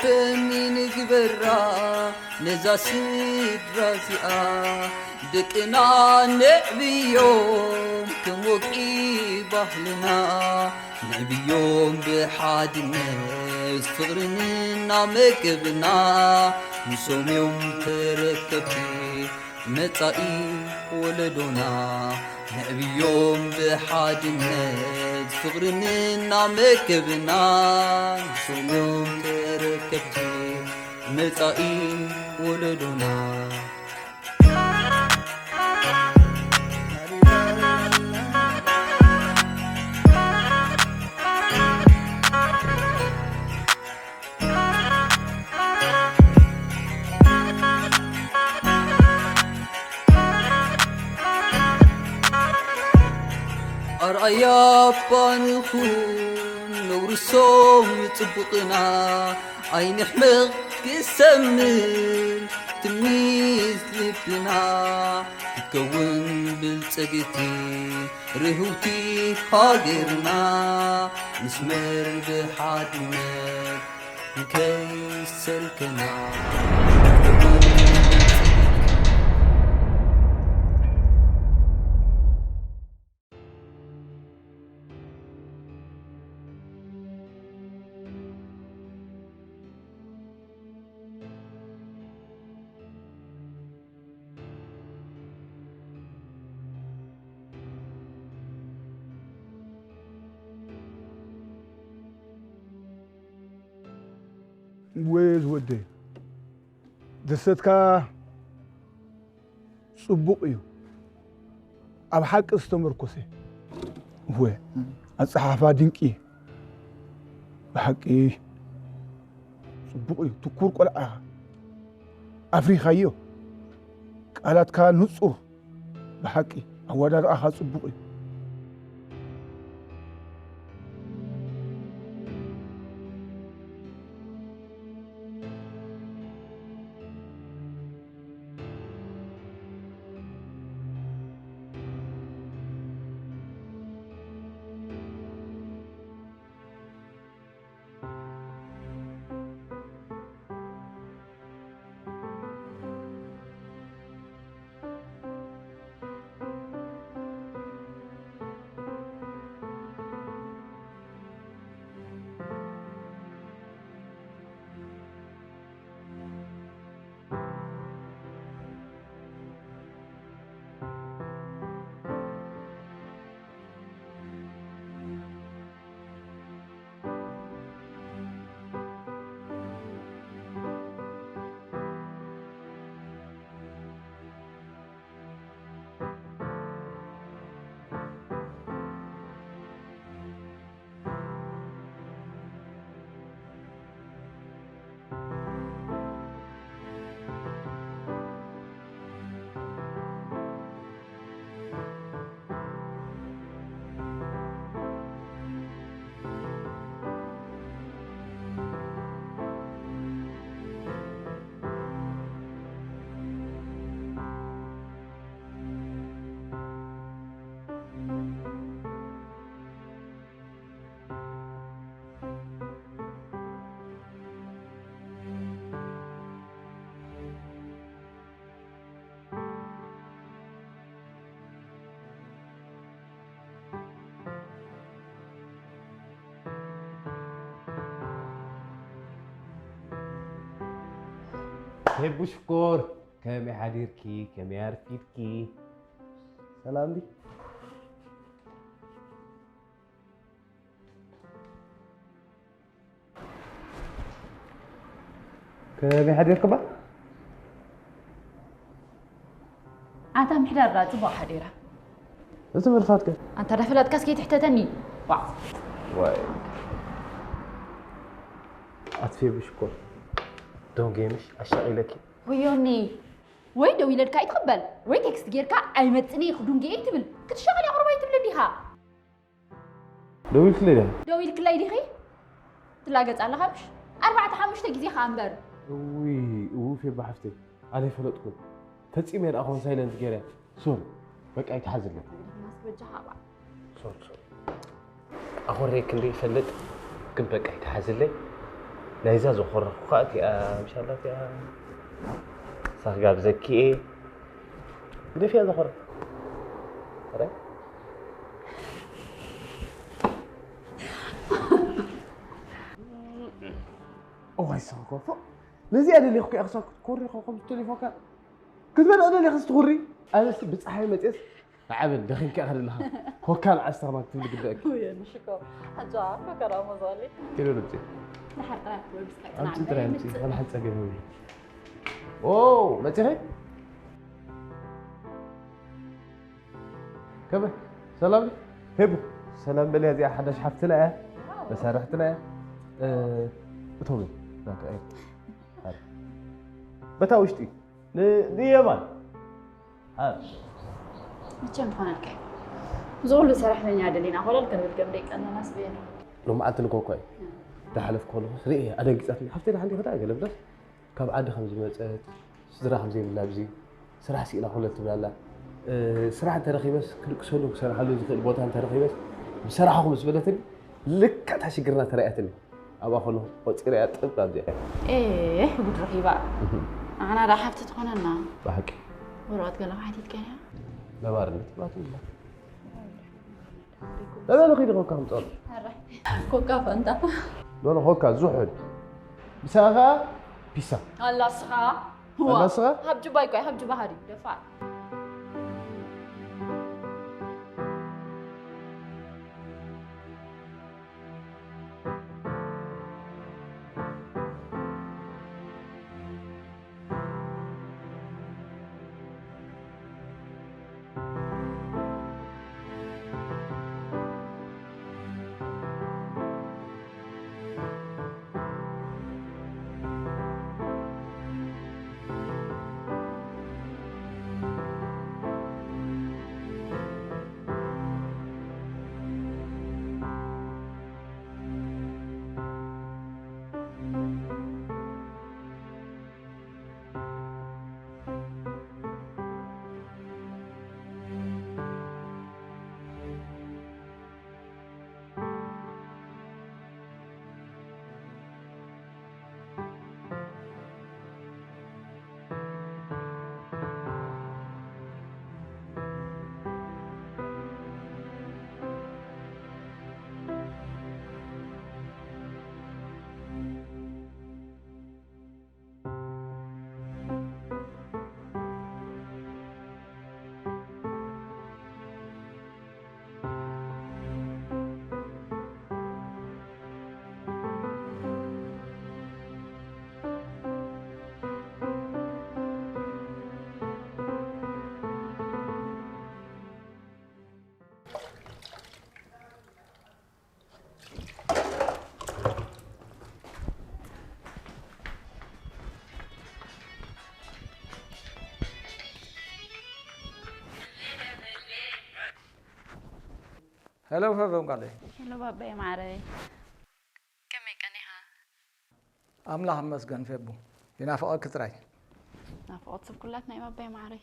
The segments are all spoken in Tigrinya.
በኒ ንግበራ ነዛ ስድራ እዚኣ፣ ደቅና ነዕብዮም ከም ወግዒ ባህልና። ነዕብዮም ብሓድነት ፍቕርን እናመገብና፣ ንሶም እዮም ተረከብቲ መጻኢ ወለዶና። ነዕብዮም ብሓድነት ፍቕርን እናመገብና፣ ንሶም እዮም ተረከብቲ መጻኢ ወለዶና። ኣርኣያ ባንኹን ነውርሶም ጽቡቕና፣ ኣይንሕመቕ ክሰምር ትምኒት ልብና፣ ክትከውን ብልጽግቲ ርህውቲ ሃገርና፣ ንስመር ብሓድነት ንከይሰልከና። ወይ ዝወደይ፣ ድርሰትካ ጽቡቕ እዩ፣ ኣብ ሓቂ ዝተመርኮሰ። እወ፣ ኣጸሓሕፋ ድንቂ፣ ብሓቂ ጽቡቕ እዩ። ትኩር ቆልዓ ኢኻ፣ ኣፍሪኻዮ። ቃላትካ ንጹር፣ ብሓቂ ኣወዳድኣኻ ጽቡቕ እዩ። ሄቡ ሽኮር፣ ከመይ ሓዲርኪ? ከመይ ኣርፊድኪ? ሰላም ዲ? ከመይ ሓዲርክባ? ኣታ ምሕዳር ደኣ ጽቡቕ ሓዲራ። እዚ መልሳትከ? ኣንታ ዳ ፈለጥካስ ከይትሕተተኒ። ዋዕ። ዋይ። ኣትፌ ብሽኮር። ዶንጌ ምሽ ኣሻቒለኪ። ወዮኒ። ወይ ደው ኢለልካ ኣይትቕበል፣ ወይ ቴክስት ጌርካ ኣይመጽእን እየ ክዱንጌ እየ ትብል። ክትሻቐል እያ ቁርባይ ትብል እንዲኻ። ደው ኢልክለይ ዲኻ? ደው ኢልክለይ ዲኺ? ትላገጽ ኣለኻ ምሽ? ኣርባዕተ ሓሙሽተ ግዜ ኸኣ እምበር። እውይ፣ እው ፌባ ሓፍተይ፣ ኣነ ኣይፈለጥኩን። ፈጺመ ደኣ ኾን ሳይለንት ገይረ። ሶሪ፣ በቃ ኣይትሓዝለይ። ማስክ በጃኻ እባ። ሶሪ፣ ሶሪ። ኣኾሬ ክንደይ ይፈልጥ፣ ግን በቃ ኣይትሓዝለይ። ናይዛ ዘኾረኹኻ እቲኣ ምሻላ እቲኣ ሳኽ ጋብዘኪ እየ። ግደፍያ ዘኾረ። ኧረ። እዋይ ሳንኮ፣ ፎእ። ነዚኣ ደሊኹ እያ ክሳብ ክትኮሪ ኮ-፣ ከም ተሊፎካ። ክትበልዕ ደሊኻ ክትኹሪ። ኣነስ ብጸሓይ መጽየስ ዓበል ደኺምካ ኢኻ ዘለኻ። ኮካ ንዓስታ ከማን ክትብል ግደእኪ። ውየ፣ ንሽኮ። ሕጂ ኮካ ደኣ መዛሊ። ኪሎ ልብጺ። ድሓር ጥራይ ወይ ብስካ ኣምጺ ጥራይ ኣምጺ። ከም ሓጸገ ይብሉ። ኦ፣ መጺኺ? ከመ ሰላም ሄቡ። ሰላም በልያ፣ እዚኣ ሓዳሽ ሓፍትና እያ። መሳርሕትና እያ። እ፣ እቶም ናታ እያ። በታ ውሽጢ ን-፣ ንየማን። ኣብ መቸም ክኾነልካ እዩ። እዚ ኩሉ ሰራሕተኛ ደሊና ኮለል ክንብል ከም ደቂ ኣለናስ ብየ ነው። ሎማዓንቲ ንኮኳ እዩ። ዳሓለፍ ከለኹ ርእየ ኣደንጊጻትኒ። ሓፍተይ ደሓን ዲኺ? ገለ ብለስ ካብ ዓዲ ከም ዝመጸት፣ ስድራ ከም ዘይብላ ኣብዚ ስራሕ ስኢና ኮለል ትብል ኣላ። እ፣ ስራሕ እንተረኺበስ ክድቅሰሉ ክሰርሓሉ ዝኽእል ቦታ እንተረኺበስ ብሰራሕኹ ምስ በለትኒ ልክዕ እታ ሽግርና ተራእያትኒ። ኣብኣ ከለኹ ቆጺረያ ጥብ ኣብዚኣ። ኤህ፣ ጉድ ረኺባ። ንዓና ደኣ ሓፍቲ ትኾነና። ብሓቂ። ወረቐት ገለ ሓቲትካያ? ነባርነት ባትላ። ለበለ ኺዲ ኮካ ምጻሉ። ኣረ፣ ኮካ ፋንታ። ሎሎ ኮካ ዝሑል። ምሳኻ ፒሳ። ኣላ ስኻ። ኣላ ስኻ? ሃብ ጁባይ ቆይ፣ ሃብ ጁባ ሃዲ፣ ደፋር። ሄሎ፣ ፈፈን ጓለይ። ሄሎ፣ ባባይ ማዕረይ። ከመይ ቀኒኻ? ኣምላኽ ይመስገን፣ ፌቡ። ይናፍቐኪ ጥራይ። ናፍቖት ሰብ ኩላትና እዩ፣ ባባይ ማዕረይ።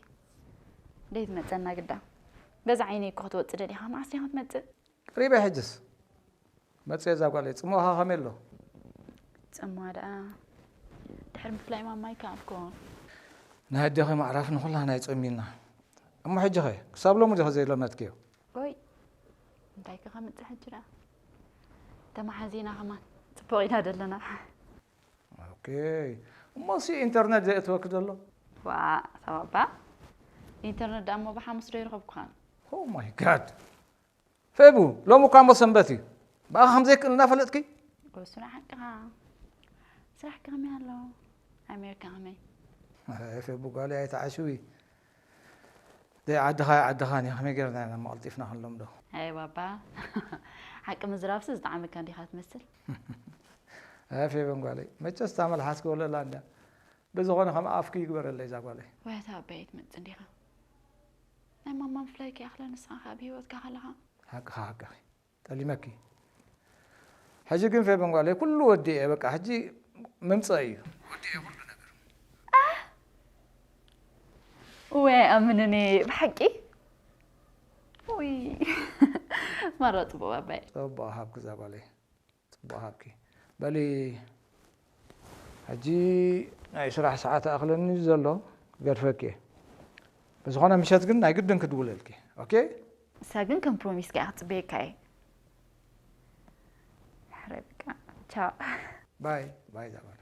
ደይ ትመጸና ግዳ። በዛ ዓይነይ እኮ ክትወጽእ ደሊኻ፣ መዓስ ዲኻ ክትመጽእ? ቀሪበ ሕጅስ። መጽየ እዛ ጓለይ፣ ጽምዋኻ ከመይ ኣሎ? ጽምዋ ደኣ ድሕሪ ምፍላይ ማማ ኣይከኣልኩ። ናይ ኣዴኺ ማዕራፍ ንኹላህና እዩ ጸሚና። እሞ ሕጂ ኸ፣ ክሳብ ሎሚ ዲኺ ዘይለመድክዮ? ኦይ፣ እንታይ ከ ከምጽእ ሕጂ ደኣ? ተመሓዚና ከማን ጽቡቕ ኢና ደለና። ኦኬ። እሞ ሲ ኢንተርነት ዘየእትወኪ ዘሎ? ዋእ፣ ሳባባ። ኢንተርነት ደኣ እሞ ብሓሙስ ዶ ይረኸብኩኻን? ኦ ማይ ጋድ። ፌቡ፣ ሎሚ እኳ እሞ ሰንበት እዩ። ብኣኻ ከም ዘይክእል እናፈለጥኪ? እወ፣ ስራሕ ሓቅኻ። ስራሕ ከመይ ኣሎ? ኣሜሪካ ከመይ? ኣይ፣ ፌቡ ጓለይ ኣይትዓሽዊ። ደይ ዓድኻ ኣይዓድኻን እዩ። ከመይ ጌርና ኢና እሞ ቀልጢፍና ክንለምዶ? ኣይ ባባ፣ ሓቂ ምዝራብሲ ዝጠዓመካ እንዲኻ ትመስል። ኣይ፣ ፌበን ጓለይ፣ መቸስ እታ መልሓስኪ ወለላ እንድያ። ብዝኾነ ከም ኣፍኪ ይግበረለይ እዛ ጓለይ። ወይ ኣታ ኣባይ ትመጽእ እንዲኻ። ናይ ማማ ምፍላይካ ይኣኽለ ንስኻ ከኣ ብህይወትካ ከለኻ። ሓቅኻ፣ ሓቅኺ። ጠሊመኪ። ሕጂ ግን ፌበን ጓለይ ኩሉ ወዲኤ፣ በቃ ሕጂ ምምጸእ እዩ። ወዲኤ ኩሉ ነገር። እወ፣ ኣይኣምንን እየ ብሓቂ። ውይ። ማራ ጽቡቕ ኣባይ። ጽቡቕ ሃብኪ እዛ ጓለይ። ጽቡቕ ሃብኪ። በሊ ሕጂ ናይ ስራሕ ሰዓት ኣኽለኒ ዘሎ ክገድፈኪ እየ። ብዝኾነ ምሸት ግን ናይ ግድን ክድውለልኪ። ኦኬ? ንሳ ግን ከም ፕሮሚስካ እያ ክትጽበየካ እየ። ሕረ በቃ። ቻው። ባይ፣ ባይ ዛባር።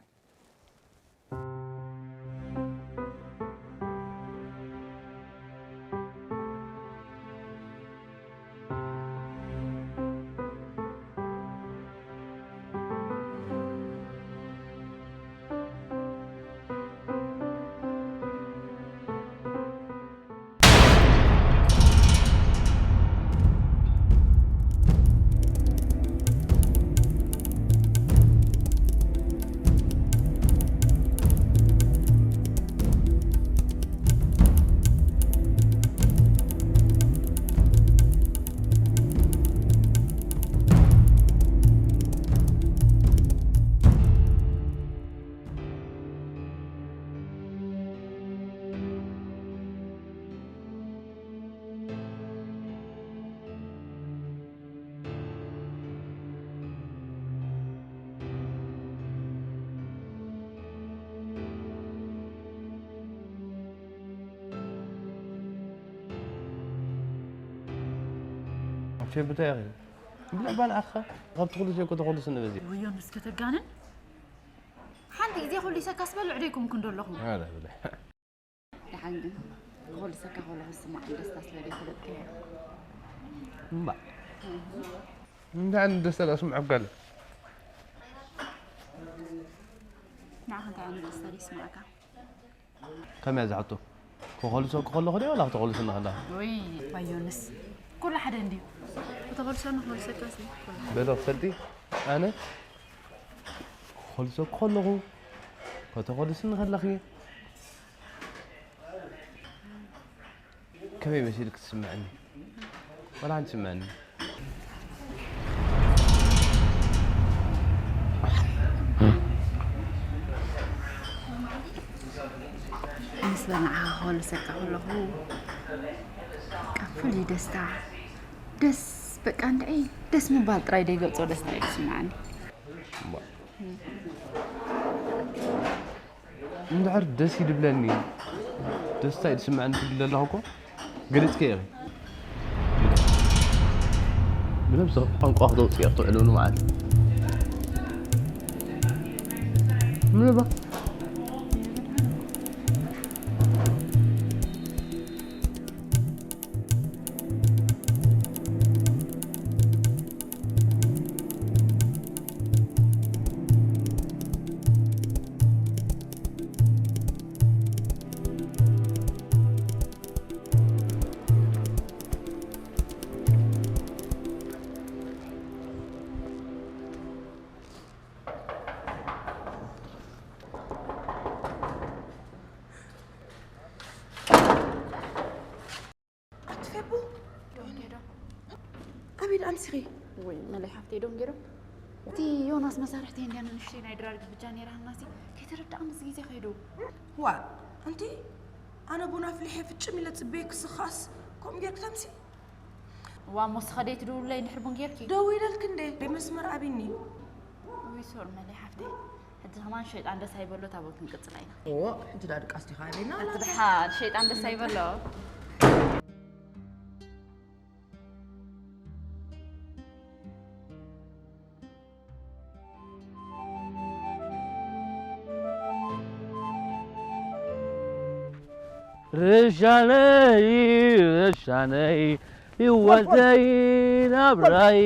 ኣንተ ብታይ ኣኺ? ብልዕ ባል ኣኻ? ካብ ትኹሉ ሸኮ ተኾሉ ስነ በዚ። ወዮ ንስከ ተጋንን። ሓንቲ ግዜ ኩሉ ይሰካስ በልዕ ደይኮንኩ እንደለኹም። ኣረ ብልዕ። ደሓን ግን ክኾሉ ሰካ ከለኹ ዝስማዕ ደስታ ስለ ዘይፈለጥከዮ። እምባ። እንታይ ዓይነት ደስታ ደኣ ስምዐካ ኣሎ? ንዓኻ እንታይ ዓይነት ደስታ ደይስምዓካ? ከመይ እያ ዝሓቶ? ክኾልሰ ክኾለኹ ድዩ ዋላ ክተኾልሰኒ ከለኻ? ወይ ባዮንስ፣ ኩሉ ሓደ እንድዩ። ክተኾልሰኒ ክኾልሰካስ እዩ። በሎ ክፈልጢ፣ ኣነ ክኾልሰ ክኾለኹ፣ ከተኾልስኒ ከለኺ፣ ከመይ መሲሉ ክትስምዐኒ? ዋላ ሓንቲ ስምዐኒ። ምስ በላዕኻ ክኾልሰካ ከለኹ፣ በቃ ፍሉይ ደስታ። ደስ፣ በቃ እንድዒ ደስ ምባል ጥራይ ደይገልጾ ደስታ እዩ ዝስምዓኒ። እሞ፣ እንድሕር ደስ ይድብለኒ፣ ደስታ እዩ ዝስምዐኒ ትብል ዘለኹ እኮ፣ ገሊጽክዮ ኢኺ። ብነብሲ ቋንቋ ክተውጽእ እየ ክትውዕሉ ንመዓልቲ። ምንባ? ኣቲ ፌቡ፣ ዶንጌ ዶ? ኣበይ ደኣ ኣምሲኺ? ወይ መለይ ሓፍተይ ዶንጌ ዶ? እቲ ዮናስ መሳርሕቲ እንድያ ንእሽተይ ናይ ድራር ግብጃ ነይራ ሃናሲ ከይተረዳእኒ እዚ ግዜ ከይዱ። ዋ፣ ኣንቲ ኣነ ቡን ኣፍሊሐ ፍጭም ኢለ ጽበየ ክስኻስ ከምኡ ጌርኪ ተምሲ? ዋ፣ እሞ ስኻ ደይ ትድውለይ እንድሕር ቡን ጌርኪ? ደው ኢለልኪ እንዴ? ደይ መስመር ኣቢኒ። ውይ ሶሪ መለይ ሓፍተይ። ሕጂ ከማን ሸይጣን ደስ ኣይበሎ፣ ታቦት ክንቅጽላ ኢና። እዎ፣ ሕጂ ዳ ድቃስ ዲኻ ኣበይና? ኣቲ ደሓን ሸይጣን ደስ ኣይበሎ። ርሻነይ፣ ርሻነይ፣ ህይወተይ፣ ናብራይ፣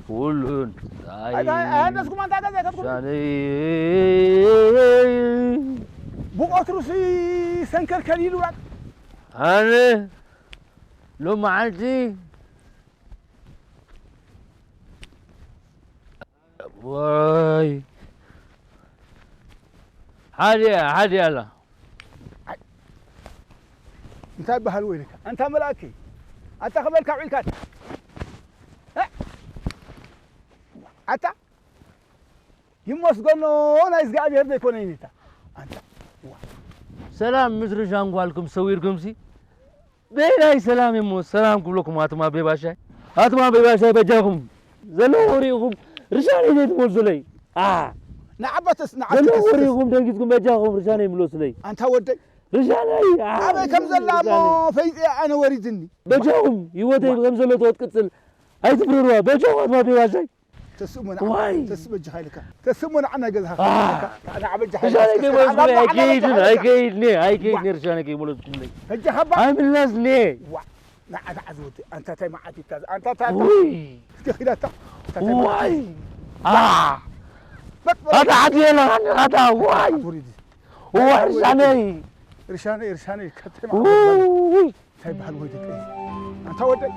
ኩሉን ኣይ፣ ኣይ፣ ኣይ፣ ኣይ፣ ኣነስኩም ኣንታ እንታይ ዘይከትኩም? ርሻነይ። ብቆትሩሲ ሰንከርከር ኢሉ ራቅ። ኣነ ሎመዓልቲ ወይ ሓድያ፣ ሓድያ ኣላ። እንታይ በሃል ወይልካ? ኣንታ መልኣከይ፣ ኣታ ከበልካ ውዒልካ ኣታ? እ? ኣታ? ይመስገኖ ናይ እግዚኣብሔር ዘይኮነ ይኔታ። ኣንታ? ዋ። ሰላም ምድሪ ሻንጓልኩም ሰዊርኩምሲ? በይናይ ሰላም እሞ ሰላም ክብለኩም ኣቱም ኣቤ ባሻይ። ኣቱም ኣቤ ባሻይ በጃኹም ዘለዎ ርኢኹም ርሻነይ ዘይትመልሱለይ። ኣ፣ ንዓባተስ ንዓባተስ ዘለኹም ርኢኹም ደንጊጽኩም በጃኹም ርሻነይ ምለሱለይ። ኣንታ ወደይ ርሻነይ ኣበይ ከም ዘላ እሞ ፈይጠ ኣነ ወሪድኒ። በጃኹም ህይወተይ ከም ዘሎ ትወትቅጽል ኣይትብረርዋ በጃኹም ኣትማደይ ዋሻይ። ተስእሞ ንዓ ዋይ። ተስእ በጃኻ ኢልካ ተስእሞ ንዓ ናይ ገዛኻ አ። ንዓ በጃኻ ርሻነይ ኢልካ ከይመለስኩ ኣይከይድን ኣይከይድን ኣይከይድን ርሻነይ ከይመለስኩምለይ። በጃኻ ባ ኣይምለስኒ። ዋ ንዓ ንዓ ዝወዲ ኣንታ ታይ መዓት ይታዝ ኣንታ ታይ ውይ እስከ ኺዳታ ዋይ አ በጥ በጥ ኣታ ዓዲ የለኻኒ ኣታ ዋይ ውሪድ ዋይ ርሻነይ ርሻነይ ርሻነይ ከተማ ውይ እንታይ በሃል ወይ ደቂ ኣንታ ወደይ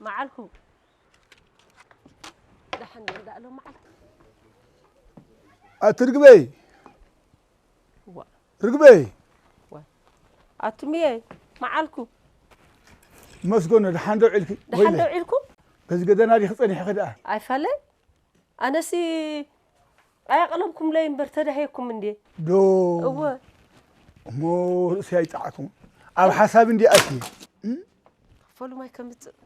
መዓልኩ ደሓን ዶ እንዳእሎ መዓልኩ ኣቲ ርግበይ ዋ ርግበይ ዋ ኣቱምየ መዓልኩ መስጎነ ደሓን ዶ ዒልኪ ደሓን ዶ ዒልኩ በዚ ገደና ዲኺ ጸኒሕኺ ደኣ ኣይፋለይ ኣነሲ ኣየቕለብኩምለይ እምበር ተዳህየኩም እንዴ ዶ እወ እሞ ርእሲ ኣይጣዕኩም ኣብ ሓሳብ እንዲ ኣትየ ክፈሉ ማይ ከምፅእ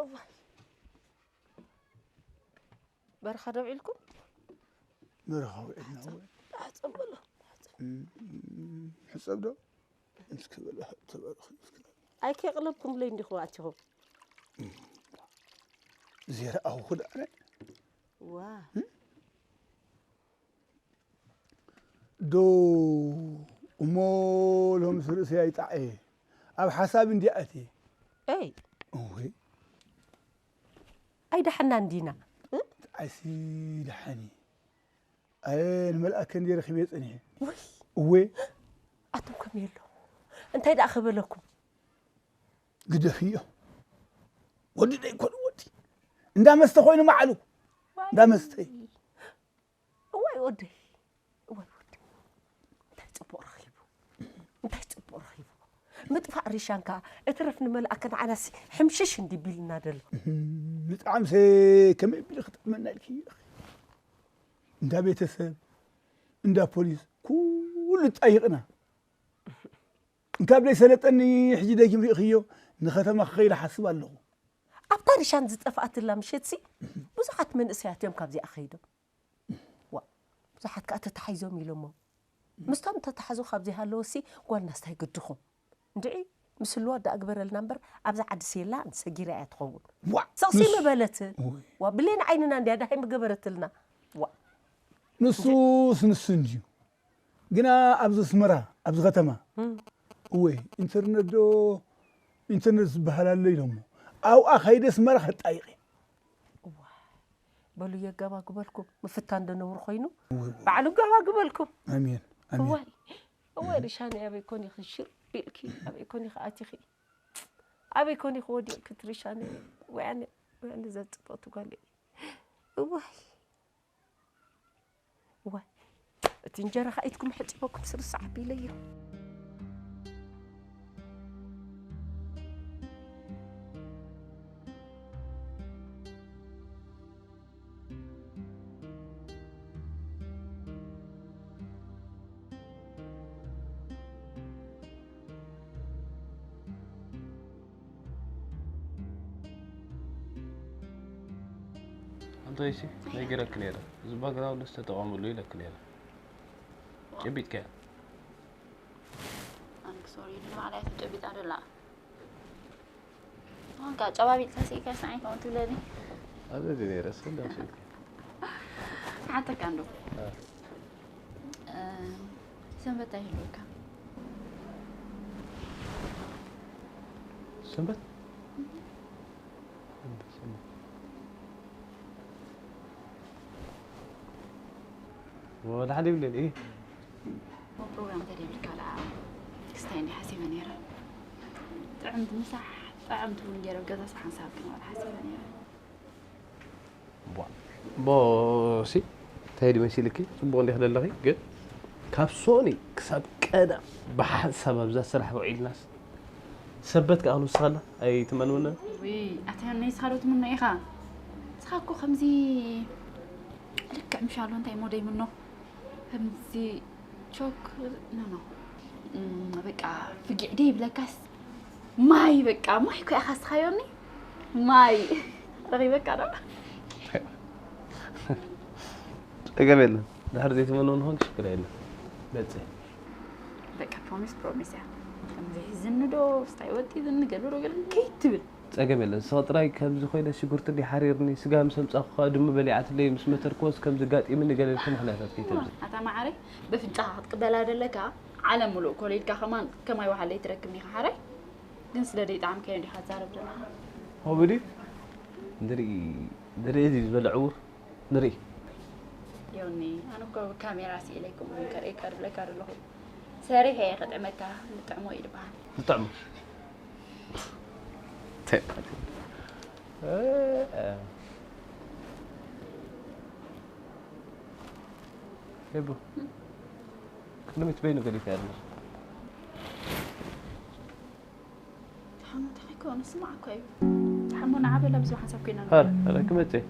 እዋይ በረኻ ዶ ውዒልኩም በረኻ ውዒልና እወ ሕፀብ በሎ ሕፀብ ዶ እስኪ በላ ተባረኺ እስኪ ኣይከቕለብኩምለይ እንዲኹም ኣቲኹም ዝረኣኹ ደኣነ ዋ ዶ እሞ ሎምስ ርእሰይ ኣይጣዕ እየ ኣብ ሓሳብ እንዲያ ኣትየ ኤይ እወይ ኣይደሓና እንዲና ኣይሲ ደሓኒ ኣየ ንመልኣከ እንዲ ረኺበ ጸኒሐ እወ ኣቶም ከም የሎ እንታይ ደኣ ክበለኩም ግደፍዮ ወዲ ደይኮነ ወዲ እንዳ መስተ ኮይኑ መዓሉ እንዳ መስተ እዋይ ወደይ እዋይ ወደይ እንታይ ፅቡቅ ረኺቡ እንታይ ፅቡቅ ረኺቡ ምጥፋእ ሪሻን ከዓ እትረፍ ንመልኣከ ንዓናሲ ሕምሽሽ እንዲቢልና ደሎ ብጣዕምሰ ከመይ ቢሉ ክጠቅመና ኢልኪ እንዳ ቤተሰብ እንዳ ፖሊስ ኩሉ ጣይቅና እንካብ ደይ ሰለጠኒ ሕጂ ደጊም ሪእኽዮ ንኸተማ ክኸይድ ሓስብ ኣለኹ ኣብታ ሪሻን ዝጠፍኣትላ ምሸትሲ ብዙሓት መንእሰያት እዮም ካብዚኣ ከይዶም ዋ ብዙሓት ከዓ ተታሒዞም ኢሎሞ ምስቶም ተታሕዙ ካብ ዘይሃለወሲ ጓል ናስታይ ግድኹም እንድዒ ምስ ህልዋ ዳኣ ግበረልና እምበር ኣብዛ ዓዲ ሴላ ሰጊራ እያ ትኸውን ዋ ሰቕሲ ምበለት ዋ ብሌን ዓይንና እንድያ ዳሃይ ምገበረትልና ዋ ንሱስ ንሱ እንድዩ ግና ኣብዚ ኣስመራ ኣብዚ ከተማ እወ ኢንተርነት ዶ ኢንተርነት ዝበሃል ኣሎ ኢሎሞ ኣብኣ ከይደ ኣስመራ ከጣይቐ በሉ የጋባግበልኩም ምፍታን ዶ ነውሪ ኮይኑ ባዕሉ ጋባግበልኩም ኣሜን ኣሜን እዋይ እዋይ ርሻኒ ኣበይ ኮን ኢኺ ሽር ኢልኪ ኣበይ ኮን ኢኺ ኣቲኺ ኣበይ ኮን ኢኺ ወዲቕኪ ትርሻኒ ወያነ ወያነ ዘጽበቱ ጓል እዋይ እዋይ እቲ እንጀራ ከኣ ኢድኩም ሕጺበኩም ስርሳዕ ኣቢለዮ ኣንቶይሲ ነጊረኪ ነይረ፣ እዚ ባክግራውንድስ ተጠቐምሉ ኢለኪ ነይረ። ጨቢጥካያ። ኣንክ ሶሪ ንባዕላ እያ ተጨቢጣ ደላ። ኣንካ ጨባቢጥካ ስኢካ ስዓይ ከምኡ ትብለኒ። ኣብዚ ድየ ነይረ፣ እሱ እንዳምሰልኩ። ሓተካ እንዶ። እ። ሰንበት ኣይህልወካ ሰንበት ወላ ሓደ ይብለኒ ፕሮግራም ተደይብልካ ደኣ ክስታይ እንዲ ሓሲበ ነይረ ጥዕምቲ ምሳሕ ጥዕምቲ እውን ገይረ ገዛስ ሓንሳብ ክንበል ሓሲበ ነይረ ቦሲ እንታይ ድዩ መሲልኪ? ጽቡቕ እንዲኺ ዘለኺ ግን ካብ ሶኒ ክሳብ ቀዳም ብሓንሳብ ኣብዛ ስራሕ ውዒልናስ ሰበት ከኣ ንስኻላ ኣይትመንውነ። ውይ ኣታ ዮኒ፣ ንስኻ ዶ ትምኖ ኢኻ? ንስኻ እኮ ከምዚ ልክዕ ምሻሎ እንታይ ሞደይ ምኖ ከምዚ ቾክ ኖ ኖ እም፣ በቃ ፍጊዕ ደይ ይብለካስ ማይ በቃ ማይ እኮ ኢኻ ንስኻ ዮኒ። ማይ ረኺበካ ዶ? ጸገም የለን። ድሕር ዘይትመንው ንኾን ሽግር የለን። በጽሕ በቃ ፕሮሚስ ፕሮሚስ እያ። ከምዚ ሒዝኒ ዶ ስታይ ወጢዝኒ ገለ ዶ ገለ ከይትብል። ጸገም የለን። ንስኻ ጥራይ ከምዚ ኮይነ ሽጉርቲ እንዲ ሓሪርኒ ስጋ ምስ ኣምጻኹ ከኣ ድሙ በሊዓትለይ ምስ መተርክዎስ ከምዚ ጋጢምኒ ገለ ኢልካ ምኽንያታት ከይተብዝሕ። ኣታ መዓረይ በፍንጫኻ ክትቅበላ ደለካ ዓለም ሙሉእ ኮሊድካ ከማን ከማይ ወሓለይ ትረክብኒ ኢኻ ሓራይ። ግን ስለ ደይጣዕምካዮ እንዲኻ ትዛረብ ዘለኻ። ሆብዲ ንርኢ ንርኢ እዚ ዝበለ ዕውር ንርኢ። ዮኒ ኣነ እኮ ካሜራ ስኢለይ ከምኡ እውን ከርእየካ ድብለካ ዘለኹ። ሰሪሐ እየ ከጥዕመካ። ዝጥዕሞ እዩ ዝበሃል። ዝጥዕሞ ሄቡ ቅድሚት በይኑ ገዲፈ ያለ ሓሙተ ከይኮኑ ስማዕ እኮ እዩ። ሓሙና ዓበላ ብዙ ሓሳብ ኮይና ኧረ ኧረ ክመጽእ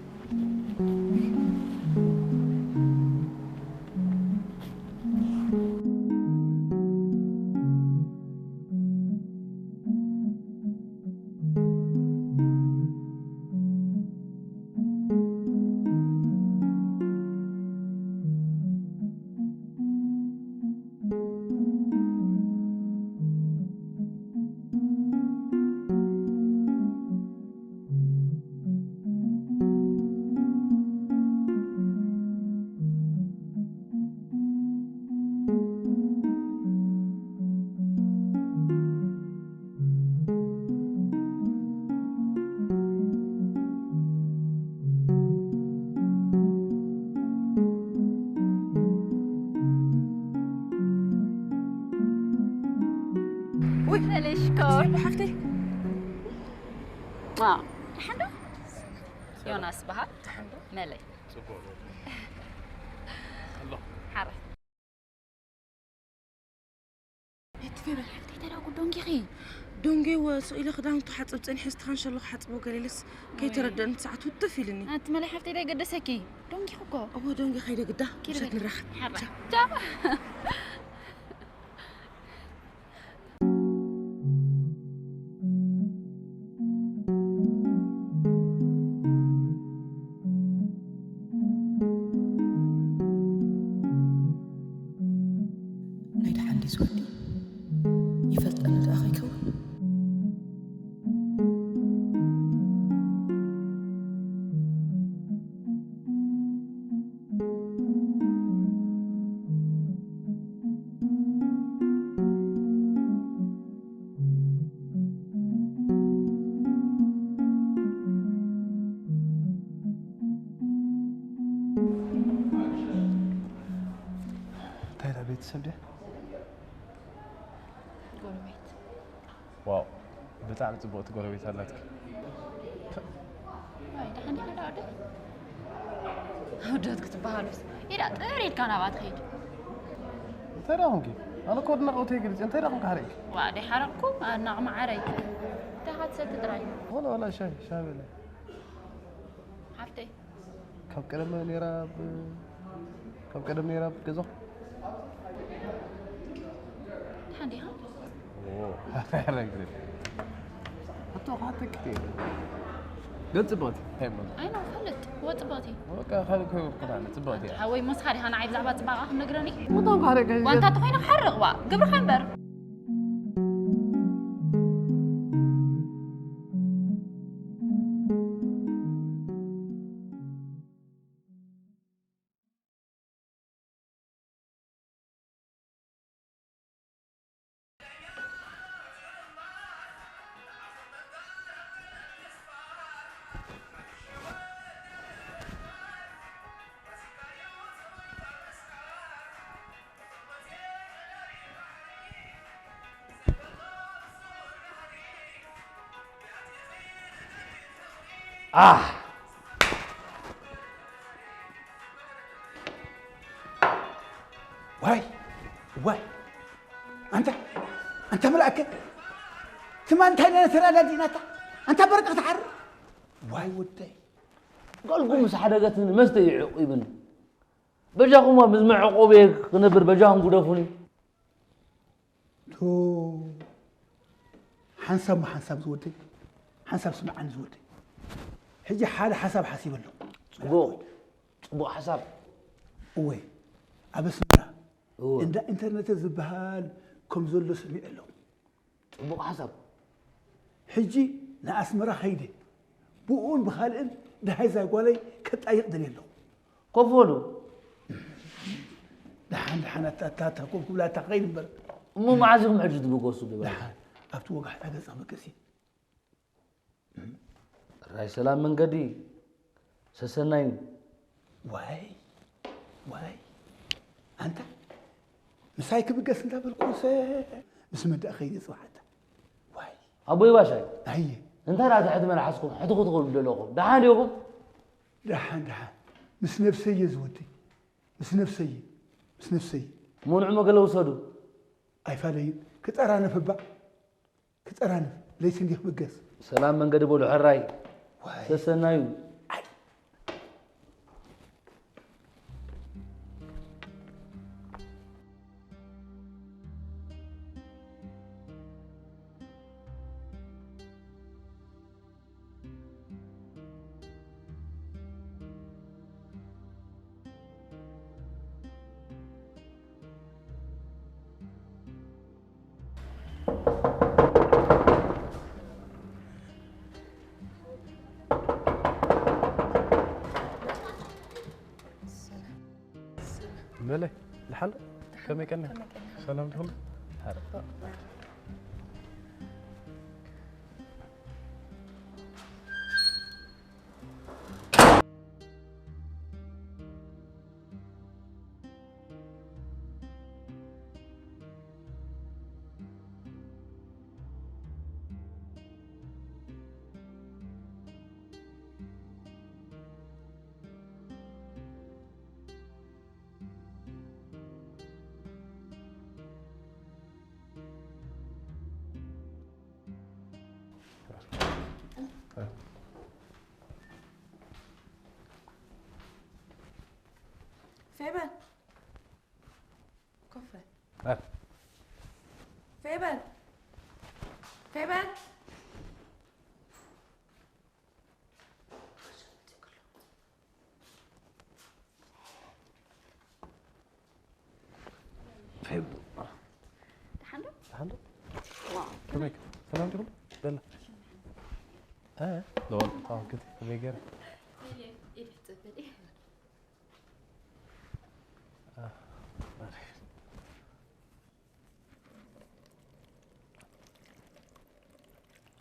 ውይ ለለሽኮ ሓፍተይ ደሓን ዶ? ዮናስ በሃል መለይ ሓረ እቲ ፌበል ሓፍተይ ተዳጉ ዶንጊኺ ዶንጌ ወ ስቕ ኢለ ክዳውንቱ ሓፅብ ፀኒሐ ስትኻን ሸሎ ክሓፅቦ ገሌለስ ከይተረደእን ሰዓት ውጥፍ ኢልኒ ኣቲ መለይ ሓፍተይ ዳይ ገደሰኪ ዶንጊ እኮ እዎ ዶንጌ ከይደ ግዳ ምሸት ንራኸብ ሓራ ቻው ናይ ደሓን ድዩ ዝወዲ ይፈልጠኒ ደኣ ከይከውን እንታይ ኢላ ቤተሰብ ድያ? ጎረቤት ዋው ብጣዕሚ ፅቡቕቲ ጎረቤት ኣላትኪ። ኣይ ደሓን ዲኻ ዳኣ ወደይ? ኣወዳት ክትበሃሉስ ኢዳ ጥር ኢልካ ናብኣ ትኸይድ። እንታይ ደኣ ኹንኪ? ኣነ እኮ ኣድናቖተይ ግልፂ። እንታይ ደኣ ኹንኪ ሓረቂ? ዋ ደይ ሓረቕኩ ኣድናቕ መዓረይ። እንታይ ኢኻ ትሰቲ ጥራይ? ወላ ወላ ሻሂ ሻሂ በለ። ሓፍተይ ካብ ቀደም ነይራ ኣብ ካብ ቀደም ነይራ ኣብ ገዛኹም? ደሓን ዲኻ? ሕቶ ክሓተኪ እየ። ግን ፅብቕቲ እንታይ እሞ ኣይኖ ፈልጥ ወፅባቲ በቃ ካልእ ከይወርኩላ ኣነ ፅብቕቲ እያ። ሓወይ ሞስኻ ዲኻ ንዓይ ብዛዕባ ፅባቐ ክትነግረኒ? ምቶም ካረገ ዋንታ ተኾይነ ክሓርቕ ዋ ግብርኻ እምበር። ኣህ ዋይ ዋይ ኣንተ ኣንተ መልኣከ ትማል እንታይ ነና ተረዳዲእናታ? ኣንታ በርቂ ክትሓርር? ዋይ ወደይ። ጓልኩም ምስ ሓደገትኒ መስተ ይዕቑብኒ። በጃኹም ምስ መዕቆቢ ክነብር በጃኹም ግደፉኒ። ቶ ሓንሳብ ሞ ሓንሳብ ዝወደይ፣ ሓንሳብ ስምዓኒ ዝወደይ። ሕጂ ሓደ ሓሳብ ሓሲበ ኣለኹ። ጽቡቕ፣ ጽቡቕ ሓሳብ። እወ፣ ኣብ ኣስመራ እወ። እንዳ ኢንተርነት ዝበሃል ከም ዘሎ ሰሚዐ ኣለኹ። ጽቡቕ ሓሳብ። ሕጂ ንኣስመራ ኸይደ ብኡን ብኻልእን ደሃይ እዛ ጓለይ ከጣይቕ ደልየ ኣለኹ። ኮፍ በሉ። ደሓን ደሓን፣ ኣታ ኣታ ኣታ ኮፍ ክብላ እታ ክኸይድ እምበር። እሞ መዓዝ ኢኹም ሕጂ ትብገሱ ግበር? ደሓን ኣብቲ ወጋሕታ ገጽ ክብገስ እየ። ራይ ሰላም መንገዲ ሰሰናዩ። ዋይ ዋይ፣ ኣንታ ምሳይ ክብገስ እንዳበልኩ ሰ ምስ መዳእ ኸይደ ጽባሕ ኣታ። ዋይ ኣቦይ ባሻይ፣ ኣየ እንታይ ደኣ ትሕቲ መልሓስኩም ሕትኹትኹም ደለኹም? ደሓን ዲኹም? ደሓን ደሓን፣ ምስ ነብሰይ እየ ዝወደይ፣ ምስ ነብሰይ፣ ምስ ነብሰይ። መንዑ መገለ ውሰዱ። ኣይፋለይን፣ ክጠራነፍ እባ፣ ክጠራነፍ፣ ለይቲ እንዲ ክብገስ። ሰላም መንገዲ በሉ ሕራይ። ዋይ። ሰሰናዩ። ኣይ። በለ፣ ደሓን ዶ? ከመይ ቀኒኻ? ከመይ ቀኒኻ? ሰላም ትኹን? ሓረ። ፌበን፣ ኮፍ በል። ፌበን፣ ፌበን። ፌቡ። ደሓን ዶ? ደሓን ዶ? ዋው። ከመይ፣ ሰላም ዲኹም? ደላ። እ? ዶ፣ ኣዎ፣ ከመይ ገይረ? ኢድ፣ ኢድ ትጽበል። እ፣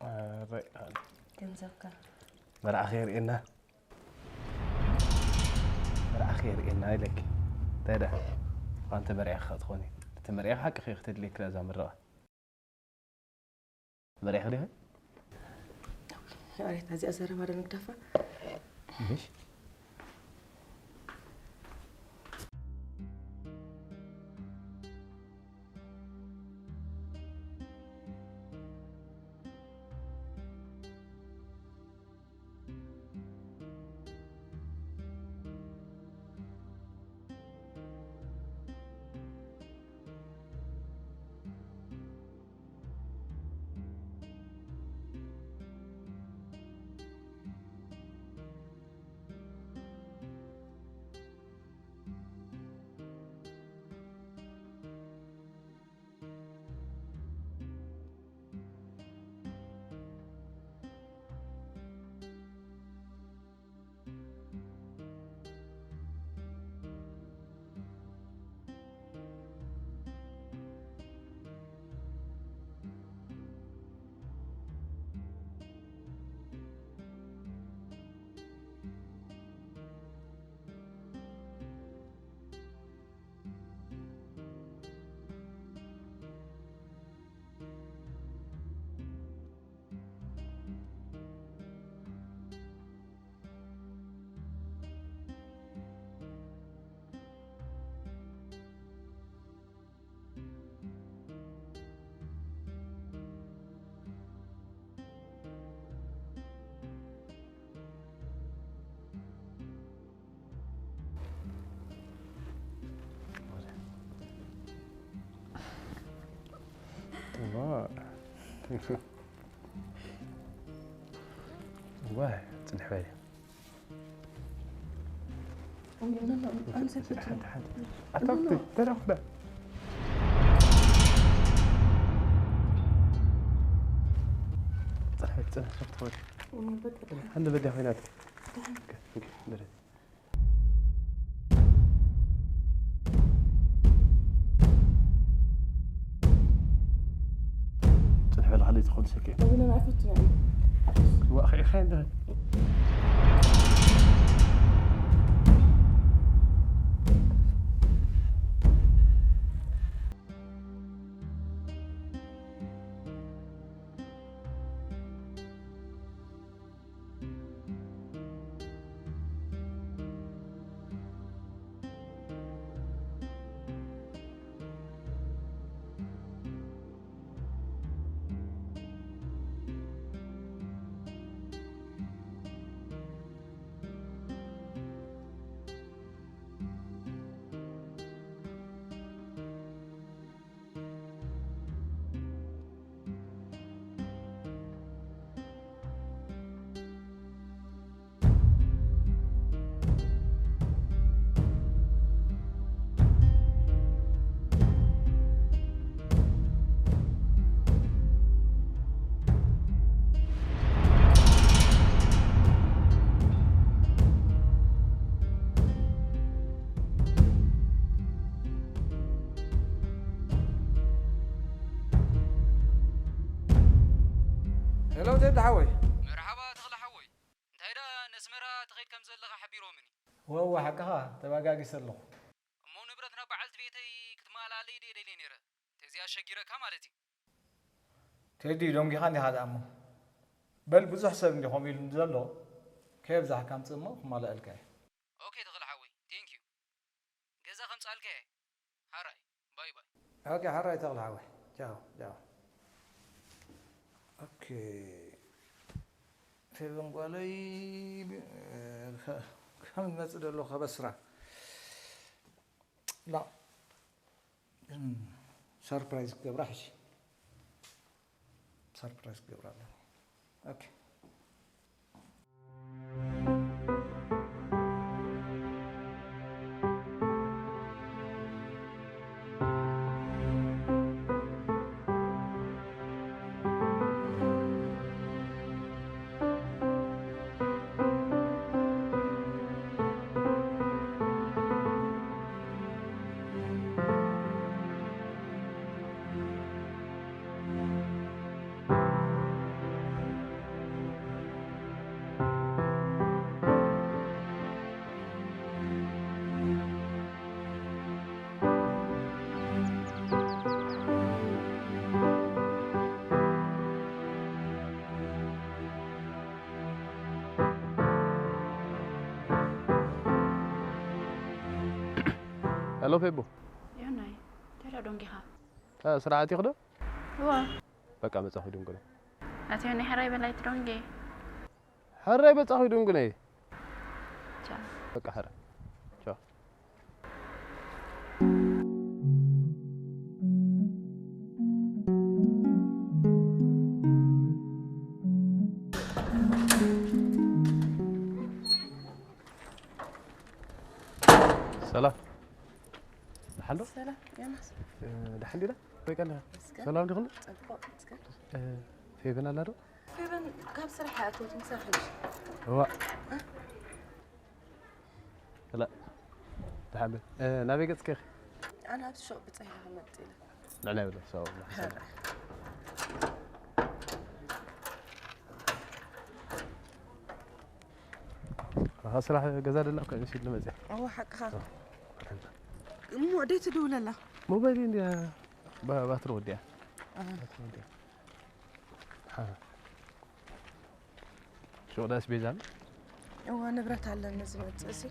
ኣረ፣ ገንዘብካ። መርዓ ከየርእየና። መርዓ ከየርእየና ኢለኪ። እንታይ ደኣ? እኳ እንተ መርዒኺ ከኣ ትኾኒ። እቲ መርዒኺ ሓቂ ከይ ክትድልየኪ እዛ ምርቓ። መርዒኺ ዲኺ? መሬት እዚኣ ዘረባ ዶ ንግደፋ? ምሽ? ዋይ፣ ጽንሕ በል። I'm ሓንቲ ሓንቲ። ኣታክቲ ተረኽበ። ጽንሕ በል፣ ጽንሕ፣ ሶፍት በል። ሓንቲ በዲያ ኮይናት። ኦኬ፣ ኦኬ፣ ደረ። ጽንሕ በል፣ ሓንቲ ትኾን ሰኪ። ወይነ ናይፈቱ ዋእ፣ ኸ፣ ኸ፣ እንደ ሄሎ ቴዲ ሓወይ። መርሓባ ተኽለ ሓወይ፣ እንታይ ደኣ ነስመራ ትኸይድ ከም ዘለኻ ሓቢሮምኒ። ወወ ሓቅኻ ተባጋጊሰ ኣለኹ። እሞ ንብረት ናብ በዓልቲ ቤተይ ክትመልኣለይ ድየ ደልየ ነይረ። ተዚኣ ሸጊረካ ማለት እዩ። ቴዲ ደንጊኻ እንዲኻ ደኣ እሞ። በል ብዙሕ ሰብ እንዲ ከምኡ ኢሉ ዘሎ ከየብዛሕካ ኣምጽእ እሞ ክማልኣልካ እየ። ኦኬ ተኽለ ሓወይ፣ ቴንክ ዩ። ገዛ ከምጻልካ እየ። ሓራይ፣ ባይ ባይ። ኦኬ ሓራይ ተኽለ ሓወይ። ቻው ቻው። ኦኬ ፌቨን ጓለይ ከም መጽእ ደሎ ከበስራ ላ ግን ሰርፕራይዝ ክገብራ ሕጂ ሰርፕራይዝ ክገብራ ኣለኒ። ኦኬ ሄሎ ፌቦ። ዮናይ፣ እንታይ ደኣ ደንጊኻ? እ፣ ስራሕ ኣቲኹ ዶ? እዋ፣ በቃ መጻኹ ይድንጉነ። ኣቲ ዮናይ፣ ሕራይ በላይ ትደንጊ። ሕራይ መጻኹ ይድንጉነ። ቻው። በቃ ሕራይ። ቻው። ሰላም። ደሓን ዶ? ሰላም ዮናስ። እ፣ ደሓን ዲና? ወይ ቀንዲኻ? መስገን። ሰላም ዲኹም? ጽቡቕ መስገን። እ፣ ፌቨን ኣላ ዶ? ፌቨን ካብ ስራሕ ኣእተወት ምሳሕ። እዋ። ሰላም። ደሓን በል። እ፣ ናበይ ገጽኪ ኢኺ? ኣነ ኣብ ሹቕ ብጻይ ኢለ ክመጽእ ኢለ። ንዕና ይብለ፣ ሰው። ኣኻ ስራሕ ገዛ ደላ እኮ እዩ፣ ሲል መጽእ። እዋ፣ ሓቅኻ። እሞ ደይ ትድውለላ? ሞባይል እንዲያ ባ-፣ ባትሪ ወዲያ። ኣሃ። ባትሪ ወዲያ። ሓ። ሹቕ ዳስ ቤዛን? እዋ፣ ንብረት ኣለኒ ዝመጽእ ሲ።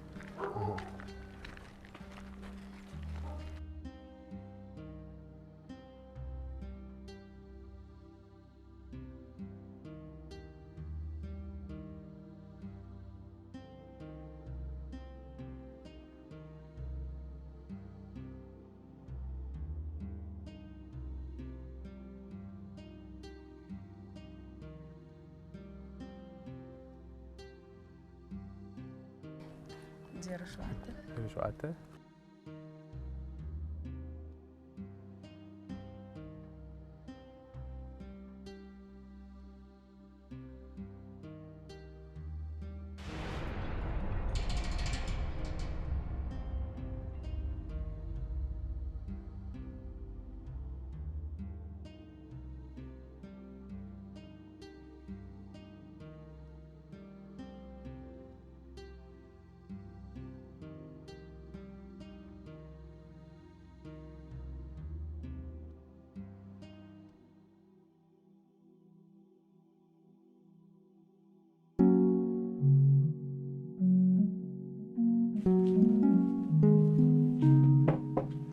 ዜሮ ሸውዓተ። ዜሮ ሸውዓተ።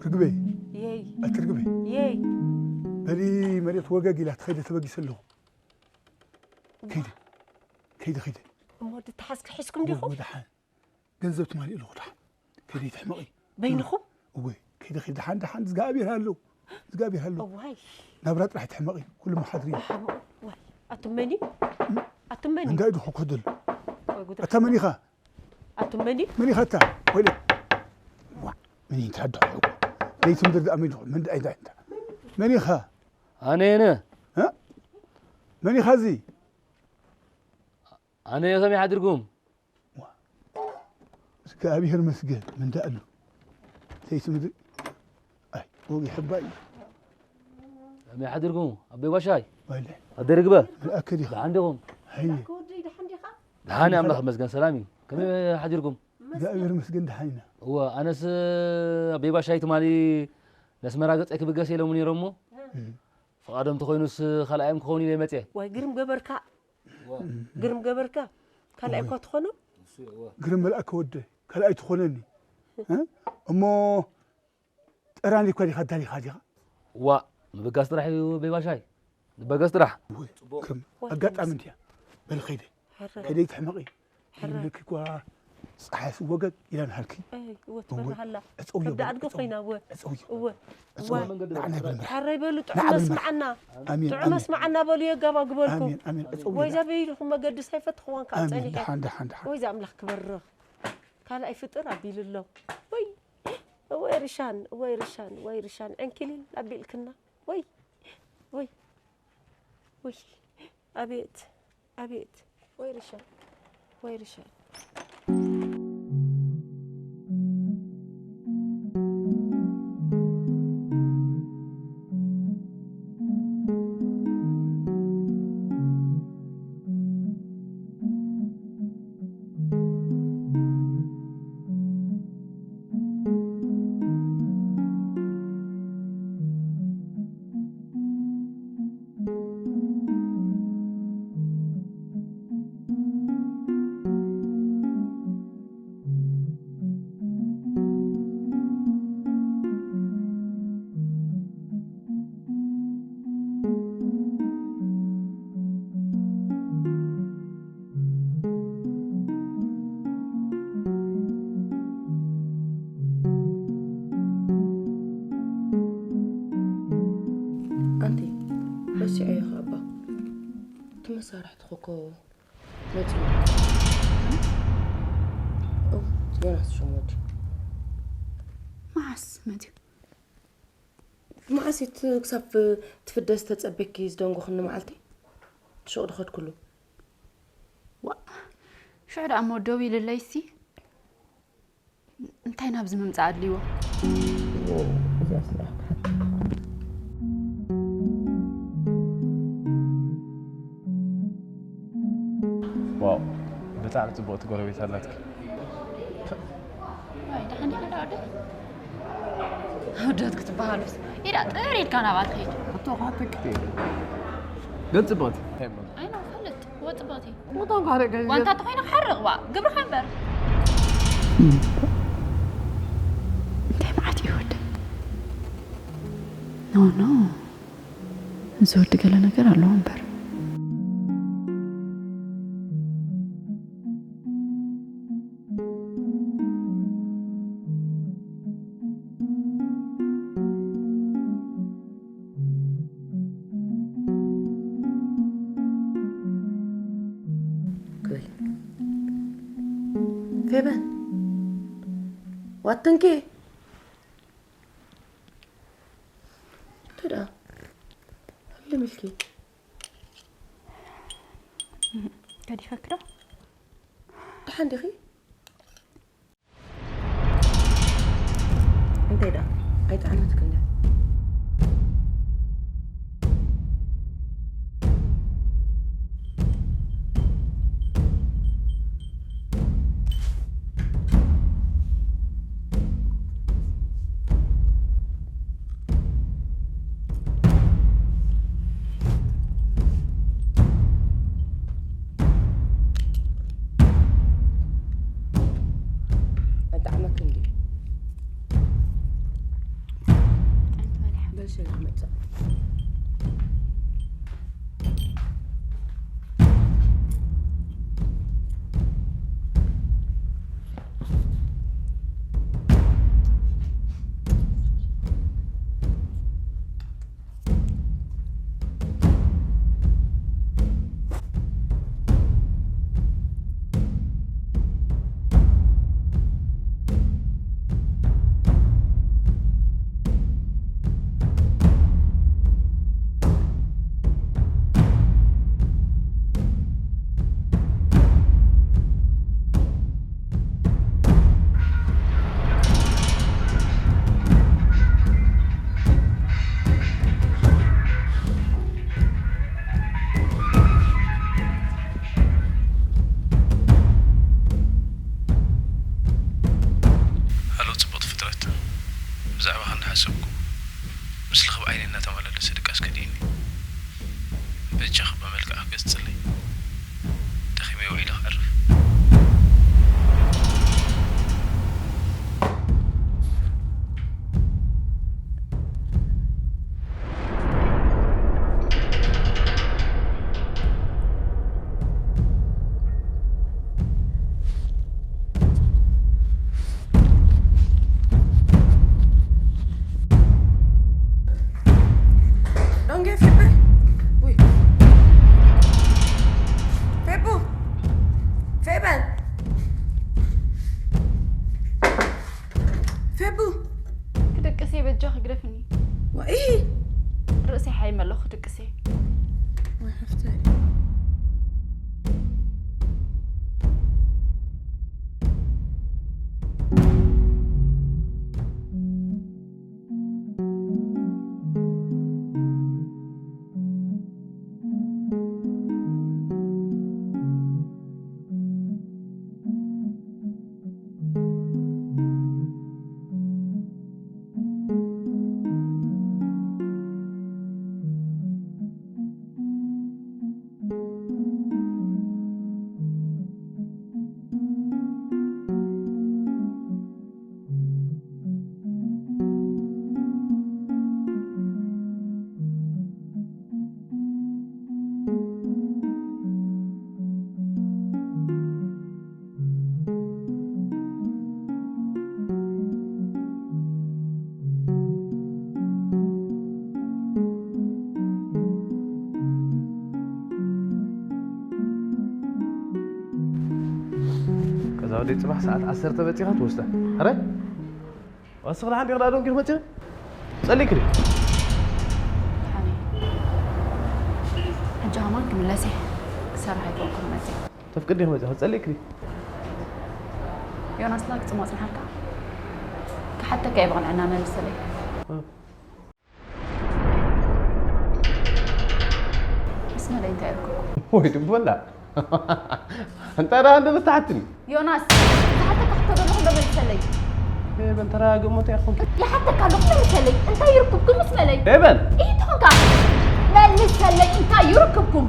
ርግበይ፣ የይ ኣቲ ርግበይ፣ የይ በሊ፣ መሬት ወገግ ኢላ ትኸይደ ተበጊሰ ኣለኹ። ከይደ ከይደ ከይደ እሞ ድተሓዝኪ ሒዝኩም ዲኹም? ወደሓን ገንዘብ ትማሊ ኣለኹ። ደሓን ከይደ ይትሕመቒ። በይንኹም? እወ ከይደ ከይደ። ደሓን ደሓን፣ እግዚኣብሔር ኣሎ፣ እግዚኣብሔር ኣሎ። እዋይ ናብራ ጥራሕ ትሕመቒ፣ ኩሉ መሓድሪ እዩ። ሓምኡ። ዋይ ኣቱም መን እዩ? ኣቱም መን እዩ? እንታይ ድኹ ከደሉ? ወይ ጉድ። ኣታ መን ኢኻ? ኣቱም መን እዩ? መን ኢኻ ኣታ? ወይለ ዋ፣ መን እዩ? እንታይ ድኹ? ለይቲ ምድሪ ደኣ መን ድኹ? መን ደኣ እንታይ እንታይ? መን ኢኻ? ኣነ የነ። እ? መን ኢኻ እዚ? ኣነ ከመይ ሓድርኩም? እግዚኣብሔር መስገን፣ ምን ደኣሉ? ሰይስ ምድሪ ኣይ ወጊ ሕባይ። ከመይ ሓድርኩም ኣቦይ ባሻይ? ወይለ ኣደ ርግበ? መልኣከ ዲኻ? ደሓን ዲኹም? ሃየ። ደሓን ኣምላኽ መስገን ሰላም እዩ። ከመይ ሓዲርኩም? እግዚኣብሔር መስገን ደሓን ኢና። እወ ኣነስ ኣቦይ ባሻይ ትማሊ ነስመራ ገጸይ ክብገስ ኢሎምኒ ነይሮም እሞ ፍቓዶም ተኾይኑስ ካልኣዮም ክኸውን ኢለ መጽየ። ዋይ ግርም ገበርካ። ግርም ገበርካ ካልኣይ እኳ ትኾኖ። ግርም መልኣከ ወደይ ካልኣይ ትኾነኒ። እ? እሞ ጠራኒ እኳ ዲኻ ዳሊኻ ዲኻ? ዋ ምብጋስ ጥራሕ እዩ ቤባሻይ። ንበገስ ጥራሕ። እወ፣ ግርም ኣጋጣሚ እንድያ። በል ኸይደ። ከደይ ትሕመቒ። ይብልኪ እኳ ፀሓይ ስወገግ ኢላ ንሃልኪ። እወ ትበርሃላ። እፀውዮ ከብዳ ኣድጎ ኮይና እወ። እፀውዮ። እወ። እወ። ንዓና ይበል ምራሕ። ሓረይ በሉ ንዓ ጥዑመ በል ምራሕ። ስምዓና። ኣሜን፣ ጥዑመ ኣሜን። ስምዓና በሉ የጋባ ግበልኩ። ኣሜን፣ ኣሜን። እጸውዮ ወይዛ ኢላ። በይልኹም መገድስ ኣይፈትኽዋን ካብ ኣሜን፣ ጸኒሐ። ደሓን፣ ደሓን፣ ደሓን። ወይዛ ኣምላኽ ክበርኽ። ካልኣይ ፍጥር ኣቢሉ ኣሎ። ወይ፣ ወይ ርሻን፣ ወይ ርሻን፣ ወይ ርሻን። ዕንኪሊል ኣቢልክና። ወይ፣ ወይ፣ ወይ። ኣቤት፣ ኣቤት። ወይ ርሻን፣ ወይ ርሻን። ኣንቲ ረሲዐዮ ኸኣ እባ እቲ መሳርሕትኺ እኮ መጺኡ። ዮናስ ሽሙ ወዲ መዓስ መጺኡ? መዓስ እዩ እቲ ክሳብ ትፍደ ዝተጸበኪ ዝደንጎኽኒ መዓልቲ? ሽቕ ድኸድኩሉ። ዋ፣ ሽዑ ደኣ እሞ ደው ኢልለይሲ፣ እንታይ ናብዚ ምምጻእ ኣድልይዎ? እዚኣ ስራሕ ክትሓትት። ዋው፣ ብጣዕሚ ጽብቕቲ ጎረቤት ኣላትኪ። ዋይ፣ ደሓን ዲኻ ደኣ ወደይ? ኣወዳት ክትበሃሉስ፣ ኢዳ ጥር ኢልካ ናብኣ ትኸይድ። ሕቶ ክሓተኪ እየ። ግን ጽብቕቲ። እንታይ እሞ? ኣይ፣ ኖ፣ ፈልጥ፣ ወ ጽብቕቲ። ምቶም ካልእ ገንዘብ ዋንታ ተኾይኑ ክሓርቕ ባ፣ ግብርኻ እምበር። እንታይ መዓት እዩ ወደይ? ኖ፣ ኖ። እዚ ወዲ ገለ ነገር ኣለዎ እምበር። ክብል። ፌበን፣ ዋትንኪ? እንታይ ደኣ? ኣበይ ኢለ ሚልኪ? ገዲፈኪ ዶ? ደሓን ዲኺ? እንታይ ደኣ? ኣይጠዓመትክን ድያ? ኣይጠዓመክን ድዩ? በል ሸይኽ መጽእ። ሃሎ ጽቡቕቲ ፍጥረት፣ ብዛዕባኻ እናሓሰብኩ ምስልኺ ብዓይነይ እናተመላለሰ ድቃስ ከድህነኒ። በጃኺ ብመልክዕኺ ገጽ ጽለይ። ደኺመ ውዒለ ክዕርፍ። Don't get Febe. Wait. Febu. Feben. Febu. ክድቅስ እየ፣ በጃኺ ግደፍኒ። ዋይ። ርእሰይ ሓይመ ኣለኹ፣ ክድቅስ እየ። ወይ ሓፍተይ። ከዛ ወደ ጽባሕ ሰዓት ዓሰርተ በጺኻ ትወስዳ። ኣረ? ወስኽ ደሓን ዲኻ ዶ ጌር መጽእ? ጸሊክ ዲ? ደሓን እየ። ሕጂ ከማን ክምለስ እየ። ክሰርሕ ኣይኮንኩን መጽእ። ተፍቅድ ዲኻ መጽእ? ጸሊክ ዲ? ዮናስ ላክ ጽሞ ጽንሓልካ። ክሓተካ እየ ብቕንዕና መልሰለይ። እ። ምስ መለይ እንታይ ይርክብኩም? ወይ ድቦላ። እንታይ ደኣ እንደ ብትሓትኒ? ዮናስ፣ ዝሓተካ ሕቶ ዘለኹ እንዶ መልሰለይ። ሄበን፣ ተረጋግእ እሞ እንታይ ኢኹም? ይሓተካ ኣለኹ እንዶ መልሰለይ። እንታይ ይርክብኩም ምስ መለይ? ሄበን! ኢትኹንካ። መልሰለይ፣ እንታይ ይርክብኩም?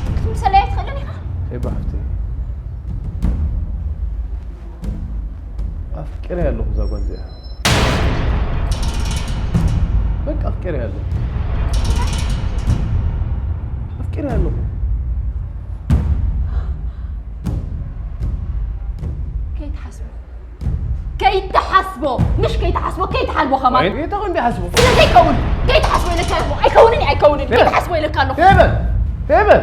ክትምልሰለይ ኣይትኽእልን ኢኻ? ሄባ ሓፍተይ። ኣፍቂረያ ኣለኹ እዛ ጓል እዚኣ። በቃ ኣፍቂረያ ኣለኹ። ኣፍቂረያ ኣለኹ። ከይትሓስቦ። ከይትሓስቦ። ምሽ ከይትሓስቦ፣ ከይትሓልቦ ከማን። ወይ፣ እንታይ ኮን ዲሓስቦ? ስለ ዘይከውን። ከይትሓስቦ ኢለካ ኣለኹ። ኣይከውንን እዩ፣ ኣይከውንን። ሄበን። ከይትሓስቦ ኢለካ ኣለኹ። ሄበን። ሄበን።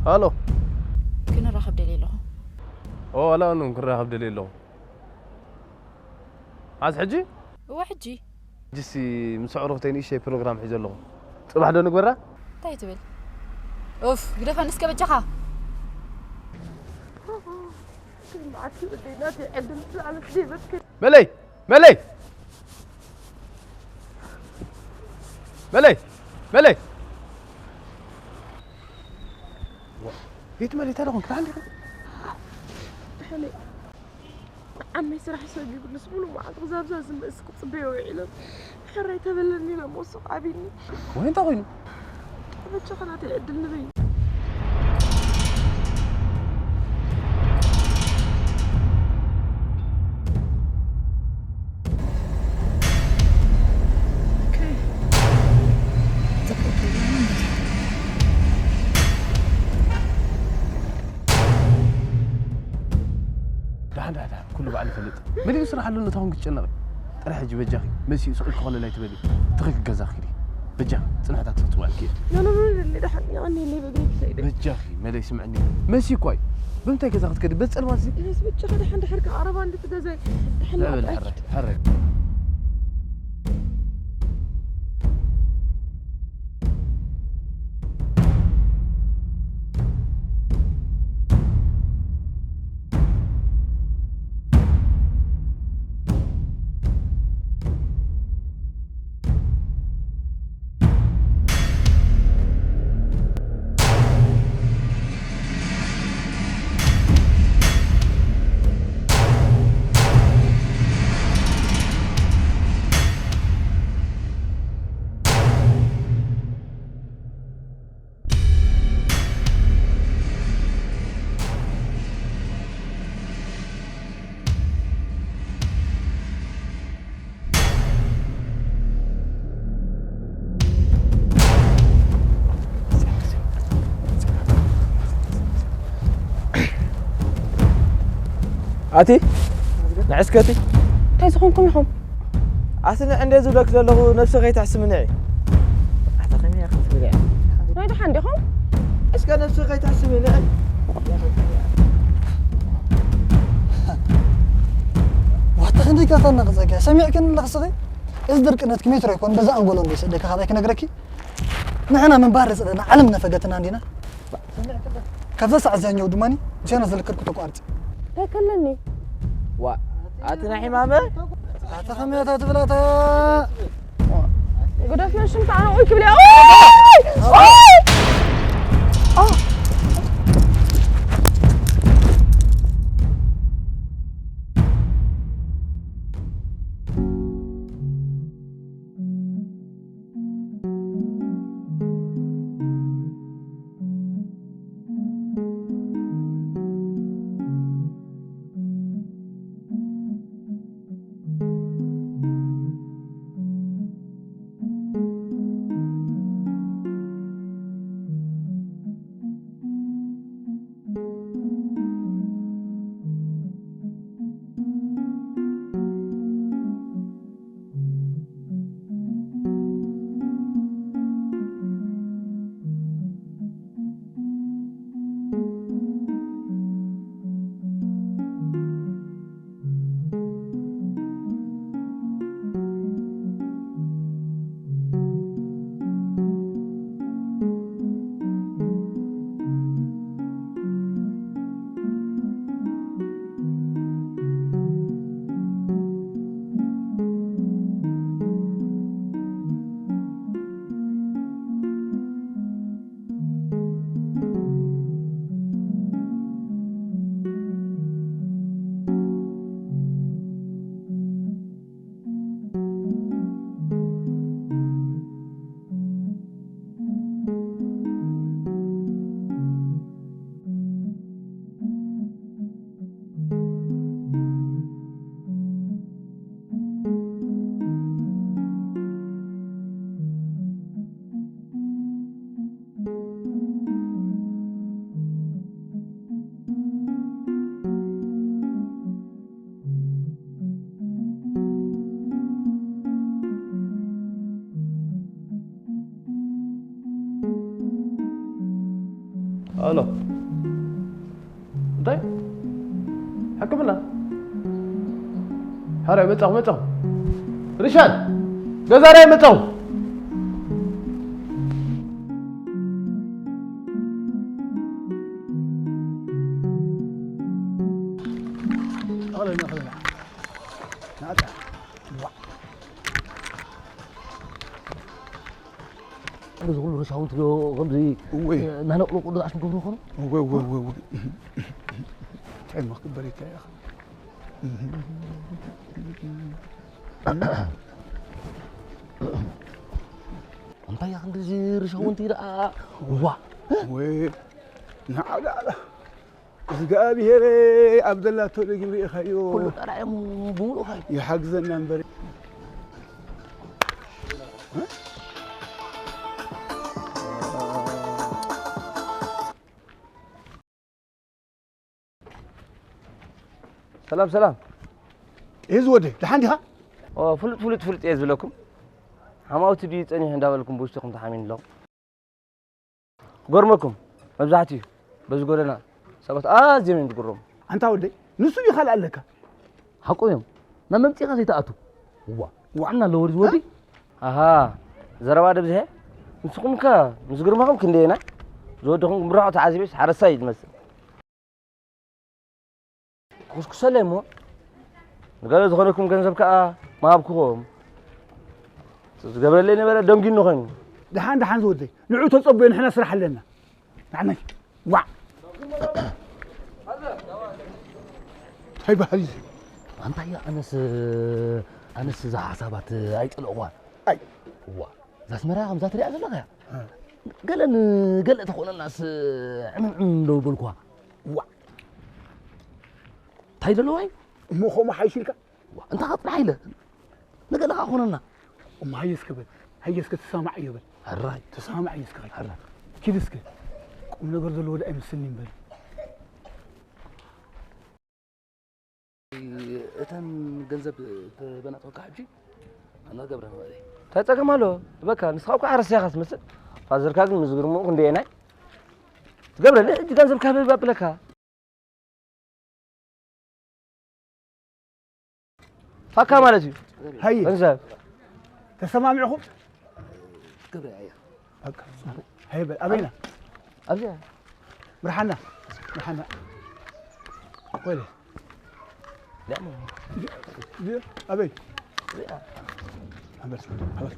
ሃሎ። ክንራኸብ ደልየ ኣለኹ። ኦ፣ ዋላ ኣነ እውን ክራኸብ ደልየ ኣለኹ። መዓዝ ሕጂ? እወ፣ ሕጂ። ሕጂሲ ምስ ኣዕሩኽተይ ንእሽተይ ፕሮግራም ሒዘ ኣለኹ። ጽባሕ ዶ ንግበራ? እንታይ ትብል? ኡፍ፣ ግደፈኒ እስከ በጃኻ። መዓት ወደይ ናተይ ዕድል ዝዓመት ዘይበትከ። መለይ! መለይ! መለይ! መለይ! ዋ፣ ቤት መለይ፣ እንታይ ደኾንክ? ደሓን ዲኻ? ደሓን እየ። ዓመይ ስራሕ ሰጊጉልስ ሙሉእ መዓልቲ ክዛብዛ ዝመስ ክጽበዮ ውዒለ። ሕራይ ተበለኒ ኢለ መውስቕ ኣቢኒ። ወይ እንታይ ኮይኑ? በጃኻ ናተይ ዕድል ንበይ። ደሓን፣ ደሓን፣ ደሓን፣ ኩሉ ባዕሉ ይፈልጥ። መሊኡ ስራሕ ኣሎ፣ ነታውን ክትጨነቒ። ጥራሕ ሕጂ በጃኺ፣ መሲኡ ስቕ ኢልኪ ኮለል ኣይትበሊ። ትኺ ገዛ ኪዲ። በጃኺ፣ ጽንሕታት ክትጽዋዕ ክኢል። ኖ፣ ኖ፣ ኖ፣ ኖ፣ ደሓን፣ የቐንየለይ፣ በእግረይ ክኸይድ እየ። በጃኺ፣ መለይ ስምዕኒ። መሲ እኳ እዩ። ብምንታይ ገዛ ክትከዲ? በዚ ጸልማት እዚ? እኔስ በጃኻ ደሓን፣ ድሕር ከኣ ቀረባ እንድትገዛይ። ደሓን ልዕበል፣ ንኣጣይኪ። ሕራይ፣ ሕራይ። ኣቲ ንዕስከቲ እንታይ ዝኾንኩም ኢኹም? ኣስንዕ እንደ ዝብለክ ዘለኹ ነብሲ ከይተሕስምኒ እየ። ኣታ ከመይ ኢኻ ትብል እያ? ናይ ደሓን ዲኹም? እስከ ነብሲ ከይተሕስምኒ እየ። ዋታ ክንደይ ካታና ክጸግያ ሰሚዕክን ኣለኽ ስኺ? እዚ ድርቅነትኪ ሜትሮ ኣይኮን በዛ ኣንጎሎ እንደ ይሰደካ ካባይ ክነግረኪ? ንሕና ምንባር ዝጸለና ዓለም ነፈገትና እንዲና። ካብዛ ሰዓት እዚኣ ኛው ድማ ምሳና ዝልክርኩ ተቋርጽ። እንታይ ከለኒ? ዋ፣ ኣቲ ናይ ሕማመ? ኣታ ከመይ ኣታ ትብል ኣታ? ግደፍዮ ሽምታ ኣነ ኦይ ክብል እያ። ኦይ! ኦይ! ኦ! ኣሎ እንታይ ሕክምና? ሓራይ መጻኹ መጻኹ። ርሻን ገዛራይ መጻኹ። እዚ ኩሉ ርሻውን ትሪኦ ከምዚ እወ። እናነቕነቑ ድቓስ ንገብሮ ኾኑ? እወ፣ እወ፣ እወ፣ እወ። እንታይ እሞ ክግበር ይከኣል? እንታይ እያ ክንድዚ ርሻውን ትሪኣ? ዋ። እወ። ንዓ ደኣ እግዚኣብሔር ኣብ ዘላቶ ደጊም ርኢኻዮ። ኩሉ ጠራዮም ብምሉእ ኸይ ይሓግዘና እምበር። ሰላም ሰላም። እዚ ወደ ደሓን ዲኻ? ኦ፣ ፍሉጥ ፍሉጥ ፍሉጥ እየ ዝብለኩም። ሓማውቲ ድዩ ጸኒሑ እንዳበልኩም ብውሽጥኹም ተሓሚኑ ኣለኹም። ክገርመኩም፣ መብዛሕትኡ በዚ ጎደና ሰባት ኣዝዮም እዮም ዝግረሙ። ኣንታ ወደይ፣ ንሱ ድዩ ካልእ ኣለካ? ሓቆም እዮም። ናብ መምጺእኻ ዘይትኣቱ። እዋ፣ ዋዕና ኣለዎ ድዩ ዝወዲ? ኣሃ፣ ዘረባ ደብዝሐ። ንስኹም ከ ምስ ግርማኹም ክንደየናይ? ዝወደኹም ብርሖ ተዓዚበስ ሓረስታይ እዩ ዝመስል። ክኹስኩሰለይ እሞ፣ ንገለ ዝኾነኩም ገንዘብ ከኣ ምሃብኩኹም። ዝገብረለይ ነበረ ደንጊኑ ኾይኑ። ደሓን፣ ደሓን ዝወደይ፣ ንዑ ተጸበዩ፣ ንሕና ስራሕ ኣለና። ንዓናይ፣ ዋዕ። እንታይ ባህል እዩ? ኣንታያ፣ ኣነስ፣ ኣነስ እዛ ሓሳባት ኣይጸለእኳን። ኣይ። እዋ፣ እዛ ኣስመራ ከምዛ ትሪኣ ዘለኻ እያ። እ። ገለ ንገለ ተኾነናስ ዕምዕም ዶ በልኳ። ዋዕ። እንታይ ደለዋ እዩ? እሞ ከምኡ ሓይሽ ኢልካ? ዋ፣ እንታ ኸጥራሕ ኢለ። ንገለ ኸዓ ኾነና። እሞ ሃየ እስከ በል። ሃየ እስከ ተሰማማዕ እዮ በል። ሕራይ። ተሰማማዕ እዮ እስከ ኸይ። ሕራይ። ኪድ እስከ። ቁም ነገር ዘለዎ ደኣ ኣይመስልኒ እምበር። እተን ገንዘብ ተበናጽወካ ሕጂ ኣነ ገብረ ማለት እዩ። እንታይ ጸገም ኣሎ? በቃ ንስኻ እኮ ሓረስታይ ኢኻ ትመስል። ፋዘርካ ግን ምስ ግርምኡ ክንደየናይ ትገብረለይ ሕጂ ገንዘብ ካብ ባብለካ። ፋካ ማለት እዩ። ሃየ። ገንዘብ። ተሰማሚዕኹም? ገብረ፣ ኣያ። በቃ፣ ጽቡቕ። ሃየ በል፣ ኣበይና? ኣብዚኣ። ምርሓና፣ ምርሓና። ወይለ። ያ፣ ሞ። ዲ-፣ ዲ-፣ ኣበይ? እዚኣ። ኣንበሳ፣ ኣበይ?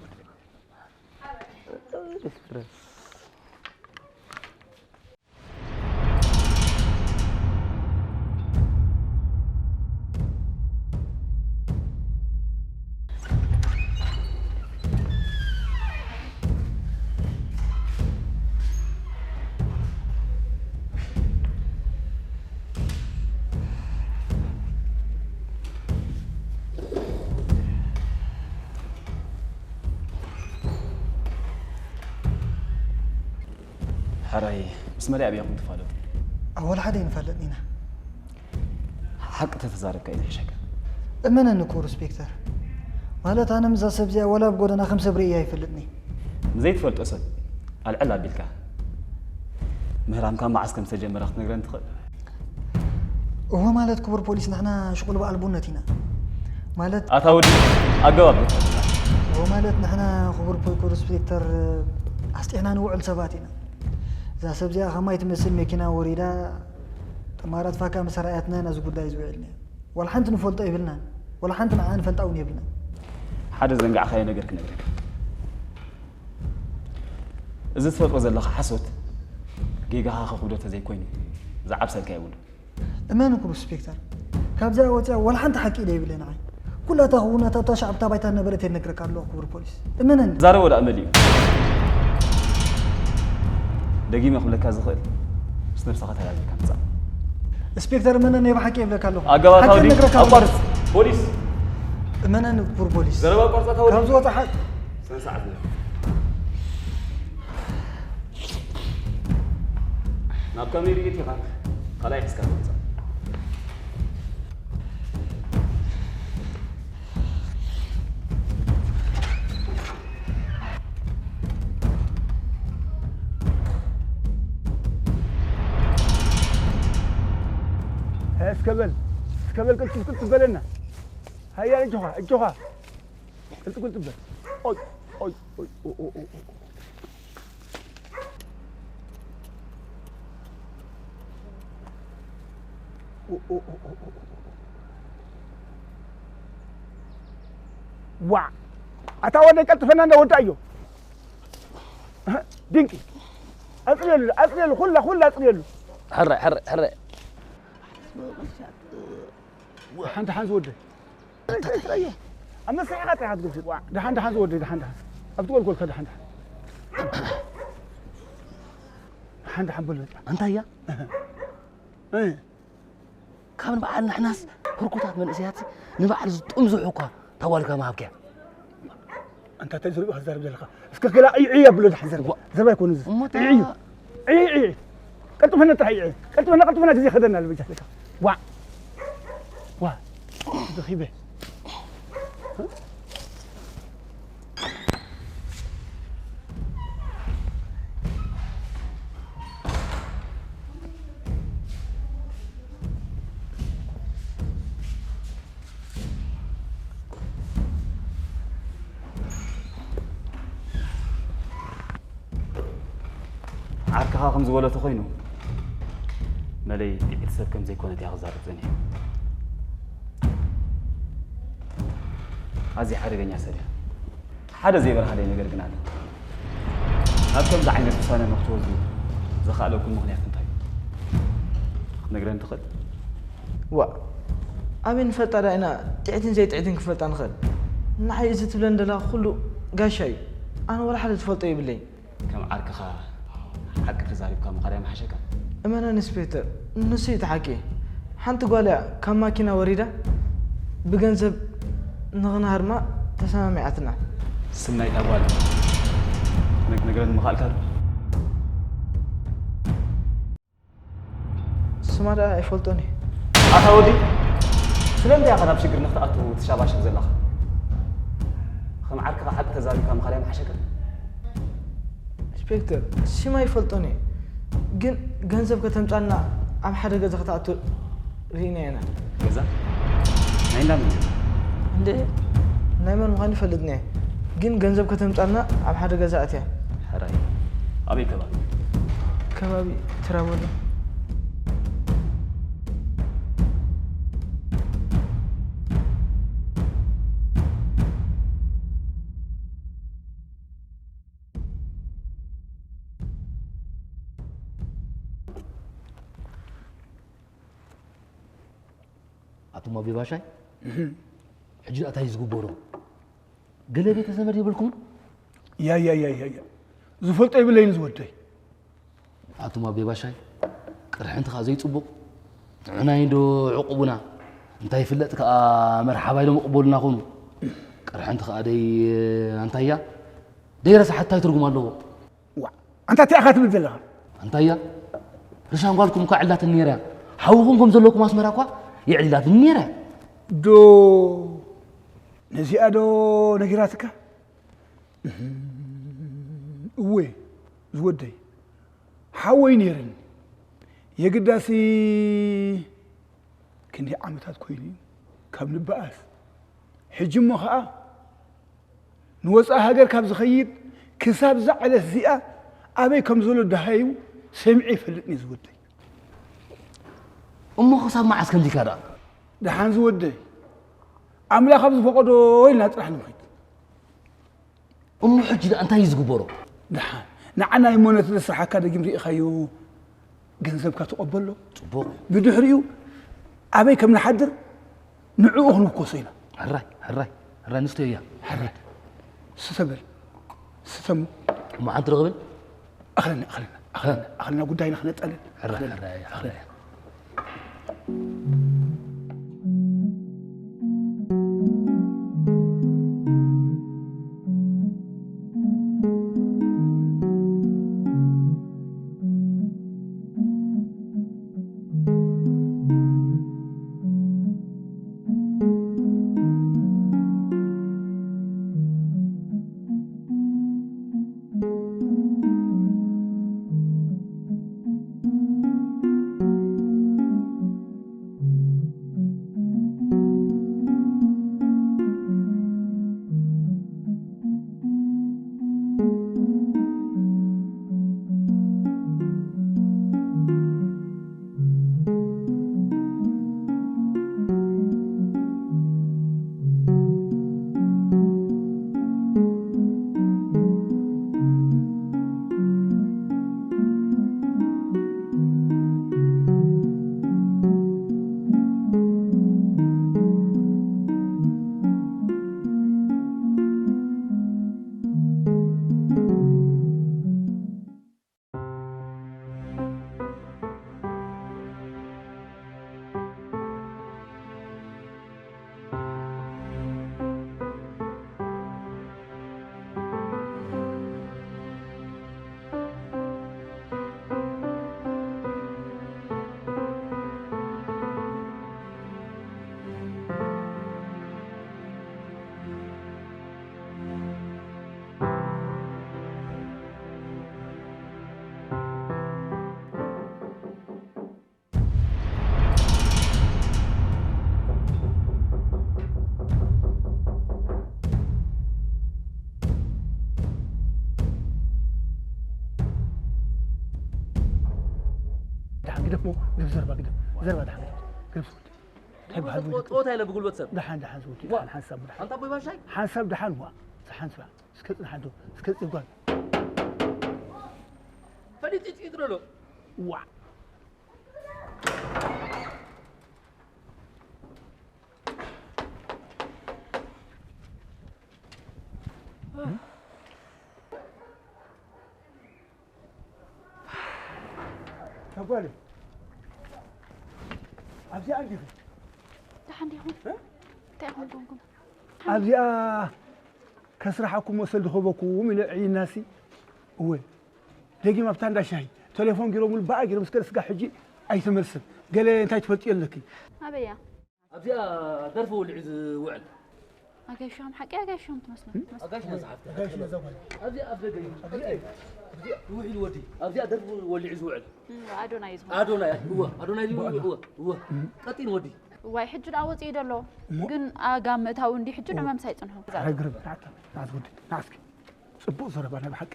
ሕራይ፣ ምስ መን ኣበይ ኢኹም ትፋለጡ? ኣብ ወላ ሓደ ኣይንፋለጥን ኢና። ሓቂ ተተዛረብካ እዩ ዝሕሸካ። እመነኒ ክቡር ኢንስፔክተር። ማለት ኣነ ምስዛ ሰብ እዚኣ ወላ ኣብ ጎደና ከም ሰብ ርእያ ኣይፈልጥን እየ። ንዘይትፈልጦ ሰብ ኣልዕል ኣቢልካ ምህራምካ መዓስ ከም ዝተጀመረ ክትነግረኒ ትኽእል? እወ ማለት ክቡር ፖሊስ ንሕና ሽቁል በዓል ቡነት ኢና። ማለት ኣታ ወዲ ኣገባብ ዶ ትፈልጥ? እወ ማለት ንሕና ክቡር ፖ-፣ ክቡር ኢንስፔክተር ኣስጢሕና ንውዕል ሰባት ኢና። እዛ ሰብ እዚኣ ከማይ ትመስል መኪና ወሪዳ ጥማራት ፋካ ምስ ረኣያትና ኢና እዚ ጉዳይ ዝውዕልና። ዋላ ሓንቲ ንፈልጦ የብልናን። ዋላ ሓንቲ ንዓ ንፈልጣ እውን የብልናን። ሓደ ዘንጋዕካዮ ነገር ክነግረካ። እዚ ትፈጥሮ ዘለኻ ሓሶት ጌጋኻ ከኽብዶ ተዘይኮይኑ ዝዓብሰልካ የብሉን። እመን ክቡር ኢንስፔክተር፣ ካብዚኣ ወፂኣ ዋላ ሓንቲ ሓቂ ኢለ የብለይ ንዓይ። ኩላ እታ ክውንነታ እታ ሻዕ ኣብታ ባይታ ነበረት እየ ዝነግረካ ኣለኹ ክቡር ፖሊስ። እመነኒ። ዛረቦ ደኣ መሊኡ። ደጊመ ክብለካ ዝኽእል ምስ ነብስኻ ተላዚብካ ምጻእ። ኢንስፔክተር እመነኒ፣ ናይ ብሓቂ የብለካ ኣለኹ። ኣጋባታዊ ሓቂ ድዩ? እነግረካ ኣለኹ። ኣቋርጽ። ፖሊስ። እመነኒ ክቡር ፖሊስ። ዘረባ ኣቋርጽ ኣታ ወዲ። ካብዚ ወፃ ሓ-፣ ስነ ስርዓት ነህ። ናብ ካሜራ ኢኻ ካልኣይ ሒዝካ ትመጽእ። እስከ በል፣ እስከ በል፣ ቅልጥፍ፣ ቅልጥፍ በለና። ሃያ፣ እጆኻ፣ እጆኻ። ቅልጥፍ፣ ቅልጥፍ በል። ኦይ፣ ኦይ፣ ኦይ፣ ኦ፣ ኦ፣ ኦ፣ ኦ። ኦ፣ ኦ፣ ኦ፣ ኦ፣ ኦ፣ ኦ። ዋዕ! ኣታ ወደይ ቀልጥፈና እንዳ ወዳእዮ። እህ፣ ድንቂ። ኣጽርየሉ፣ ኣጽርየሉ፣ ኩላ፣ ኩላ ኣጽርየሉ። ሕራይ፣ ሕራይ፣ ሕራይ። ሓንቲ ሓንቲ ወደይ። ኣብ መስርሕኻ ጥራይ ክትገድፍ። ዋዕ! ደሓን፣ ደሓን ዝወደይ፣ ደሓን፣ ደሓን። ኣብቲ ጎልጎልካ ደሓን፣ ደሓን። ደሓን፣ ደሓን በል በቃ። ኣንታ እያ? እ። ካብ ንበዓል ንሕናስ ህርኩታት መንእሰያት ንባዕል ዝጥምዝሑ እኳ ታዋልካ ምሃብከያ። ኣንታ እንታይ ዝርብኻ ትዛረብ ዘለኻ? እስከ ገላ ዕይ ዕይ ኣብሎ ደሓን ዘረባ። ዋ። ዘረባ ኣይኮነ እዚ። እሞ ታ- ዕይ ዕይ። ዕይ ዕይ። ቀልጥፈና ጥራሕ ዕይ ዕይ። ቀልጥፈና፣ ቀልጥፈና ግዜ ከደና ኣሎ በጃ ለካ። ዋ። ዋ። ደኺበ። ዓርክኻ ከም ዝበሎ ተኾይኑ፣ መለይ ጥዒት ሰብ ከም ዘይኮነት እያ ክዛረብ ጸኒሐ። ኣዝያ ሓደገኛ ሰብ እያ። ሓደ ዘይበርሃለይ ነገር ግን ኣሎ። ናብ ከምዚ ዓይነት ውሳነ ንክትወስዱ ዘኽኣለኩም ምኽንያት እንታይ እዩ? ክትነግረኒ ትኽእል? ዋእ፣ ኣበይ ንፈልጣ ደኣ ኢና ጥዕትን ዘይጥዕትን ክንፈልጣ ንኽእል? ንዓይ እዚ ትብለኒ ደለኻ ኩሉ ጋሻ እዩ። ኣነ ወላ ሓደ ዝፈልጦ የብለይን። ከም ዓርክኻ ሓቂ ተዛሪብካ ምኻድ ኣይምሓሸካን? እመነኒ ኢንስፔክተር፣ ንሱ እዩ እቲ ሓቂ። ሓንቲ ጓል እያ ካብ ማኪና ወሪዳ ብገንዘብ ንኽንሃርማ ተሰማሚዓትና። ስም ናይታ ጓል ነግ-፣ ነግረኒ ምኻልካ ዶ? ስማ ደኣ ኣይፈልጦን እየ። ኣታ ወዲ፣ ስለምንታይ ኢኻ ናብ ሽግር ንኽትኣቱ ትሻባሸብ ዘለኻ? ከም ዓርክኻ ሓቂ ተዛሪብካ ምኻድ ኣይምሓሸካን? ኢንስፔክተር፣ ስማ ኣይፈልጦን እየ፣ ግን ገንዘብ ከተምጻልና ኣብ ሓደ ገዛ ክትኣቱ ርኢናዮ ኢና። ገዛ? ናይ እንዳ መን ገዛ? እንዴ፣ ናይ መን ምዃኑ ይፈልጥን እየ፣ ግን ገንዘብ ከተምጻልና ኣብ ሓደ ገዛ ኣትያ። ሕራይ። ኣበይ ከባቢ? ከባቢ ትራቦሎ። ኣቱም ኣቤ ባሻይ፣ እህ። ሕጂ ደኣ እንታይ እዩ ዝግበሮ? ገለ ቤተ ዘመድ የብልኩምን? ያ፣ ያ፣ ያ፣ ያ፣ ያ። ዝፈልጦ የብለይን ዝወደይ። ኣቱም ኣቤ ባሻይ፣ ቅርሕንቲ ከኣ ዘይጽቡቕ። ንዕናይ ዶ ዕቑቡና? እንታይ ይፍለጥ ከኣ መርሓባ ኢሎም ይቕበሉና ኾኑ። ቅርሕንቲ ከኣ ደይ-፣ ኣንታያ፣ ደይረሳሓት እንታይ ትርጉም ኣለዎ? ዋእ፣ ኣንታ እንታይ ኢኻ ትብል ዘለኻ? ኣንታያ፣ ርሻን ጓልኩም እኳ ዕላትን ነይራ እያ። ሓውኹም ከም ዘለኩም ኣስመራ እኳ የዕሊላትኒ ነይራ እያ። ዶ ነዚኣ ዶ ነጊራትካ? እህም፣ እወ፣ ዝወደይ፣ ሓወይ ነይርኒ። የግዳሲ ክንደይ ዓመታት ኮይኑ እዩ ካብ ንበኣስ። ሕጂ እሞ ኸኣ ንወጻኢ ሃገር ካብ ዝኸይድ ክሳብ እዛ ዕለት እዚኣ ኣበይ ከም ዘሎ ደሃዩ ሰሚዐ ይፈልጥን እየ ዝወደይ። እሞ ክሳብ መዓስ ከምዚ ኢልካ ደኣ? ደሓን ዝወደይ፣ ኣምላኽ ኣብ ዝፈቐዶ ኢልና ጥራሕ ንኺድ። እሞ ሕጂ ደኣ እንታይ እዩ ዝግበሮ? ደሓን፣ ንዓና እሞ ነቲ ዘስርሓካ ደጊም ርኢኻዮ፣ ገንዘብካ ትቐበሎ። ጽቡቕ። ብድሕሪኡ ኣበይ ከም ንሓድር ንዕኡ ክንውከሶ ኢና። ሕራይ፣ ሕራይ፣ ሕራይ፣ ንስቶ እያ። ሕራይ። ስተ በል። ስተ እሞ። እሞ ሓንቲ ረኽብን? ኣኽለና፣ ኣኽለና፣ ኣኽለና፣ ኣኽለና ጉዳይና ክነጠልን። ሕራይ፣ ኣኽለና፣ ሕራይ፣ ኣኽለና። ሕራይ። ደሓን ግደፍ ሞ፣ ግደፍ ዘረባ ግደፍ። ዘረባ ደሓን ግደፍ። ግደፍ ዝወዲ። እንታይ በሃል ዝወዲ? ጸወታ ኢለ ብጉልበት ሰብ። ደሓን፣ ደሓን ዝወዲ። ዋ። ደሓን ሓንሳብ ደሓን። ኣንታ ኣቦይ ባሻይ? ሓንሳብ ደሓን ዋ። ሓንሳብ። እስከ ጽናሕ እንዶ። እስከ ጽናሕ ጓል። ፈሊጥ ይጥሎ። ዋ። ተጓለ ኣብዚኣ እንዲኹም ደሓን ዲኹም? እ? እንታይ ኢኹም ኮንኩም? ኣብዚኣ ከስርሓኩም መሰል ዝኸበኩም ኢለ ዕይናሲ። እወ። ደጊም ኣብታ እንዳ ሻሂ ተሌፎን ገይሮምሉ፣ በኣ ገይሮም እስከ ስጋ ሕጂ ኣይተመልስን። ገለ እንታይ ትፈልጥዮ ኣለኪ? ኣበያ? ኣብዚኣ ደርፊ ወሊዑ ዝውዕል። ኣጋይሽ ሻም ሓቂ ኣጋይሽ ሻም ትመስሉ። ኣጋይሽ ነዛ ሓፍቲ። ኣጋይሽ ነዛ ጓል። ኣብዚኣ ኣብ ደገ እዩ። ኣብዚኣ እዩ። ኣብዚኣ ውዒሉ ወዲ። ኣብዚኣ ደርፊ ወሊዑ ዝውዕል። እም፣ ኣዶናይ እዩ ዝመስል። ኣዶናይ፣ እወ፣ ኣዶናይ እዩ፣ እወ፣ እወ። ቀጢን ወዲ። ዋይ፣ ሕጂ ደኣ ወፂኡ ደሎ። እሞ? ግን ኣጋ ምእታው እንዲ ሕጂ ንመምሳይ ፅንሑ። ኣይግርም፣ ናዕታ፣ ናዕት ወዲ፣ ናዕስኪ። ፅቡቕ ዘረባ ናይ ብሓቂ።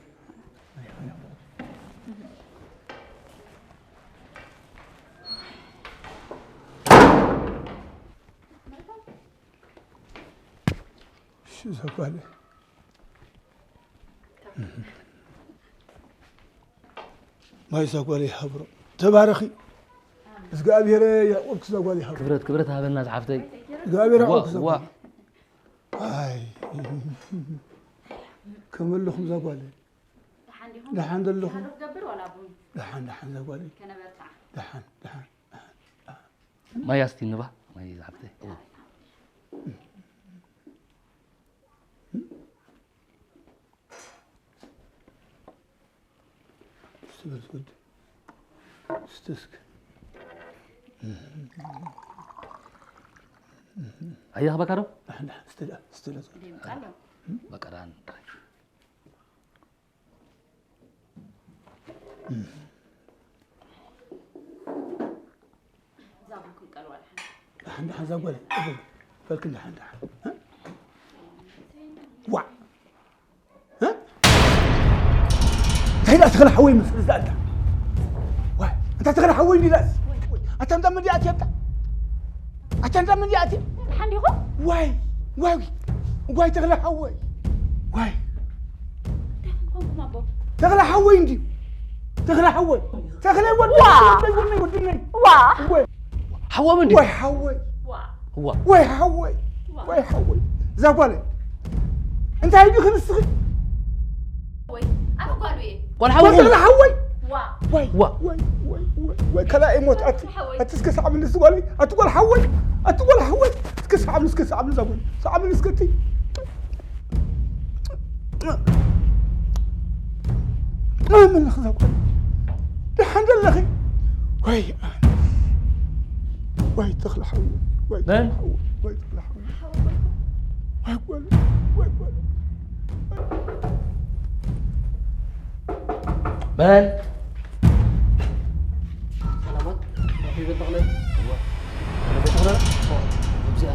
እሺ፣ እዛ ጓል። ማይ እዛ ጓል ይሃብሮ። ተባረኺ። እግዚኣብሔር ያዕቆብ ክዛ ጓል ይሃብሮ። ክብረት፣ ክብረት ሃበና ዝሓፍተይ። እግዚኣብሔር ያዕቆብ ዋ፣ ክዛ ዋ። ጓል። ኣይ። ከመይ ኣለኹም እዛ ጓል? ደሓን ዲኹም? ደሓን ዘለኹም? ደሓን ዶ ክገብር ዋላ ቡን? ደሓን፣ ደሓን እዛ ጓል። ከነበርትዓ። ደሓን፣ ደሓን፣ ደሓን፣ ደሓን። ማይ ኣስቲ ንባ፣ ማይ ዝሓፍተይ። እወ። እስቲ በል ትወድ። እስቲ እስኪ። ኣየኽበካ ዶ? ደሓን፣ ደሓን፣ እስቲ ዳ፣ እስቲ ዳ። ይምጻ ኣሎ። በቃ ደሓን፣ ደሓን። እዛ ቡን ክንቀልዋ ደሓን። ደሓን፣ ደሓን፣ እዛ ጓል፣ እዛ ጓል። በልክን ደሓን፣ ደሓን። እ? ዋዕ። እ? እንታይ ደኣ ተኽለ ሓወይ መስል እዛ ኣታ? ዋይ፣ ኣንታ ተኽለ ሓወይ እንዲ ዳስ? ኣታ እንዳ መን ኣትያ ኣታ? ኣታ እንዳ መን ኣትያ? ደሓን ዲኹም? ዋይ፣ ዋይ፣ ዋይ፣ ተኽለ ሓወይ። ዋይ። እንታይ ኮንኩም ኣቦ? ተኽለ ሓወይ እንድዩ። ተኽለ ሓወይ። ተኽለ ወዲ፣ ዋ! ወዲ፣ ወዲ፣ ወዲ፣ ወዲ። ዋ! ወይ። ሓዎም እንድዩ። ወይ ሓወይ። ዋ! ዋ! ወይ ሓወይ። ዋ! ወይ ሓወይ። እዛ ጓለይ። እንታይ ድዩ ክንስኺ? ወይ፣ ኣነ ጓሉ እየ። ጓል ሓወይ። ተኽለ ሓወይ። ዋ! ወይ፣ ዋ! ወይ፣ ወይ፣ ወይ፣ ወይ፣ ከላእ ሞት ኣቲ፣ ሓወይ። ኣቲ እስከ ሰዓብኒ እዛ ጓለይ። ኣቲ ጓል ሓወይ። ኣቲ ጓል ሓወይ። እስከ ሰዓብኒ፣ እስከ ሰዓብኒ እዛ ጓለይ። ሰዓብኒ እስከ ኣቲ። መን ኣለኺ እዛ ጓል? ደሓን ዘለኺ? ወይ ኣነ። ወይ ተኽለ ሓወይ፣ ወይ ተኽለ መን? ሓወይ፣ ወይ ተኽለ ሓወይ። ወይ ጓል፣ ወይ ጓል። መን? ሰላማት፣ ዳኺ በል ተኽለ። እዋ። ተኽለ? እዚኣ።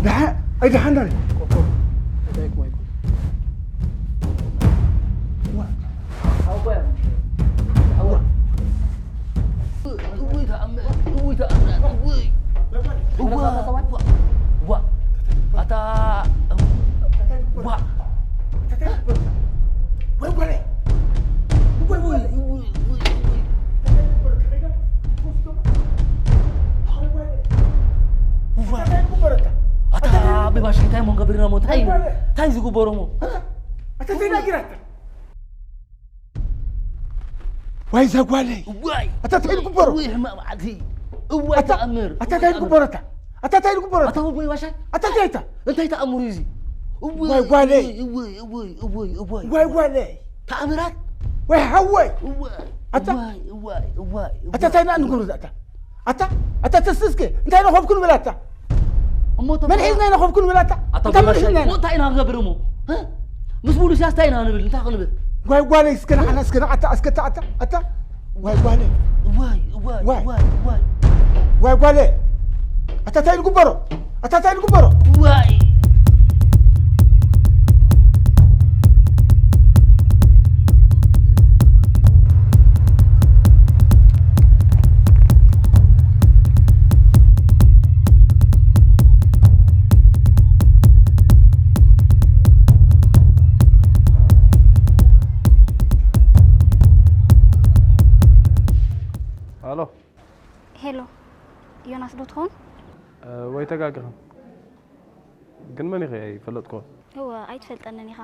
ደሓ-፣ ኣይደሓንዳን። ቆቆ፣ እንታይ እኮ ኣይኮን። ዋ። ሓወያ። ሓወያ። እውይ ተኣምር፣ እውይ ተኣምር፣ እውይ። እዋ፣ ዋ፣ ዋ። ኣታ፣ ዋ። ወይ ጓለይ። ወይ፣ ወይ፣ ወይ፣ ወይ፣ ወይ። ኣታ፣ ብባሽ፣ እንታይ እሞ ንገብር ኢና እሞ? እንታይ፣ እንታይ እዩ ዝግበሮ እሞ? ኣታ፣ እንታይ ናጊራታ? ዋይ፣ እዛ ጓለይ። ዋይ። ኣታ፣ እንታይ ዝግበሮ? እዋይ፣ ሕማቕ መዓልቲ። እዋይ፣ ኣታ፣ ተኣምር። ኣታ፣ እንታይ ዝግበሮ ኣታ? ኣታ፣ እንታይ ዝግበሮ ኣታ? ኣታ፣ ወይ፣ ዋሻይ። ኣታ፣ እንታይ እታ? እንታይ ተኣምር እዩ እዚ? እዋይ፣ ዋይ፣ ጓለይ። እዋይ፣ እዋይ፣ እዋይ፣ እዋይ። ዋይ፣ ጓለይ። ተኣምራት? ወይ ሓወይ! እዋይ፣ ኣታ? እዋይ፣ እዋይ፣ እዋይ፣ ኣታ እዋይ። እንታይ ኢና ንገብሮ እዛ ኣታ? ኣታ? ኣታ ተስስከ እንታይ ነኸብኩ ንብል ኣታ? እሞ እቶም መን ሒዝና ኢና ነኸብኩ ንብል ኣታ? ኣታ እንታይ መን በላሻይ፣ ሒዝና ኢና? እሞ እንታይ ኢና ክንገብር እሞ? እ? ምስ ሙሉ ሲያስ እንታይ ኢና ንብል? እንታይ ክንብል? ጓይ ጓለይ እስከ ንዓና እስከ ንዓታ እስከ ኣታ ኣታ ኣታ? ዋይ ጓለይ። እዋይ፣ እዋይ፣ ዋይ። እዋይ፣ እዋይ። ዋይ ጓለይ። ኣታ እንታይ ንግበሮ? ኣታ እንታይ ንግበሮ? እዋይ። ኣሎ። ሄሎ፣ ዮናስ ዶ ትኸውን? እ፣ ወይ ተጋጊኺ። ግን መን ኢኺ? ኣይፈለጥኩ። እወ፣ ኣይትፈልጠንን ኢኻ።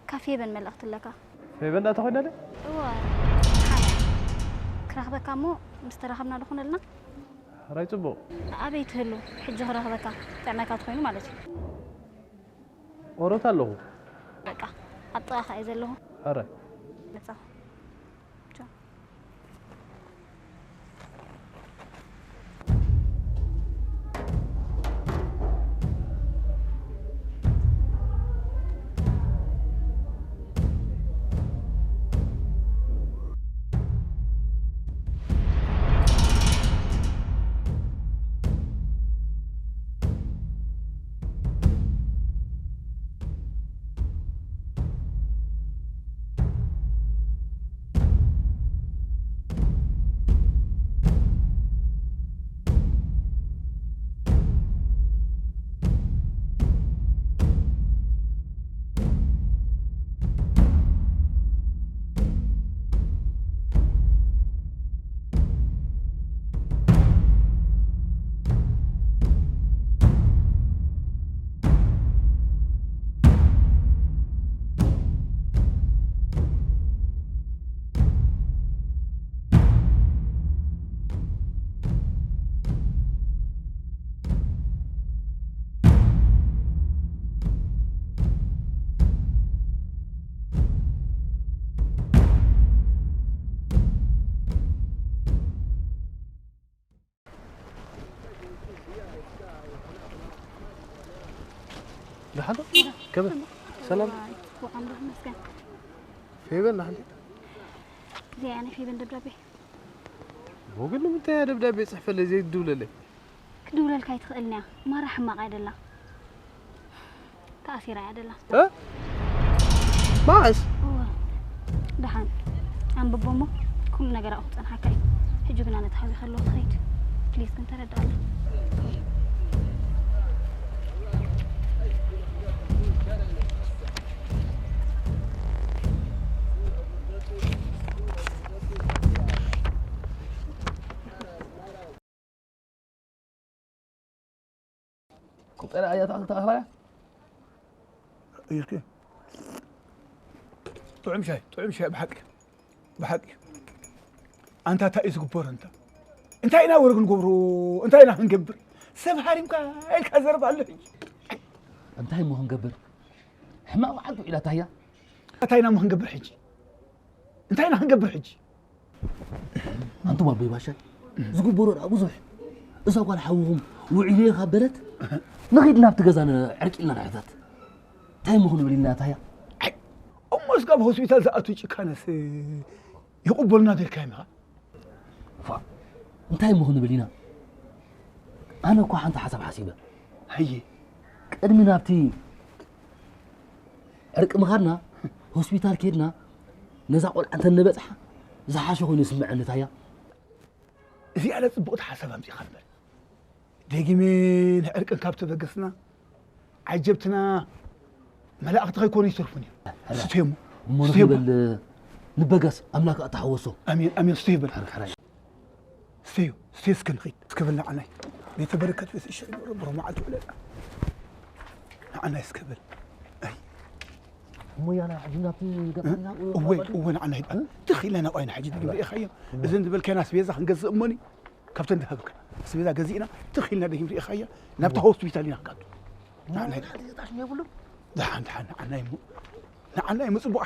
ካብ ፌበን መልእኽቲ ኣለካ። ፌበን እንዳ ተኾይና ለ? እወ፣ ሓና። ክረኽበካ እሞ ምስ ተራኸብና ዶ ኾነልና? ሕራይ ጽቡቕ። ኣበይ ትህሉ? ሕጂ ክረኽበካ። ጥዕመካ ተኾይኑ ማለት እዩ። ኦሮት ኣለኹ። በቃ፣ ኣብ ጥቓኻ እየ ዘለኹ። ሕራይ። መጻ። ቻው። ደሓን ዶ? ከመይ? ሰላም? ዋይ፣ ጽቡቕ፣ ኣምላኽ ይመስገን። ፌበን ደሓን ድያ? እዚኣ እያ ናይ ፌበን ደብዳቤ። እሞ ግን ንምንታይ እያ ደብዳቤ ጽሕፈለይ ዘይትድውለለይ? ክድውለልካ ኣይትኽእልን እያ። ማራ ሕማቕ እያ ደላ። ተኣሲራ እያ ደላ። እ? መዓስ? እወ። ደሓን። ኣንብቦ እሞ ኩሉ ነገር ኣብኡ ክጸንሓካ እዩ። ሕጂ ግና ነቲ ሓቢኻ ኣለዎ ትኸይድ። ፕሊዝ ግን ተረድኣኒ። ቁጠራ እያ ተኣኽል ተኣኽላያ? እይርክ። ጥዑም ሻይ፣ ጥዑም ሻይ ብሓቂ። ብሓቂ። ኣንታ እንታይ እዩ ዝግበር ኣንታ? እንታይ ኢና ወረ ክንገብሮ? እንታይ ኢና ክንገብር? ሰብ ሃሪምካ ኢልካ ዘረባ ኣሎ ሕጂ። እንታይ እሞ ክንገብር? ሕማቕ መዓልቲ ውዒላታ እያ። እንታይ ኢና እሞ ክንገብር ሕጂ? እንታይ ኢና ክንገብር ሕጂ? ኣንቱም ኣቦይ ባሻይ፣ ዝግበሮ ደኣ ብዙሕ። እዛ ጓል ሓውኹም ውዒለዮ ካብ በለት፣ ንኺድ ናብቲ ገዛ ን-፣ ዕርቂ ኢልና ንሕተት። እንታይ እሞ ክንብል ኢልና እታ እያ? ኣይ፣ እሞ እስካብ ሆስፒታል ዝኣቱ ጭካነስ ይቕበሉና ዶ ኢልካዮም ኢኻ? ፋ፣ እንታይ እሞ ክንብል ኢና? ኣነ እኮ ሓንቲ ሓሳብ ሓሲበ። ኣየ። ቅድሚ ናብቲ ዕርቂ ምኻድና፣ ሆስፒታል ኬድና፣ ነዛ ቆልዓ እንተነበጽሓ፣ ዝሓሸ ኮይኑ ይስምዐኒ፣ ታያ። እዚኣ ለ ጽቡቕቲ ሓሳብ ኣምጺእኻ እምበር። ደጊመ ንዕርቂ እንካብ ተበገስና፣ ዓጀብትና መላእኽቲ ከይኮኑ ይተርፉን እዮም። ሕራይ። ስተዮ እሞ፣ እሞ ስተዮ እሞ። ንኽበል ንበገስ፣ ኣምላክ ኣተሓወሶ። ኣሜን፣ ኣሜን። ስተዮ በል። ሕራይ፣ ሕራይ። ስተዮ፣ ስተዮ እስከ ንኺድ። እስከ በል ንዓናይ። ቤተ በረከት ቤት እሺ፣ ብሮ መዓልቲ ውዕለላ። ንዓናይ እስከ በል። ኣይ። እሞ ያና፣ ሕጂ ናብቲ ገባና፣ እወ፣ እወ፣ ንዓናይ። እ? ትኽ ኢልና ናብኣይና ሕጂ እ? ርኢኻዮ። እ። እዘን ዝበልካና ኣስቤዛ ክንገዝእ እሞኒ፣ ካብተን ዝሃብካ ኣስቤዛ ገዚእና፣ ትኽ ኢልና ደጊም ርኢኻዮ። ናብቲ እወ። ሆስፒታል ኢና ክንኣቱ። እሞ ንዓናይ። ናብቲ ገጣሽ የብሉ? ደሓን፣ ደሓን፣ ንዓናይ እሞ፣ ንዓናይ እሞ ጽቡቕ።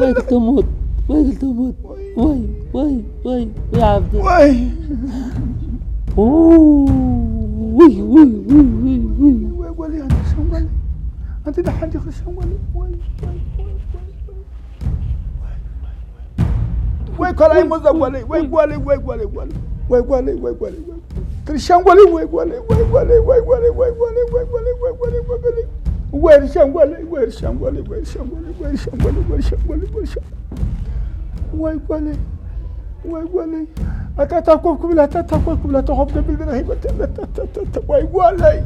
ወይ ክልተ ሞት፣ ወይ ክልተ ሞት። ወይ፣ ወይ፣ ወይ፣ ወይ ዓብዱ። ወይ። ኡ፣ ውይ፣ ውይ፣ ውይ፣ ውይ፣ ውይ። ወይ ጓለይ፣ ኣንቲ ሸንጓለይ። ኣንቲ ደሓን ዲኺ ሸንጓለይ? ወይ፣ ወይ፣ ወይ፣ ወይ፣ ወይ። ወይ ካልኣይ ሞት ዛ ጓለይ፣ ወይ ጓለይ፣ ወይ ጓለይ፣ ጓለይ። ወይ ጓለይ፣ ወይ ጓለይ፣ ወይ። ክርስቲያን ጓለይ፣ ወይ ጓለይ፣ ወይ ጓለይ፣ ወይ ጓለይ፣ ወይ ጓለይ፣ ወይ ጓለይ፣ ወይ ጓለይ፣ ወይ ጓለይ። ወይ ርሻን ጓለይ፣ ወይ ርሻን ጓለይ፣ ወይ ርሻን ጓለይ፣ ወይ ርሻን ጓለይ፣ ወይ ርሻን ጓለይ፣ ወይ ርሻን። ወይ ጓለይ፣ ወይ ጓለይ። ኣታ፣ ኣታ ኮፍ ክብል፣ ኣታ፣ ኣታ ኮፍ ክብል፣ ኣታ ኮፍ ዘብል ዝረኺበ፣ ኣታ፣ ኣታ፣ ኣታ፣ ኣታ፣ ወይ ጓለይ፣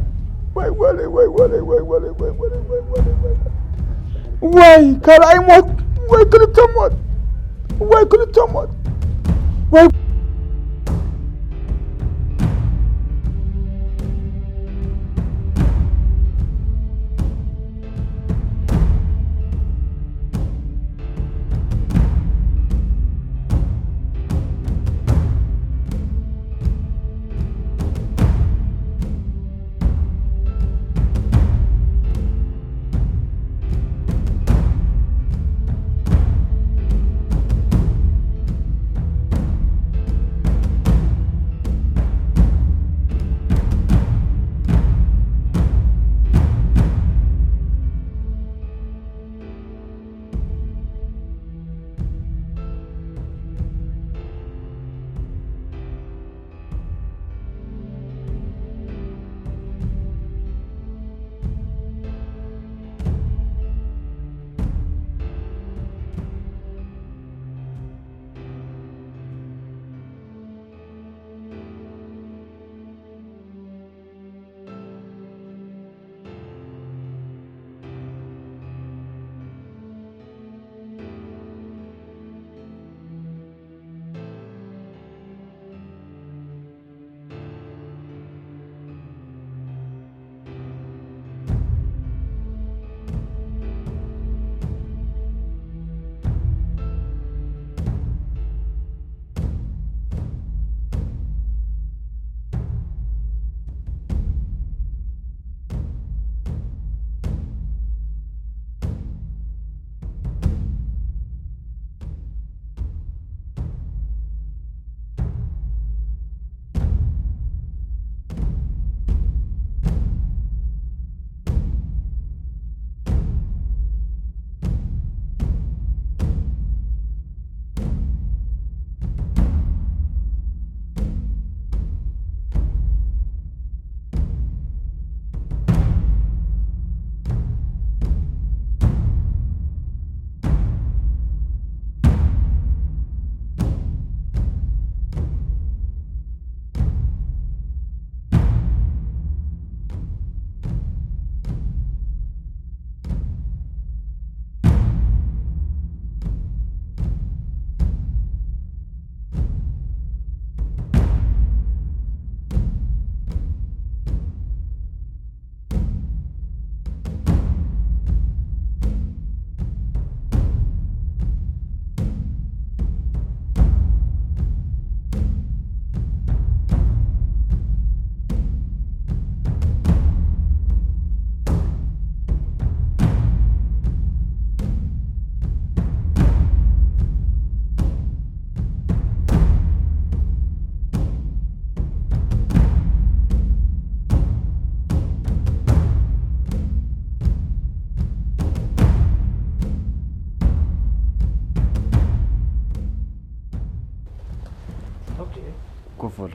ወይ ጓለይ፣ ወይ ጓለይ፣ ወይ ጓለይ፣ ወይ ጓለይ፣ ወይ ጓለይ፣ ወይ ጓለይ። ወይ ካልኣይ ሞት፣ ወይ ክልተ ሞት፣ ወይ ክልተ ሞት፣ ወይ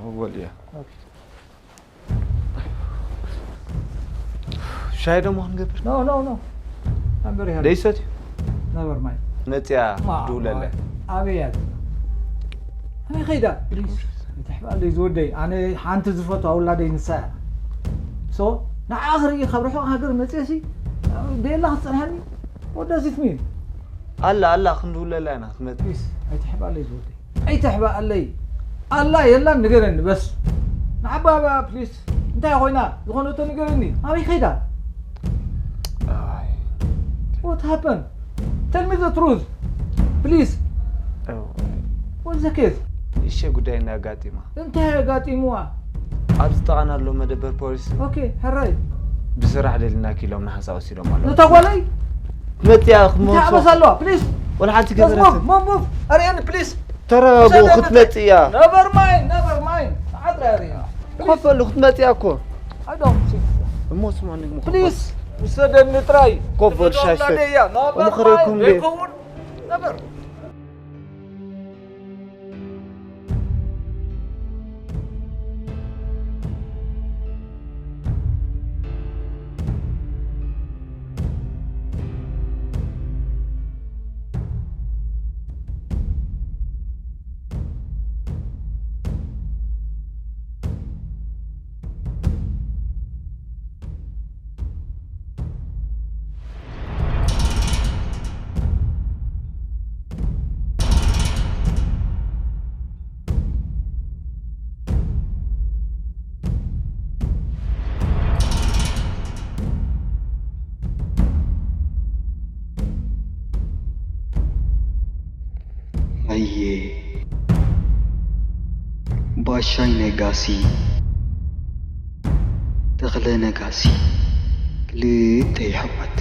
ክበል እያ። ኦኬ። ሻሂ ደሞ ክንገብር? ኖ፣ ኖ፣ ኖ። ነበር ይሃሉ። ደይሰት እዩ? ነበር ማይ። መጽያ ማ-፣ ድውለለ። ማ-፣ ኣበይ እያ? ኣበይ ኸይዳ? ፕሊዝ። ኣይትሕባለይ ዝወደይ። ኣነ ሓንቲ ዝፈትዋ ውላደይ ንሳ እያ። ሶ፣ ንዓ ክርኢ ካብ ርሑቕ ሃገር መጽየሲ፣ ቤላ ክትጸንሐኒ? What does it mean? ኣላ፣ ኣላ፣ ክንድውለላ ኢና ክትመጽእ። ፕሊዝ፣ ኣይትሕባለይ ዝወደይ። ኣይትሕባኣለይ። ኣላ የላን ንገረኒ በስ። ንዓባ ባ ፕሊስ። እንታይ ኮይና? ዝኾነቶ ንገረኒ። ኣበይ ከይዳ? ኣይ። What happened? Tell me the truth. Please. እው። What's the case? እሺ ጉዳይ እናጋጢማ። እንታይ ኣጋጢምዋ? ኣብ ዝጠቓና ኣሎ መደበር ፖሊስ። ኦኬ፣ ሕራይ። ብስራሕ ደልና ኪሎም ንሓንሳ ወሲዶም ኣለዉ። ነታ ጓለይ? መጽያ እንታይ ክመልሶ። ኣበሳ ኣለዋ? ፕሊስ። ወላ ሓንቲ Just ገበረት። Move, move, move. ኣርእየኒ ፕሊስ። ተረጋጉ፣ ውሰደኒ። ክትመጽእ እያ። Never mind, never mind. ዓጥራ ኣርእየኒ። ኮፍ በሉ፣ ክትመጽእ እያ እኮ። I don't see. እሞ ስማኒ፣ እሞ ኮፍ በሉ። ፕሊስ፣ ውሰደኒ ጥራይ። ኮፍ በሉ፣ ሻይ ትብሎ ስተ-፣ ወላደይ እያ። Never እሞ ክርእየኩም mind፣ ድየ? ዘይከውን። Never. ሃየ ባሻይ ነጋሲ፣ ተኽለ ነጋሲ፣ ክልተ የሕዋት፣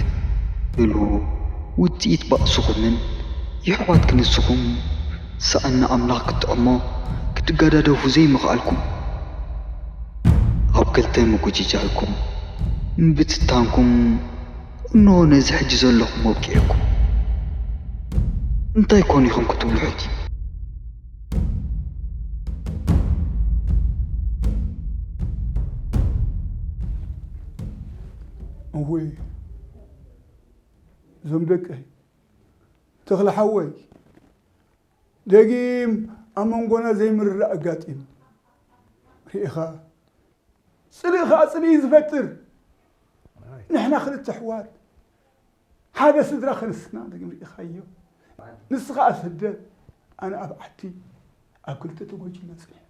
በሉ ውጽኢት ባእስኹምን የሕዋት ክንስኹም፣ ሰኣን ንኣምላኽ ክጥዕሞ ክትገዳደፉ ዘይምኽኣልኩም፣ ኣብ ክልተ ምጉጅጃልኩም፣ ምብትታንኩም፣ እንሆ ነዚ ሕጂ ዘለኹም ኣብቂዕኩም። እንታይ ኮን ኢኹም ክትብሉ ሕጂ? እወይ፣ እዞም ደቀይ፣ ተኽለ ሓወይ፣ ደጊም ኣብ መንጎና ዘይምርዳእ ኣጋጢሙ። ርኢኻ፣ ጽልኢ ኸኣ ጽልኢ ዝፈጥር። ንሕና ክልተ ኣሕዋት፣ ሓደ ስድራ ክንስና፣ ደጊም ርኢኻዮ። ንስኻ ኣብ ስደት፣ ኣነ ኣብ ዓዲ፣ ኣብ ክልተ ተጎጂና ጸኒሕና።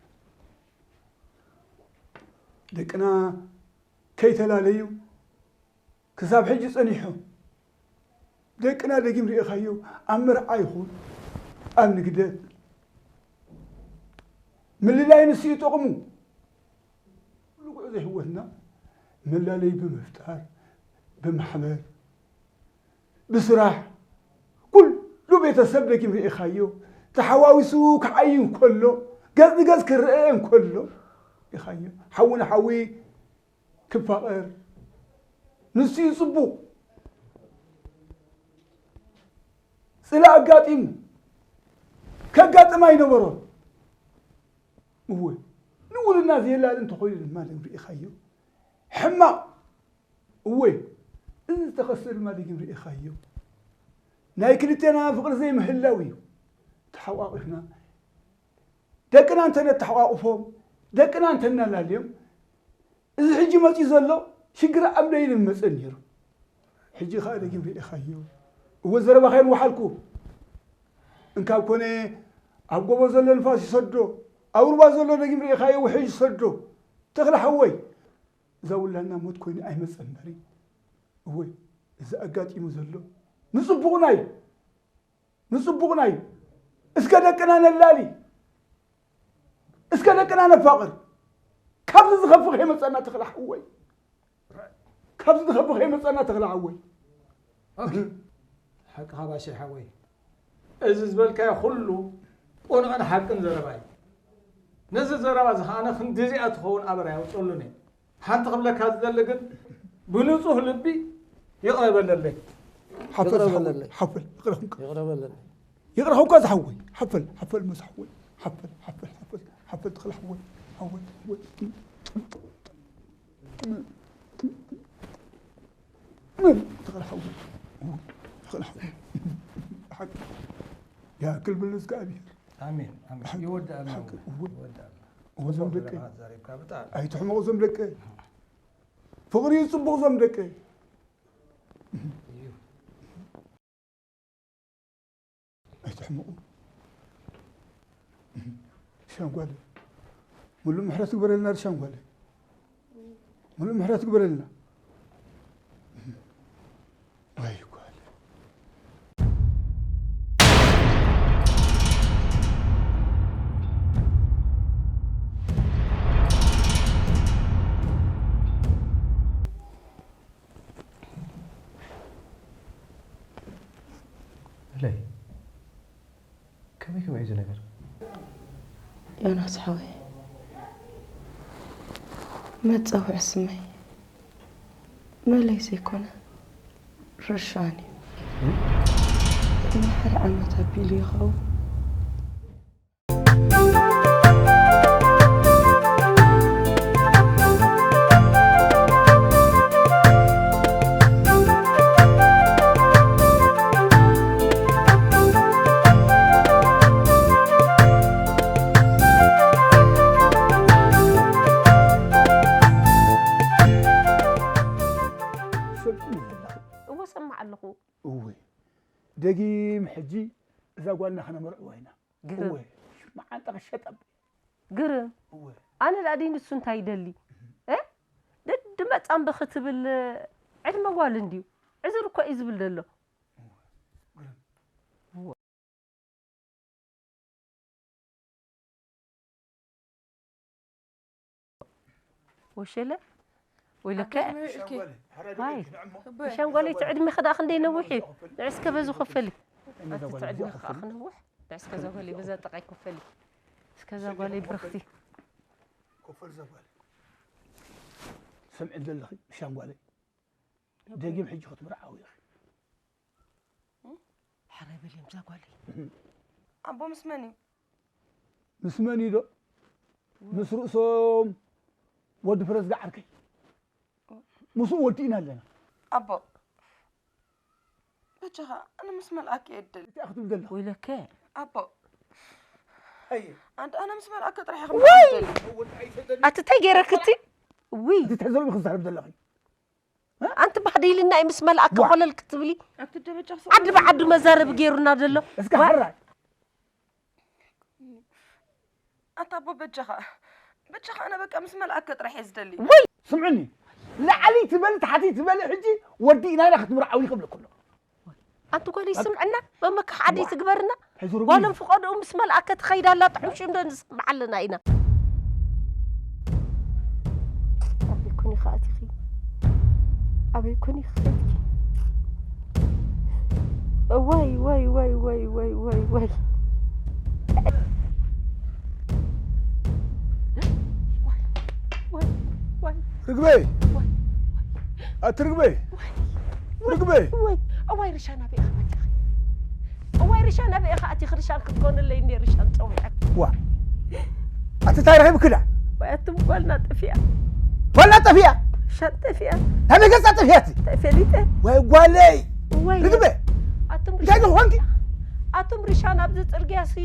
ደቅና ከይተላለዩ፣ ክሳብ ሕጂ ጸኒሖም። ደቅና ደጊም ርኢኻዮ፣ ኣብ መርዓ ይኹን ኣብ ንግደት ምልላይ ንሱ እዩ ጥቕሙ። ኩሉ ጉዕዞ ህይወትና መላለይ ብምፍጣር፣ ብማሕበር፣ ብስራሕ፣ ኩሉ ቤተሰብ ደጊም ርኢኻዮ፣ ተሓዋዊሱ ክዓዪ እንከሎ፣ ገጽ ንገጽ ክረአ እንከሎ፣ ርኢኻዮ። ሓዊ ንሓዊ ክፋቐር፣ ንሱ እዩ ጽቡቕ። ጽላእ ኣጋጢሙ፣ ከጋጥም ኣይነበሮን። እወ፣ ንውልና ዘየላሊ እንተኾይኑ ድማ ርኢኻዮ። ሕማቕ፣ እወ፣ እዚ ዝተኸስተ ድማ ደጊም ርኢኻዮ። ናይ ክልቴና ፍቕሪ ዘይምህላው እዩ። ተሓቋቒፍና፣ ደቅና እንተ ነተሓቋቑፎም፣ ደቅና እንተ እናላልዮም፣ እዚ ሕጂ መጺኡ ዘሎ ሽግር ኣብ ለይሊ ምመጸ ነይሩ። ሕጂ ኸኣ ደጊም ርኢኻዮ። እወ፣ ዘረባኻ የንውሓልኩ። እንካብ ኮነ ኣብ ጎቦ ዘሎ ንፋስ ይሰዶ፣ ኣብ ሩባ ዘሎ ደጊም ርኢኻዮ፣ ውሕጅ ይሰዶ። ተኽለ ሓወይ፣ እዛ ውላድና ሞት ኮይኑ ኣይመጸን እምበሪ። እወ፣ እዚ ኣጋጢሙ ዘሎ ንጽቡቕና እዩ። ንጽቡቕና እዩ። እስከ ደቅና ነላሊ፣ እስከ ደቅና ነፋቕር። ካብዚ ዝኸፍእ ከይመጸና ተኽለ ሓወይ፣ ካብዚ ዝኸፍእ ከይመጸና ተኽለ ሓወይ። ኦኬ፣ ሓቅኻ ባሸይ ሓወይ። እዚ ዝበልካዮ ኩሉ ቅኑዕን ሓቅን ዘረባ እዩ። ነዚ ዘረባ እዚ ኸዓ ክንዲ እዚኣ ትኸውን ኣበር ኣይኣውፀሉን እየ። ሓንቲ ክብለካ ዝደሊ ግን፣ ብንጹህ ልቢ ይቕረ በለለይ። ሓፈል ይቕረ ዝሓወይ፣ በለለይ። ሓፈል፣ ይቕረ ኹንካ። ይቕረ በለለይ። ይቕረ ኹንካ ዝሓወይ። ሓፈል፣ ሓፈል መስ ሓወይ። ሓፈል፣ ሓፈል፣ ሓፈል፣ ሓፈል ተኽለ ሓወይ። أول، أول. من؟ تقلع حول. تقلع حول. حق. يا كل بالله زكابير. ኣሜን፣ ኣሜን። ሓቂ፣ ይወድኣልና ሓቂ፣ እውን። እውን። ይወድኣልና። እዞም ጽቡቕ ደቀይ። ነገራት ዘሪብካ ብጣዕሚ። ኣይትሕመቑ እዞም ደቀይ። ፍቕሪ እዩ ጽቡቕ እዞም ደቀይ። እዩ። ኣይትሕመቑ። ሻንጓለ። ሙሉእ ምሕረት ግበረልና ሻንጓለ። ሙሉእ ምሕረት ግበረልና። ወይ ጓል። እለይ፣ ከመይ ከመይ እዩ እዚ ነገር? ዮናስ ሓወይ፣ መጻውዒ ስመይ መለይ ዘይኮነ ርሻን እዩ። ቅድሚ ሓደ ዓመት ኣቢሉ ይኸውን። እወ፣ ሰማዕ ኣለኹ። እወ፣ ደጊም ሕጂ እዛ ጓልና ከነመርዕዋ ኢና። ግርም። እወ፣ መዓንጣ ክሸጠብ። ግርም። እወ። ኣነ ደኣ ደይ ንሱ እንታይ ይደሊ? እ? ደድመጻም ብኽትብል ዕድመ ጓል እንድዩ። ዕዝር እኮ እዩ ዝብል ዘሎ። እወ፣ ግርም። ወሸለ ወይለከ ኣጋጣሚ እልኪ። ዋይ፣ ሸንጓለይቲ ዕድሜ ከዳ ክንደይ ነዊሕ እዩ። ንዕስከ በዚ ክፈሊ። ኣቲ ትዕድሚ ከዓ ክነውሕ። ንዕስከ ዘበሊ በዛ ጠቃይ ክፈሊ። እስከ ዘጓለይ ብርኽቲ። ኮፈል ዘጓለይ። ስምዒ ዘለኺ ሻንጓለይ። ደጊም ሕጂ ክትምርዓዊ ኢኺ። ሕራይ በልዮም እዛ ጓለይ። ኣቦ ምስ መን እዩ? ምስ መን እዩ ዶ? ምስ ርእሶም ወዲ ፕረዝጋ ዓርከይ። ምስኡ ወዲእና ኣለና። ኣቦ፣ በጃኻ፣ ኣነ ምስ መልኣክ እየ እድል። እንታይ ክትብል ዘለኻ? ወይለከ። ኣቦ፣ ኣየ። ኣንተ ኣነ ምስ መልኣክ ጥራሕ ኢኻ ወይ! ኣቲ እንታይ ገይረክቲ? ውይ! እቲ ተዘሪቡ ክዛረብ ዘለኺ። ኣንቲ ባህዲልና እዩ ምስ መልኣክ ዋ! ኮለል ክትብሊ። ኣቲ ደበጃ ዓዲ ብዓዱ መዛረቢ ገይሩና ዘሎ። እስከ ዋ! ሕራይ። ኣታ ኣቦ በጃኻ፣ በጃኻ ኣነ በቃ ምስ መልኣከ ጥራሕ እየ ዝደሊ። ወይ! ስምዕኒ፣ ላዕሊ ትበል ታሕቲ ትበል ሕጂ ወዲእና ኢና ክትምርዓዊ ክብለኩ ኣለኹ። ኣንቲ ጓል ይስምዕና፣ መመካሕ ዓዲ ትግበርና። ሕዙር ጓሎም ፍቐድኡ ምስ መልኣከ ትኸይድ ኣላ፣ ጥዑም ሽም ዶ ንስምዓ ኣለና ኢና። ኣበይ ኮን ኢኻ ኣቲኺ? ኣበይ ኮን ኢኻ ከይድኪ? ዋይ፣ ዋይ፣ ዋይ፣ ዋይ፣ ዋይ፣ ዋይ፣ ዋይ። ዋይ፣ ዋይ፣ ዋይ። ርግበይ! ዋይ፣ ዋይ። ኣቲ ርግበይ! ዋይ፣ ርግበይ! ዋይ፣ እዋይ ርሻ ናበይ ኢኻ ኣቲኺ? እዋይ ርሻ ናበይ ኢኻ ኣቲኺ? ርሻን ክትኮንለይ እንዴ ርሻን ጸዊዐ። ዋ! ኣቲ እንታይ ረኺብኪ ደኣ? ወይ ኣቱም ጓልና ጠፊኣ። ጓልና ጠፊኣ? ሻን ጠፊኣ። ናበይ ገጻ ጠፊኣቲ? እንታይ ፈሊጠ? ወይ ጓለይ! ወይ። ርግበ! ኣቱም እንታይ ርሻን ዝኾንኪ? ጠፊኣ። ኣቱም ርሻን ኣብዚ ጽርግያ ሲ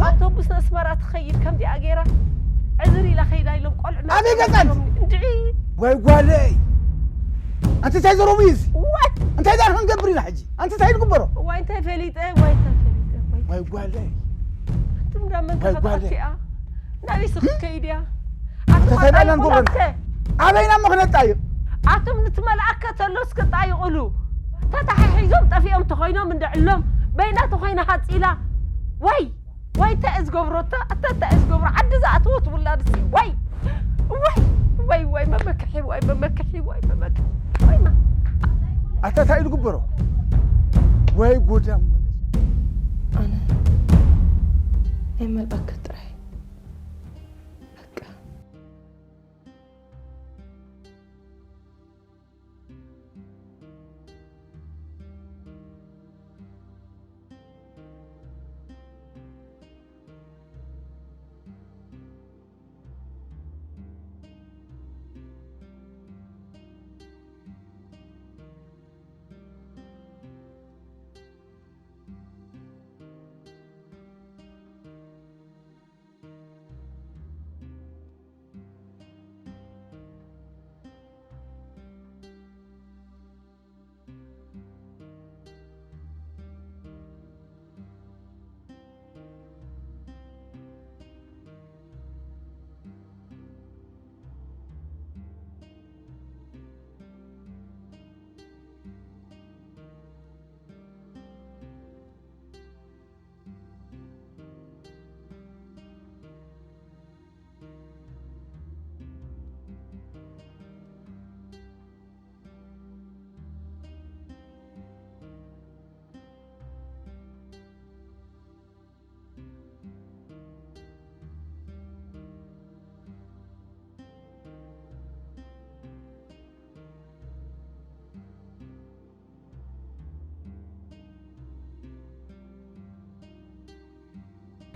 ኣውቶቡስ ንኣስመራ ትኸይድ ከምዚኣ ገይራ ዕዝር ኢላ ከይዳ ኢሎም ቆልዑ ኣበይ ገጻ? እንድዒ። ወይ ጓለይ! ኣንቲ እንታይ ዘረቡ እዩ እዚ? ወይ። እንታይ ደኣ ክንገብር ኢና ሕጂ? ኣንቲ እንታይ ንግበሮ? ወይ እንታይ ፈሊጠ? ወይ እንታይ ፈሊጠ? ወይ ወይ ጓለይ! ኣቱም እንዳ መን ወይ ጓለይ! ተኸታቲኣ? ናበይ ሲ ክትከይድ እያ? ኣቱም እንታይ ኣጣይቑላ ንገብረና? እስከ። ኣበይና እሞ ክነጣይቕ? ኣቱም ንትመልኣከ ተሎ እስከ ጣይቑሉ። ተታሓሒዞም ጠፊኦም ተኾይኖም እንደ ዕሎም በይና ተኾይና ሃፂላ። ወይ! ወይ እንታይ እየ ዝገብሮ? እታ፣ እታ እንታይ እየ ዝገብሮ? ዓዲ ዝኣትዎ ትብላ ንሲ። ወይ! ወይ! ወይ! ወይ መመክሒ! ወይ መመክሒ! ወይ መመክሒ! ወይ መ- ኣታ እንታይ እዩ ዝግበሮ? ወይ ጎዳም! ኣነ ናይ መልኣክ ጥራይ በቃ።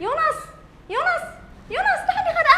ዮናስ! ዮናስ! ዮናስ! ደሓን ዲኻ ደኣ?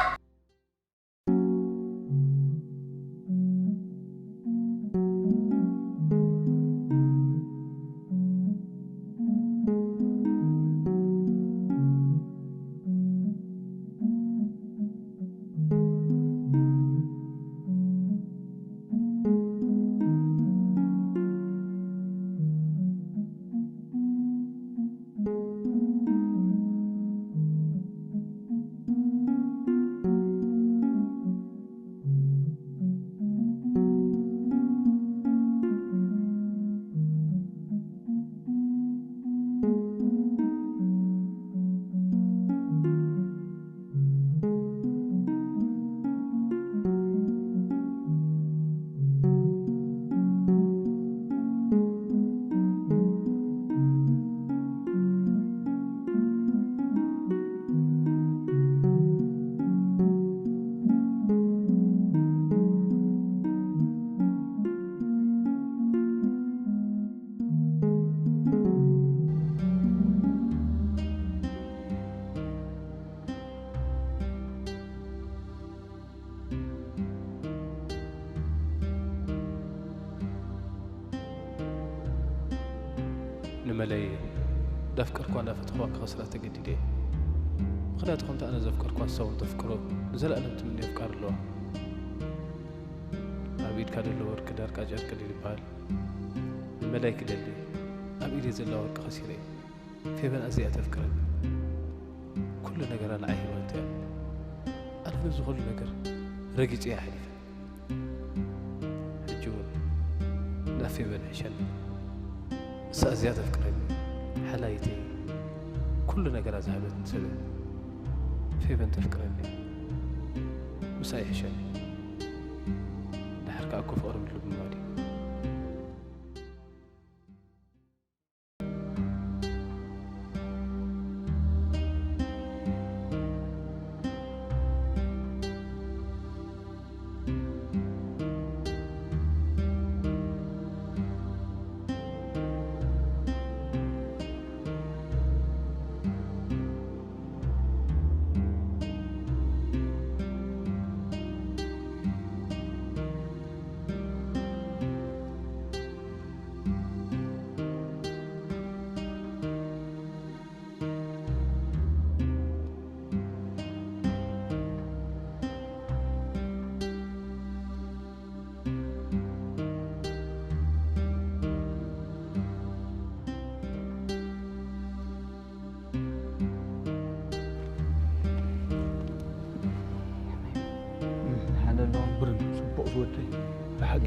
ንመለይ እየ። እንዳፍቀርኳ እንዳፈተኽዋ ክኸስራ ተገዲደ እየ። ምኽንያቱ ከምቲ ኣነ ዘፍቀርኳ ንሳ እውን ተፍቅሮ ንዘለኣለም ትምነ ኣፍቃሪ ኣለዋ። ኣብ ኢድካ ዘሎ ወርቂ ዳርቃ ጨርቂ ድዩ ዝበሃል? ንመለይ ክደሊ ኣብ ኢደይ ዘላ ወርቂ ከሲረ እየ። ፌቨን ኣዝያ እያ ተፍቅረኒ። ኩሉ ነገራ ንዓይ ህይወት እያ። ኣነ ነዚ ኩሉ ነገር ረጊጸ እየ ሓሊፈ። ሕጂ እውን ናብ ፌቨን ይሕሸኒ። ንሳ ኣዝያ ተፍቅረኒ፣ ሓላይተይ፣ ኩሉ ነገራ ዝሃበትኒ ሰብ እያ። ፌቨን ተፍቅረኒ እያ። ምስኣ ይሕሸኒ። ድሓር ከኣ እኮ ፍቕሪ ምልምማድ እዩ። ሓለሎ። ብርን ጽቡቕ ዝወደይ፣ ብሓቂ።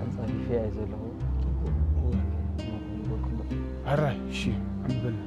ኣንጻፊፍያ እየ ዘለኹ። ጽቡቕ። እወ። ንኹም በልኩም በል። ሕራይ፣ እሺ፣ ዕምበልና።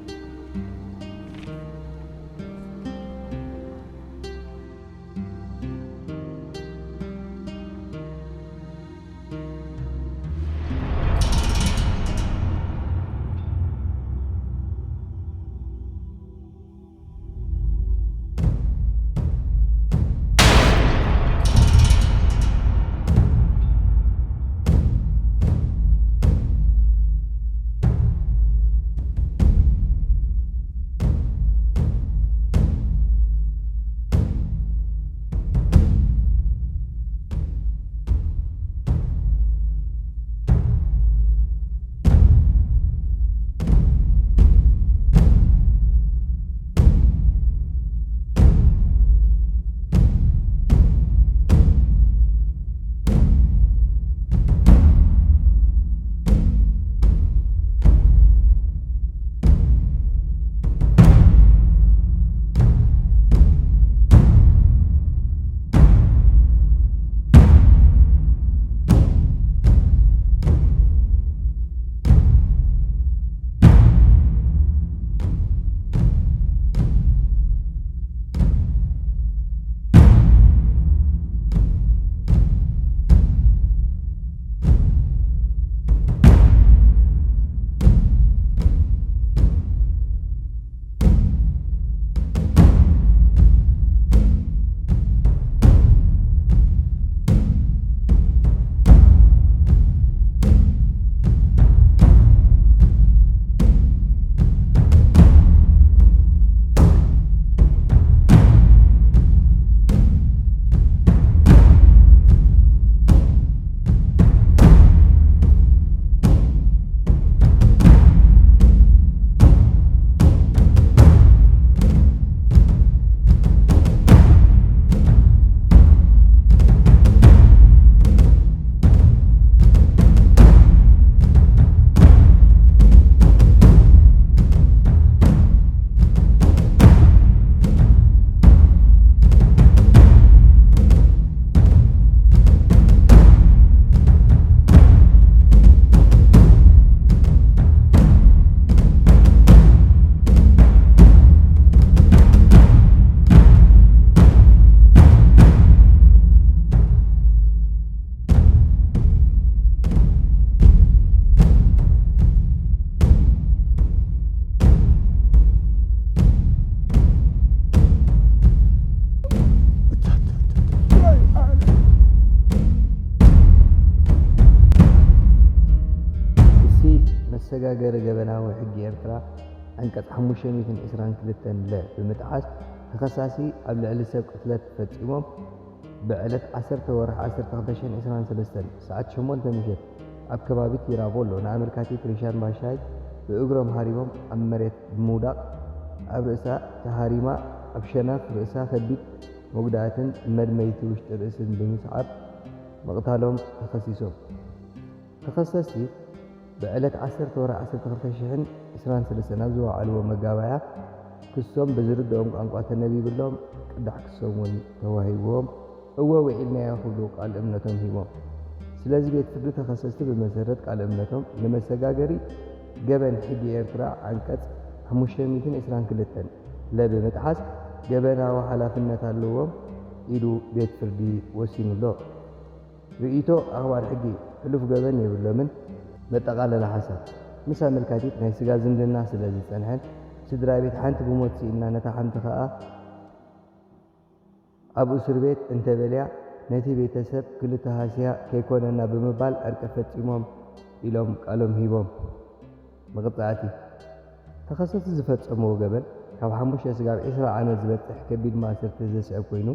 ዝተሰጋገረ ገበናዊ ሕጊ ኤርትራ ዓንቀጽ ሓሙሽተ ሚእትን ዕስራን ክልተን ለ ብምጥሓስ ተኸሳሲ ኣብ ልዕሊ ሰብ ቅትለት ፈጺሞም ብዕለት ዓሰርተ ወርሒ ዓሰርተ ክልተ ሽሕን ዕስራን ሰለስተን ሰዓት ሸሞንተ ምሸት ኣብ ከባቢ ቲራቮሎ ንኣመልካቲት ሪሻን ባሻይ ብእግሮም ሃሪሞም ኣብ መሬት ብምውዳቕ ኣብ ርእሳ ተሃሪማ ኣብ ሸነኽ ርእሳ ከቢድ መጉዳእትን መድመይቲ ውሽጢ ርእስን ብምስዓብ ምቕታሎም ተኸሲሶም። ተኸሰስቲ ብዕለት ዓሰርተ ወርሒ ዓሰርተ ክልተ ሽሕን ዕስራን ሰለስተን ኣብ ዝወዓልዎ መጋባእያ ክሶም ብዝርድኦም ቋንቋ ተነቢብሎም ቅዳሕ ክሶም እውን ተዋሂብዎም እወ ውዒልናዮ ክብሉ ቃል እምነቶም ሂቦም። ስለዚ ቤት ፍርዲ ተኸሰስቲ ብመሰረት ቃል እምነቶም ንመሰጋገሪ ገበን ሕጊ ኤርትራ ዓንቀጽ ሓሙሽተ ሚእትን ዕስራን ክልተን ለ ብምጥሓስ ገበናዊ ሓላፍነት ኣለዎም ኢሉ ቤት ፍርዲ ወሲኑሎ። ርእይቶ ኣኽባር ሕጊ ሕሉፍ ገበን የብሎምን። መጠቓለሊ ሓሳብ፣ ምስ ኣመልካቲት ናይ ስጋ ዝምድና ስለ ዝጸንሐን ስድራ ቤት ሓንቲ ብሞት ስኢና ነታ ሓንቲ ከኣ ኣብ እስር ቤት እንተበልያ ነቲ ቤተሰብ ክልተ ሃስያ ከይኮነና ብምባል ዕርቂ ፈጺሞም ኢሎም ቃሎም ሂቦም። መቕጻዕቲ፣ ተኸሰስቲ ዝፈጸምዎ ገበን ካብ ሓሙሽተ ስጋብ ዕስራ ዓመት ዝበጽሕ ከቢድ ማእሰርቲ ዘስዕብ ኮይኑ፣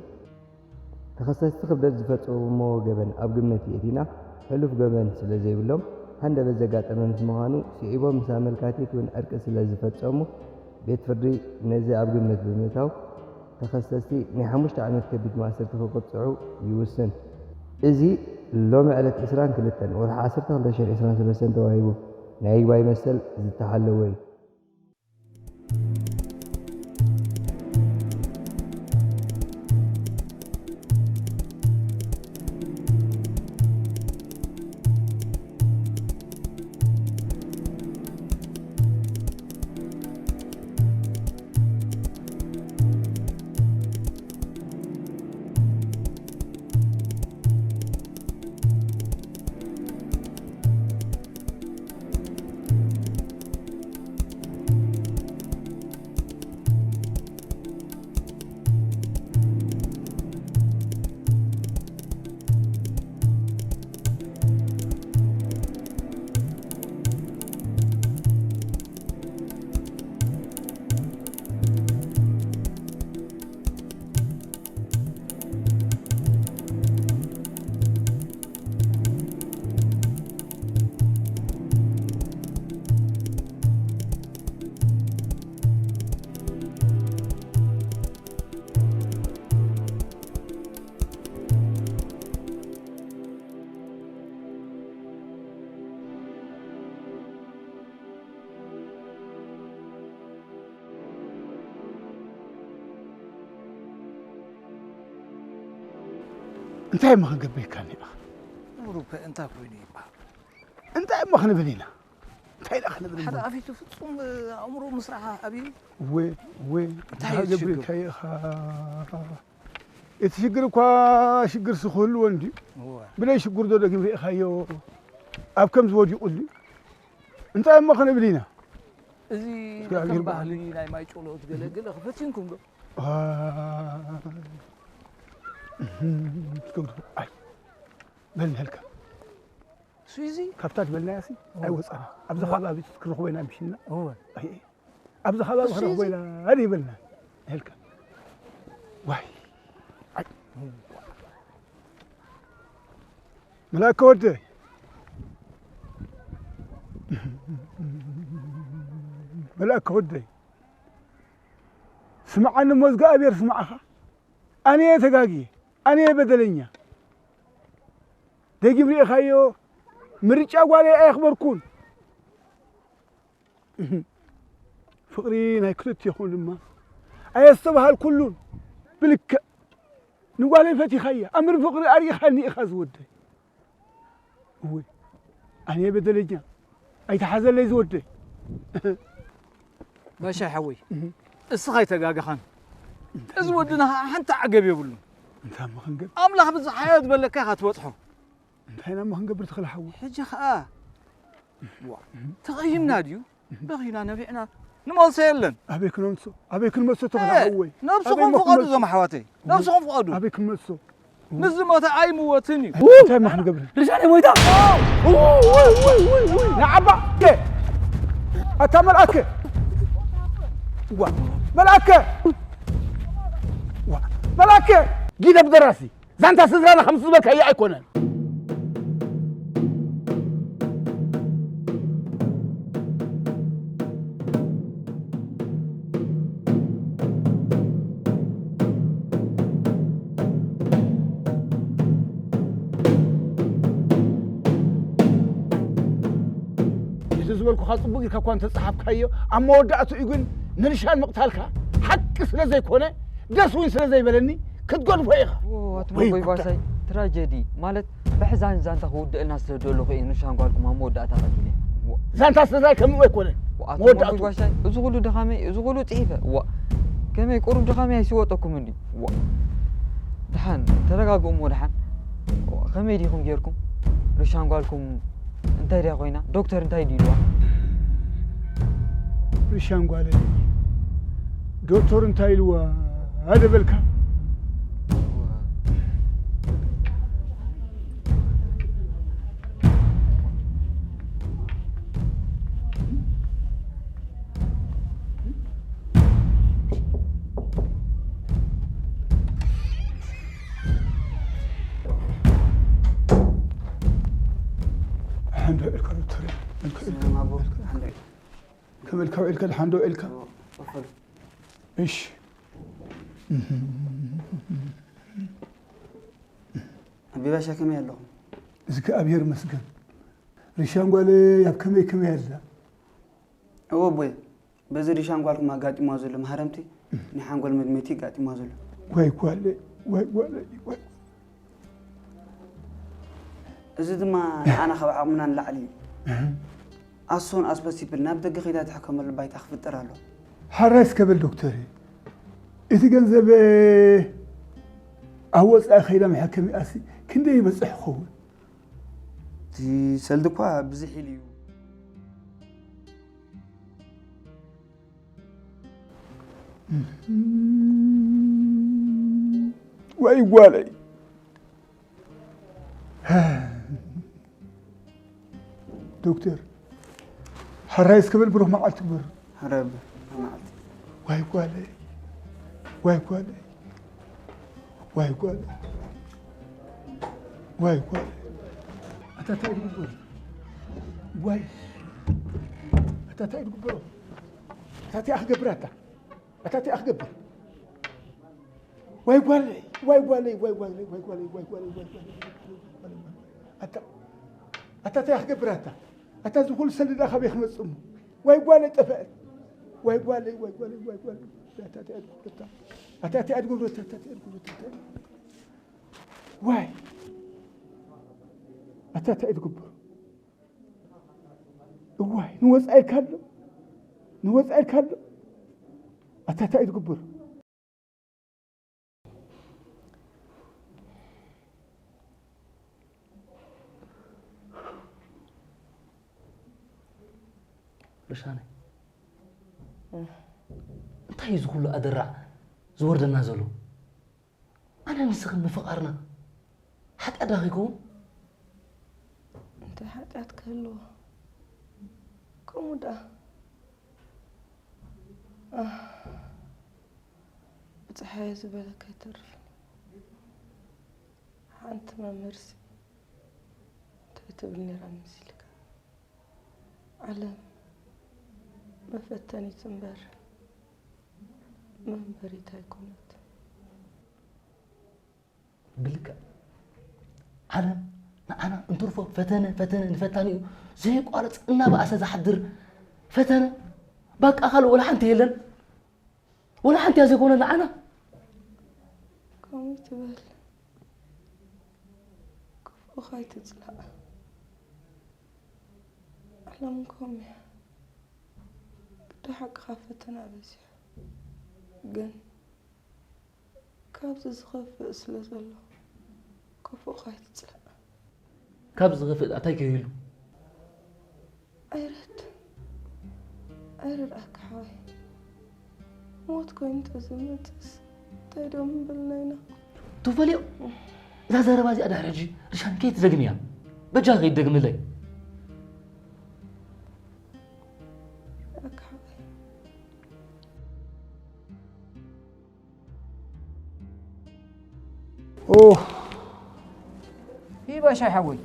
ተኸሰስቲ ክብደት ዝፈጸምዎ ገበን ኣብ ግምት የእቲና፣ ሕሉፍ ገበን ስለ ዘይብሎም፣ ሃንደበት ዘጋጠመ ምስ ምዃኑ፣ ስዒቦም ምስ ኣመልካቲት እውን ዕርቂ ስለ ዝፈጸሙ፣ ቤት ፍርዲ ነዚ ኣብ ግምት ብምእታው፣ ተኸሰስቲ ናይ ሓሙሽተ ዓመት ከቢድ ማእሰርቲ ክቕጽዑ ይውስን። እዚ ሎሚ ዕለት ዕስራን ክልተን ወርሒ ዓሰርተ ክልተ ሽሕን ዕስራን ሰለስተን ተዋሂቡ ናይ ይግባይ መሰል ዝተሓለወ እዩ። እንታይ እሞ ክንገብር ኢልካኒ ኢኻ? እምሩ ከ እንታይ ኮይኑ ይበሃል? እንታይ እሞ ክንብል ኢና? እንታይ ኢና ክንብል ሓደ እሞ? ኣፊቱ ፍጹም ኣእምሮ ምስራሕ ኣብዩ። እወ፣ እወ፣ እንታይ እንታይ እዩ እቲ ሽግር? ገብርካዮ ኢኻ? እቲ ሽግር እኳ ሽግር ስክህልዎ እንድዩ። እወ። ብለይ ሽግር ዶ ደጊም ርኢኻዮ? ኣብ ከምዚ ወዲቑ እንድዩ። እንታይ እሞ ክንብል ኢና? እዚ እግዚኣብሔር ከም ባህሊ ናይ ማይ ጮሎ እትገለግል ፈቲንኩም ዶ? ኣይ። እህም፣ ትገብሩ። ኣይ። በል ንህልካ። እሱ እዚ? ካብታ ዝበልናያ ሲ እወ። ኣይወጻና። ኣብዚ እወ። ከባቢ ክንረኽቦ ኢና ምሽና። እወ። ኣይ፣ ኣብዚ ከባቢ እሱ ክንረኽቦ እዚ? ኢና። ኣደ ይበልና። ንህልካ። ዋይ። ኣይ። እወ። መላከ ወደይ። መላከ ወደይ። ስምዓኒ እሞ እግዚኣብሔር ስምዓኻ። ኣነ እየ ተጋግየ። ኣነ እየ በደለኛ። ደጊም ርኢኻዮ። ምርጫ ጓለይ ኣየኽበርኩን። ፍቕሪ ናይ ክልቴኹም ድማ ኣየስተባሃልኩሉን። ብልክዕ ንጓለይ ፈቲኻያ። ኣምር ፍቕሪ ኣርኢኻኒ ኢኻ ዝወደይ። እወ፣ ኣነ እየ በደለኛ። ኣይትሓዘለይ ዝወደይ። ባሻይ ሓወይ፣ እህ። እስኻ ኣይተጋገኻን። እንታይ እዚ ወድና ኸዓ ሓንቲ ዓገብ የብሉን። እንታይ እሞ ክንገብር? ኣምላኽ ብዝሓዮ ዝበለካ ኢኻ ትበጽሖ። እንታይ ኢና እሞ ክንገብር ትኽእል ሓወይ? ሕጂ ኸዓ፣ ዋ፣ ተቐይምና ድዩ? በኺና ነቢዕና ንመልሶ የለን። ኣበይ ክነምሶ? ኣበይ ክንመልሶ ተኽለ ኤ፣ ሓወይ? ነብስኹም ኣበይ እሞ ፍቐዱ ክንመልሶ? እዞም ኣሕዋተይ። ነብስኹም ፍቐዱ። ኣበይ ክንመልሶ? ምስ ዝሞተ ኣይምወትን እዩ። እንታይ እሞ ክንገብር? ርሻነይ ሞይታ። ንዓባ! ኣታ መልኣከ! ዋ! መልኣከ! ዋ! መልኣከ! ጊደፍ ደራሲ! ዛንታ ስድራና ከምቲ ዝበልካዮ ኣይኮነን። እቲ ዝበልኩኻ ጽቡቕ ኢልካ እኳ እንተጸሓፍካዮ፣ ኣብ መወዳእትኡ ግን ንርሻን ምቕታልካ ሓቂ ስለ ዘይኮነ፣ ደስ እውን ስለ ዘይበለኒ፣ ክትገድፎ ኢኻ። ኦ፣ ኣቶ ወይ መጎይ ጉዳይ። ባሻይ፣ ትራጀዲ ማለት ብሕዛን ዛንታ ክውድእልና ስለ ደለኹ እየ ንርሻን ጓልኩም ኣብ መወዳእታ ቀቲለ። ዋ። ዛንታ ስለ ከምኡ ኣይኮነን። ዋ፣ ኣቶ መወዳእቱ። መጎይ ባሻይ፣ እዚ ኩሉ ድኻመይ፣ እዚ ኩሉ ጽሒፈ። ዋ። ከመይ ቁሩብ ድኻመይ ኣይስወጠኩም እንዲ? ዋ። ደሓን፣ ተረጋግኡ እሞ ደሓን። ዋ፣ ከመይ ዲኹም ጌርኩም? ርሻን ጓልኩም እንታይ ድያ ኮይና? ዶክተር እንታይ ድዩ ኢልዋ? ርሻን ጓለይ፣ ዶክተር እንታይ ኢልዋ? ኣደ በልካ። ሓንዶ ኢልካ ዶክተር፣ ኢልካ፣ ኢልካ፣ ሰላም ኣቦ፣ ኢልካ። ሓንዶ። ከመይ ኢልካ ውዒልካ? ደሓን ዶ ውዒልካ? ኣቦ፣ እፎ። እሺ። ኣቢ ባሻ ከመይ ኣለኹም? እግዚኣብሔር ይመስገን። ሪሻን ጓለይ ኣብ ከመይ ከመይ ኣላ? እወ ኣቦይ፣ በዚ ሪሻን ጓልኩም ኣጋጢምዋ ዘሎ ማህረምቲ ናይ ሓንጎል መድመይቲ ኣጋጢምዋ ዘሎ። ዋይ ጓለይ፣ ዋይ ጓለይ፣ ዋይ። እዚ ድማ ንዓና ካብ ዓቕምና ንላዕሊ እዩ። ኣሶን ኣስፖሲብል ናብ ደገ ከይዳ ትሕከመሉ ባይታ ክፍጠር ኣሎ። ሓራይ እስከ በል ዶክተር፣ እቲ ገንዘብ ኣብ ወፃኢ ከይዳ መሐከሚኣሲ ክንደይ ይበፅሕ ክኸውን? እቲ ሰልዲ እኳ ብዝሕ ኢሉ እዩ። ወይ ጓለይ። ዶክተር፣ ሓራይ እስከ በል ብሩኽ መዓልቲ ግበር። ሓራይ ብሩኽ መዓልቲ። ዋይ ጓለይ፣ ዋይ ጓለይ፣ ዋይ ጓለይ፣ ዋይ ጓለይ። ኣታ እንታይ ድግበር? ዋይ። ኣታ እንታይ ድግበር? ኣታ እንታይ ክገብር ኣታ? ኣታ እንታይ ክገብር? ዋይ ጓለይ፣ ዋይ ጓለይ፣ ዋይ ጓለይ፣ ዋይ ጓለይ፣ ዋይ ጓለይ፣ ዋይ ጓለይ፣ ዋይ ጓለይ፣ ዋይ ጓለይ። ኣታ፣ ኣታ እንታይ ክገብር ኣታ? ኣታ እዚ ኩሉ ሰልዲ ደኣ ካበይ ክመጽእ እሞ? ዋይ ጓለይ ጠፍአት። ዋይ ጓለይ፣ ዋይ ጓለይ፣ ዋይ ጓለይ። ኣታ እንታይ ኣድጉ ብረታ? ኣታ እንታይ ኣድጉ ብረታ? ኣታ እንታይ ኣድጉ ብረታ? ዋይ። ኣታ እንታይ ኣድጉ ብረታ? እዋይ፣ ንወጻኢ ኢልካ ኣሎ? ንወጻኢ ኢልካ ኣሎ? ኣታ እንታይ እዩ ዝግበር? ርሻነይ፣ እንታይ እዩ እዚ ኩሉ ኣደራዕ ዝወርደና ዘሎ? ኣነ ንስኽን ምፍቓርና ሓጢኣት ዶ ከይከውን? እንታይ ሓጢኣት ክህልዎ? ከምኡ ደኣ። ኣህ፣ ብጸሓየ ዝበለካ ኣይተርፍን። ሓንቲ መምህርሲ እንታይ ትብል ነይራ መሲልካ? ዓለም መፈተኒት እምበር መንበሪት ኣይኮነትን። ብልክዕ ዓለም ንዓና እንትርፎ ፈተነ፣ ፈተነ ንፈታኒኡ ዘየቋርጽ እናበኣሰ ዝሓድር ፈተነ፣ ባቃ ካልእ ወላ ሓንቲ የለን። ወላ ሓንቲ እያ ዘይኮነ ንዓና። ከምኡ ትበል። ክፉእኻ ኣይትጽላእ። ዓለም ከምኡ እያ። ብሓቅኻ ፈተና በዚሑ። ግን ካብዚ ዝኸፍእ ስለ ዘሎ፣ ክፉእኻ ኣይትጽላእ። ካብ ዝኸፍእ እንታይ ከይህሉ? ኣይረድ፣ ኣይረድኣካ ሓወይ። ሞት ኮይኑ ተዝመጽእስ እንታይ ደኣ ምበልና ኢና? ትፈልዮ? እዛ ዘረባ እዚኣ ድሕሪ ሕጂ ርሻን ከይትደግምያ። በጃ ከይትደግምለይ። በቃ ሓወይ። ኦህ፣ ይህ ባሻይ ሓወይ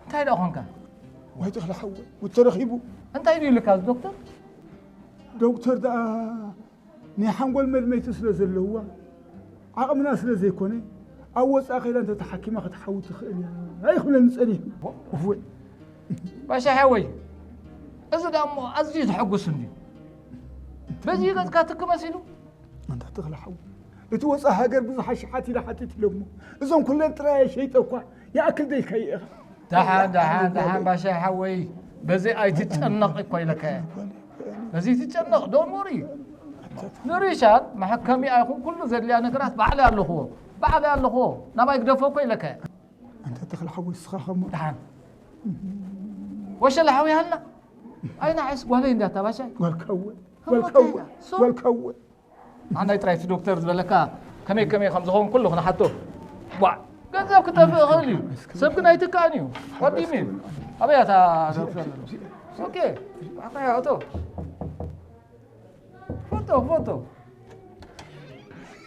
እንታይ ደኣ ኾንካ? ዋይ ተኽለ ሓወይ፣ ጉድ ተረኺቡ። እንታይ ድዩ ኢልካ እዚ ዶክተር? ዶክተር ደኣ ናይ ሓንጎል መድመይቲ ስለ ዘለዋ ዓቕምና ስለ ዘይኮነ ኣብ ወፃኢ ከይዳ እንተተሓኪማ ክትሓዊ ትኽእል እያ ኣይኽብለኒ ፀኒሑ። እወ። ባሻይ ሓወይ፣ እዚ ደኣ እሞ ኣዝዩ ዘሐጉስ እንድዩ። በዚ ገጽካ ትክ መሲሉ። ኣንታ ተኽለ ሓወይ፣ እቲ ወፃኢ ሃገር ብዙሕ ኣሽሓት ኢለ ሓቲት ኢለ እሞ እዞም ኩለን ጥራይ ሸይጠ እኳ ይኣክል ደይካ ኢኻ። ደሓን ደሓን ደሓን ባሻይ ሓወይ፣ በዚ ኣይትጨነቕ እኮ ኢለካ እየ። በዚ ትጨነቕ ዶን ወሪ። ንሪሻን መሐከሚ ኣይኹን ኩሉ ዘድልያ ነገራት ባዕለይ ኣለኽዎ፣ ባዕለይ ኣለኽዎ። ናባይ ግደፎ እኮ ኢለካ እየ። ኣንታ ተኽለ ሓወይ እስኻ ኸሞ ደሓን ወሸላ ሓወይ ሃልና ኣይናዕስ ጓለይ እንዳታ ባሻይ ጓልካወ ጓልካወ ጓልካወ ኣናይ ጥራይ እቲ ዶክተር ዝበለካ ከመይ ከመይ ከም ዝኸውን ኩሉ ክንሓቶ። ዋ፣ ገንዘብ ክጠፍእ ይኽእል እዩ፣ ሰብ ግን ኣይትካእን እዩ። ወዲም እዩ። ኣበይ እያ እታ ዶክተር? ኦኬ፣ ኣታ እቶ ፎቶ ፎቶ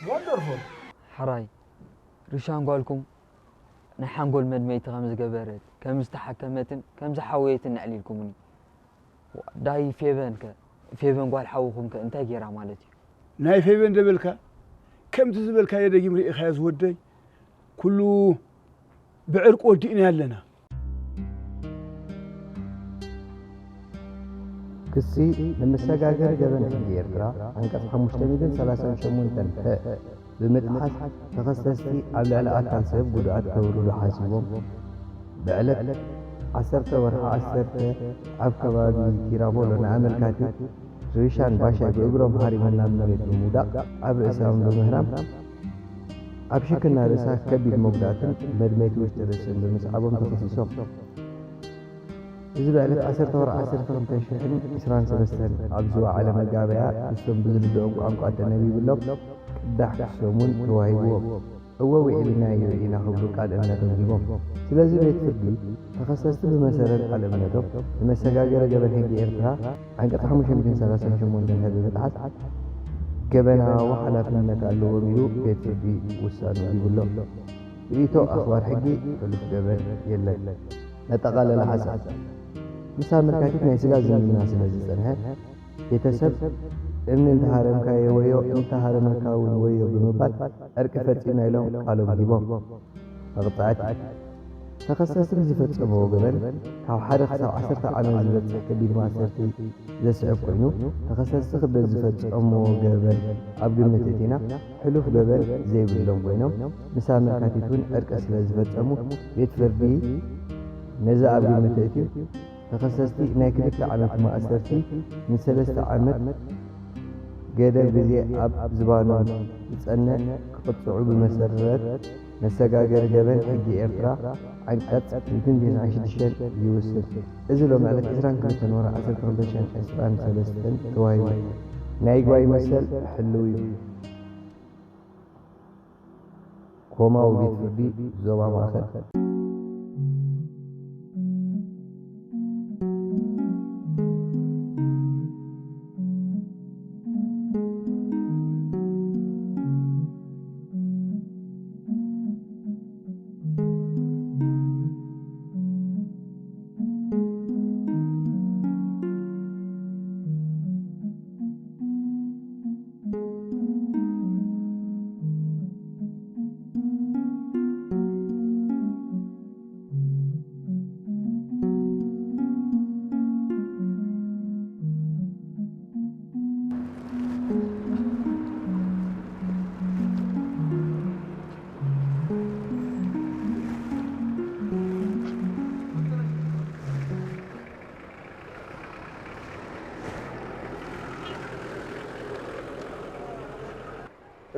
ወንደርፉል። ሕራይ ሪሻን ጓልኩም ናይ ሓንጎል መድመይቲ ከም ዝገበረት ከም ዝተሓከመትን ከም ዝሓወየትን ነዕሊልኩምኒ። ዳይ ፌቨን ከ ፌቨን ጓል ሓውኹም ከ እንታይ ጌራ ማለት እዩ? ናይ ፌቨን ደበልካ ከምቲ ዝበልካዮ ደጊም ርኢኻዮ ዝወደይ ኩሉ ብዕርቂ ወዲእናዮ ኣለና። ክሲ ንመሰጋገሪ ገበን ሕጊ ኤርትራ ዓንቀጽ ሓሙሽተ ሚእትን ሰላሳን ሸሞንተን ሀ ብምጥሓስ ተኸሰስቲ ኣብ ልዕሊ ኣካል ሰብ ጉድኣት ከውርዱ ሓሲቦም ብዕለት ዓሰርተ ወርሒ ዓሰርተ ኣብ ከባቢ ቲራቮሎ ንኣመልካቲ ሪሻን ባሻይ ብእግሮም ሃሪሞም ናብ መሬት ብምውዳቕ ኣብ ርእሳም ብምህራም ኣብ ሽክና ርእሳ ከቢድ መጉዳእትን መድመይቲ ውሽጢ ርእስን ብምስዓቦም ተኸሲሶም። እዚ ብዕለት ዓሰርተ ወርሒ ዓሰርተ ክልተ ሽሕን ዕስራን ሰለስተን ኣብ ዝወዓለ መጋበያ ክሶም ብዝርድኦም ቋንቋ ተነቢብሎም ቅዳሕ ክሶም እውን ተዋሂብዎም። እወ ውዒልናዮ ኢና ክብሉ ቃል እምነቶም ሂቦም። ስለዚ ቤት ፍርዲ ተኸሰስቲ ብመሰረት ቃል እምነቶም ንመሰጋገሪ ገበን ሕጊ ኤርትራ ዓንቀጽ ሓሙሽተ ሚእትን ሰላሳን ሸሞንተን ሀ ብምጥሓስ ገበናዊ ሓላፍነት ኣለዎም ኢሉ ቤት ፍርዲ ውሳኑ ሂቡሎም። ርእይቶ ኣኽባር ሕጊ ሕሉፍ ገበን የለን። መጠቓለሊ ሓሳብ። ምስ ኣመልካቲት ናይ ስጋ ዝምድና ስለ ዝጸንሐ፣ ቤተሰብ እምኒ እንተሃረምካዮ ወዮ እንተሃረመካ እውን ወዮ ብምባል ዕርቂ ፈጺምና ኢሎም ቃሎም ሂቦም። መቕጻዕቲ። ተኸሰስቲ ንዝፈጸምዎ ገበን ካብ ሓደ ክሳብ ዓሰርተ ዓመት ዝበጽሕ ከቢድ ማእሰርቲ ዘስዕብ ኮይኑ፣ ተኸሰስቲ ክብደት ዝፈጸምዎ ገበን ኣብ ግምት እቲና ሕሉፍ ገበን ዘይብሎም ኮይኖም፣ ምስ ኣመልካቲት እውን ዕርቂ ስለ ዝፈጸሙ፣ ቤት ፍርዲ ነዚ ኣብ ግምት ኣእትዩ፣ ተኸሰስቲ ናይ ክልተ ዓመት ማእሰርቲ ንሰለስተ ዓመት ገደብ ግዜ ኣብ ዝባኖም ዝጸንዕ ክቕጽዑ ብመሰረት መሰጋገሪ ገበን ሕጊ ኤርትራ ዓንቀጽ ሚእትን ተስዓን ሽዱሽተን ይውስን። እዚ ሎሚ ዕለት ዕስራን ክልተን ወርሒ ዓሰርተ ክልተ ሽሕን ዕስራን ሰለስተን ተዋሂቡ ናይ ይግባይ መሰል ሕሉው እዩ። ኮማዊ ቤት ፍርዲ ዞባ ማእኸል።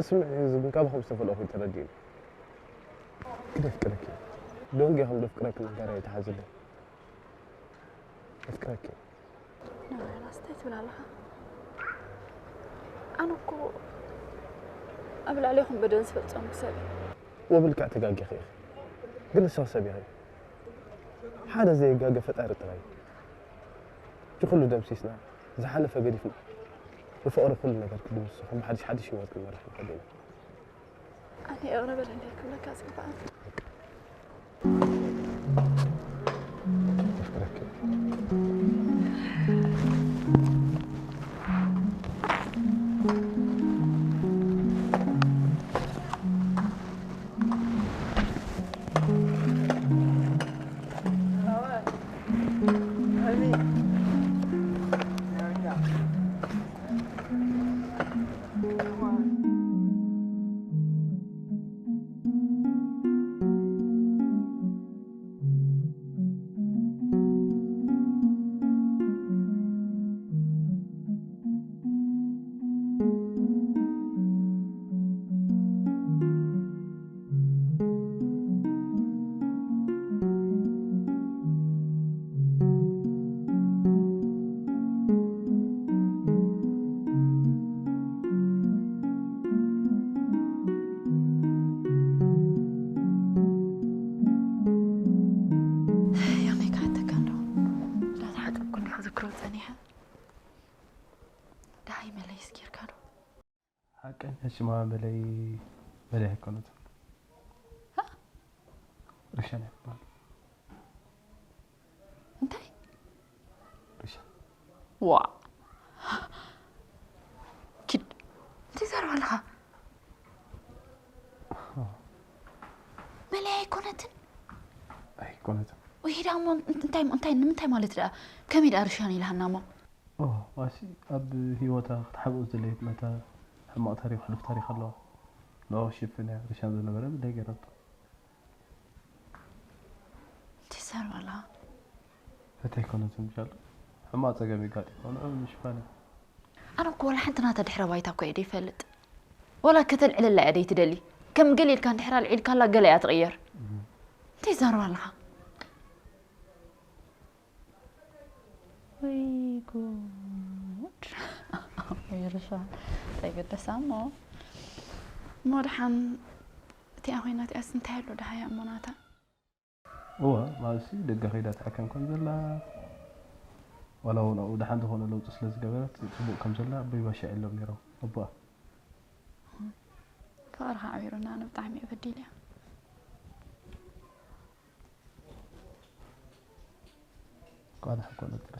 ስምዒት ህዝቢ ካብ ከም ዝተፈልኦ ኮይኑ ተረዲእኒ። ክደፍቅረኪ ዶንጌ ከም ደፍቅረኪ ምንጋር ኣይትሓዝለይ። ኣፍቅረኪ። ናባይ ኣስታይ ትብል ኣለኻ? ኣነ እኮ ኣብ ልዕሌኹም በደል ዝፈጸምኩ ሰብ እየ። ወብልክዕ ተጋጊኺ ኢኺ። ግን ንስኺ ሰብ ኢኺ። ሓደ ዘይጋገ ፈጣሪ ጥራይ እዩ። እቲ ኩሉ ደምሲስና ዝሓለፈ ገዲፍና ብፍቕሪ ኩሉ ነገር ክድምስሶ፣ ከም ሓድሽ ሓድሽ ህይወት ክንመርሕ ንኽእል ኢና። ኣነ ይቕረ በለለይ ክብለካ ዝግባእ። ዮሜካ፣ እንተካ እንዶ እንዳተሓቀብኩ እንዲኻ ዝክሮ ጸኒሐ። ደሃይ መለይስ ጌርካ ዶ? ሓቀኛ ሽማ መለይ፣ መለይ ኣይኮነትን። ሃ? ርሻን እያ ትበሃል። እንታይ? ርሻን። ዋ። ኪድ። እንታይ ትዛረብ ኣለኻ? መለይ ኣይኮነትን? ኣይኮነትን። ወይ ደኣ እሞ እንታይ፣ እንታይ፣ ንምንታይ ማለት ደኣ? ከመይ ደኣ ርሻን ኢልሃና እሞ? ኦ፣ ማሲ ኣብ ህይወታ ክትሓብኦ ዝደለየት ነታ ሕማቕ ታሪኽ፣ ሕሉፍ ታሪኽ ኣለዋ። ንዕኡ ክሽፍን እያ ርሻን ዝነበረ ምንታይ ገይራቶ? እንታይ ትዛረብ ኣለኻ? እንታይ ኮነ ትምሻል? ሕማቕ ጸገም የጋጢሞ፣ ንዕኡ ንምሽፋን እያ። ኣነ እኮ ወላ ሓንቲ ናታ ድሕረ ባይታ እኮ እየ ዘይፈልጥ። ወላ ከተልዕለላ እያ ዘይትደሊ። ከም ገለ ኢልካ እንድሕር ኣልዒልካላ ገለ እያ ትቕየር። እህ። እንታይ ትዛረብ ኣለኻ? ወይ ጉድ። ወይ ርሻ። እንታይ ገደሳ እሞ። እሞ ደሓን እቲኣ ኮይና እቲኣስ እንታይ ኣሎ ደሃያ እሞ ናታ? እወ፣ ማለትሲ ደገ ከይዳ ትሕከም ከም ዘላ፣ ዋላ እውን ኣብኡ ደሓን ዝኾነ ለውጢ ስለ ዝገበረት ጽቡቕ ከም ዘላ ኣቦይ ባሻ ኢሎም ነይሮም፣ ኣቦኣ። ፍቕርኻ ኣዕቢሩና፣ ኣነ ብጣዕሚ እየ በዲለያ። ቃል ሓቆ ነጥረ።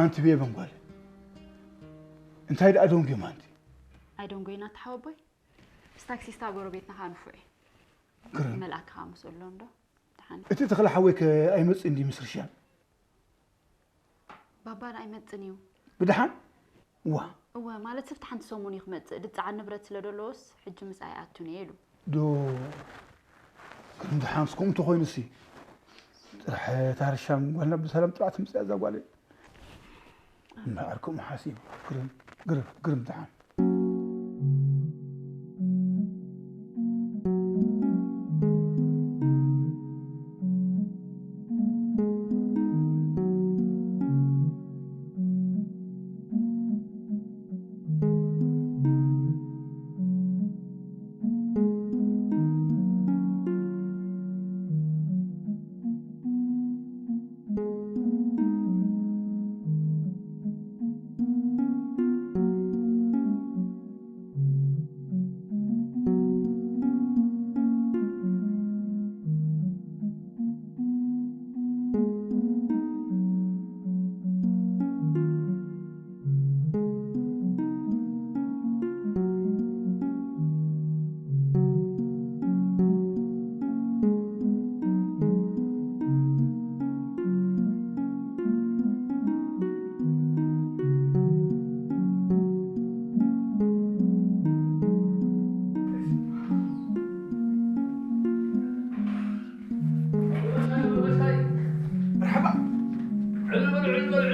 ኣንቲ ቤበን ጓል እንታይ ደኣ ደንጉዮም ኣንቲ? ኣይደንጎይና ተሓወቦይ። ምስ ታክሲስታ ጎረቤትና ኸዓ ንፉዕ እዩ። ግርም። መልኣክ ኸዓ ምስኡ ኣሎ እንዶ። ደሓን። እቲ ተኽለ ሓወይ ከ ኣይመጽእን ድዩ ምስ ርሻን? ባባ ደኣ ኣይመጽእን እዩ። ብደሓን? ዋ። እወ፣ ማለት ስፍቲ ሓንቲ ሰሙን እዩ ክመጽእ። ድጸዓን ንብረት ስለ ደለዎስ፣ ሕጂ ምስኣ ይኣቱን እየ ኢሉ። ዶ፣ ግን ደሓንስ ከምኡ እንተኾይኑሲ፣ ጥራሕ እታ ርሻን ጓልና ብሰላም ጥራሕ ትምጽእ እዛ ጓለይ። እምበኣር ከምኡ ሓሲቡ፣ ግርም፣ ግርም፣ ግርም ደሓን።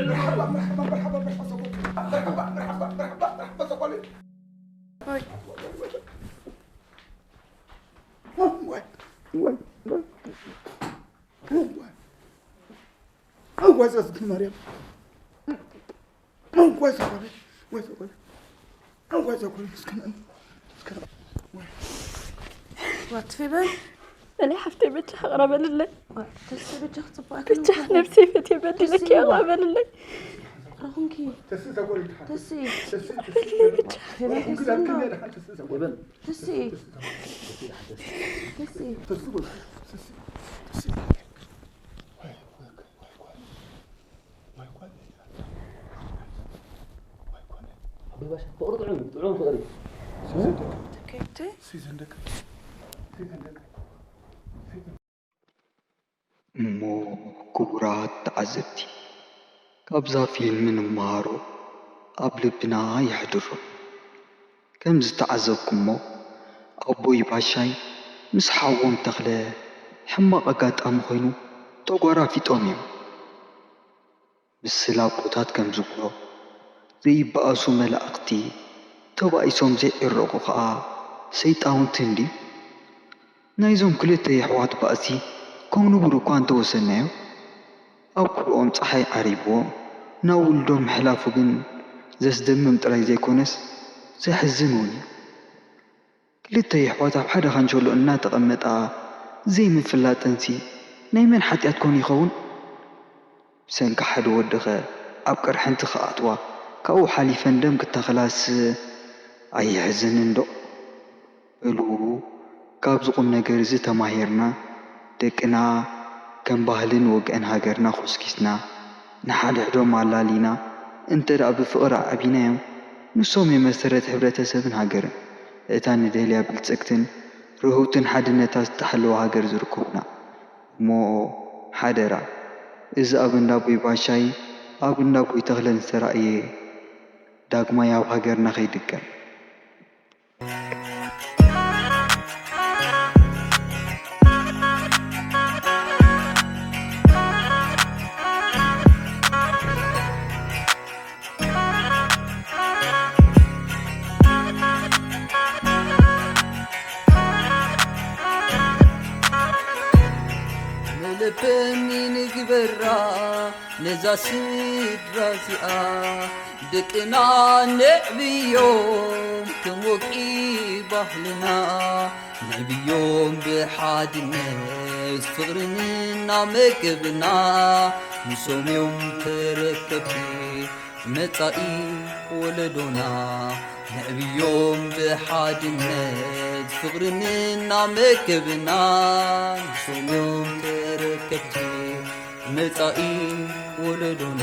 مرحبا، مرحبا، مرحبا، مرحبا، صبري. مرحبا، مرحبا، مرحبا، مرحبا، صبري. ወይ፣ ወይ፣ ወይ፣ ወይ። እዋይ፣ እዋይ፣ ዘዝግን ማርያም። እዋይ፣ ዘኮነ፣ እዋይ፣ ዘኮነ፣ እዋይ፣ ዘኮነ፣ ምስክና፣ ምስክና። እዋይ። ዋት ፌበን? እኔ ሓፍተይ በጃ ይቕረ በልለይ። ዋ፣ ተስፋ በጃ ክትጽብቕ በጃ ኣይኮነን። ነብሰይ ፈትየ በዲለኪ ተስፋ ይቕረ በልለይ። ረኹንኪ። ተስፋ ዘኮነ፣ ተስፋ። ተስፋ። ተስፋ፣ ተስፋ። በልለይ በጃ። ፌበን፣ ተስፋ። ተስፋ። ተስፋ። ተስፋ። ተስፋ። ተስፋ። ተስፋ። ኣቦይ ባሻ፣ ፍቕሪ ጥዑም እዩ፣ ጥዑም ፍቕሪ። ተከይተ? እሞ ክቡራት ተዓዘብቲ፣ ካብዛ ፊልም ንመሃሮ ኣብ ልብና የሕድሮ። ከም ዝተዓዘብኩሞ ኣቦይ ባሻይ ምስ ሓዎም ተኽለ ሕማቕ ኣጋጣሚ ኮይኑ ተጓራፊጦም እዮም። ምስል ኣቦታት ከም ዝብሎ፣ ዘይበኣሱ መላእኽቲ ተባኢሶም ዘይዕረቑ ኸኣ ሰይጣውንቲ እንድዩ። ናይዞም ክልተ የሕዋት ባእሲ ከም ንቡር እኳ እንተወሰድናዮ፣ ኣብ ኩርኦም ጸሓይ ዓሪብዎም ናብ ውልዶም ምሕላፉ ግን ዘስደምም ጥራይ ዘይኮነስ ዘሕዝን እውን እዩ። ክልተ የሕዋት ኣብ ሓደ ካንቸሎ እናተቐመጣ ዘይምፍላጠንሲ ናይ መን ሓጢኣት ኮን ይኸውን? ብሰንኪ ሓደ ወድኸ ኣብ ቅርሕንቲ ክኣትዋ ካብኡ ሓሊፈን ደም ክተኽላስ ኣየሕዝንን ዶ? በሉ ካብዚ ቁም ነገር እዚ ተማሂርና ደቅና ከም ባህልን ወግዕን ሃገርና ኮስኪስና ንሓድሕዶም ኣላሊና እንተ ደኣ ብፍቕሪ ኣዕቢናዮም ንሶም እዮም መሰረት ሕብረተሰብን ሃገርን እታ ንደልያ ብልጽግትን ርህውትን ሓድነታ ዝተሓለወ ሃገር ዝርከቡና። እሞ ሓደራ፣ እዚ ኣብ እንዳ ኣቦይ ባሻይ፣ ኣብ እንዳ ኣቦይ ተኽለን ዝተራእየ ዳግማይ ኣብ ሃገርና ከይድገም። መለበሚ ንግበራ ነዛ ስድራ እዚኣ፣ ደቅና ነዕብዮም ከም ወግዒ ባህልና፣ ነዕብዮም ብሓድነት ፍቕርን እናመገብና፣ ንሶም እዮም ተረከብቲ መጻኢ ወለዶና። ነዕብዮም ብሓድነት ፍቕርን እናመገብና፣ ንሶም እዮም ተረከብቲ መጻኢ ወለዶና።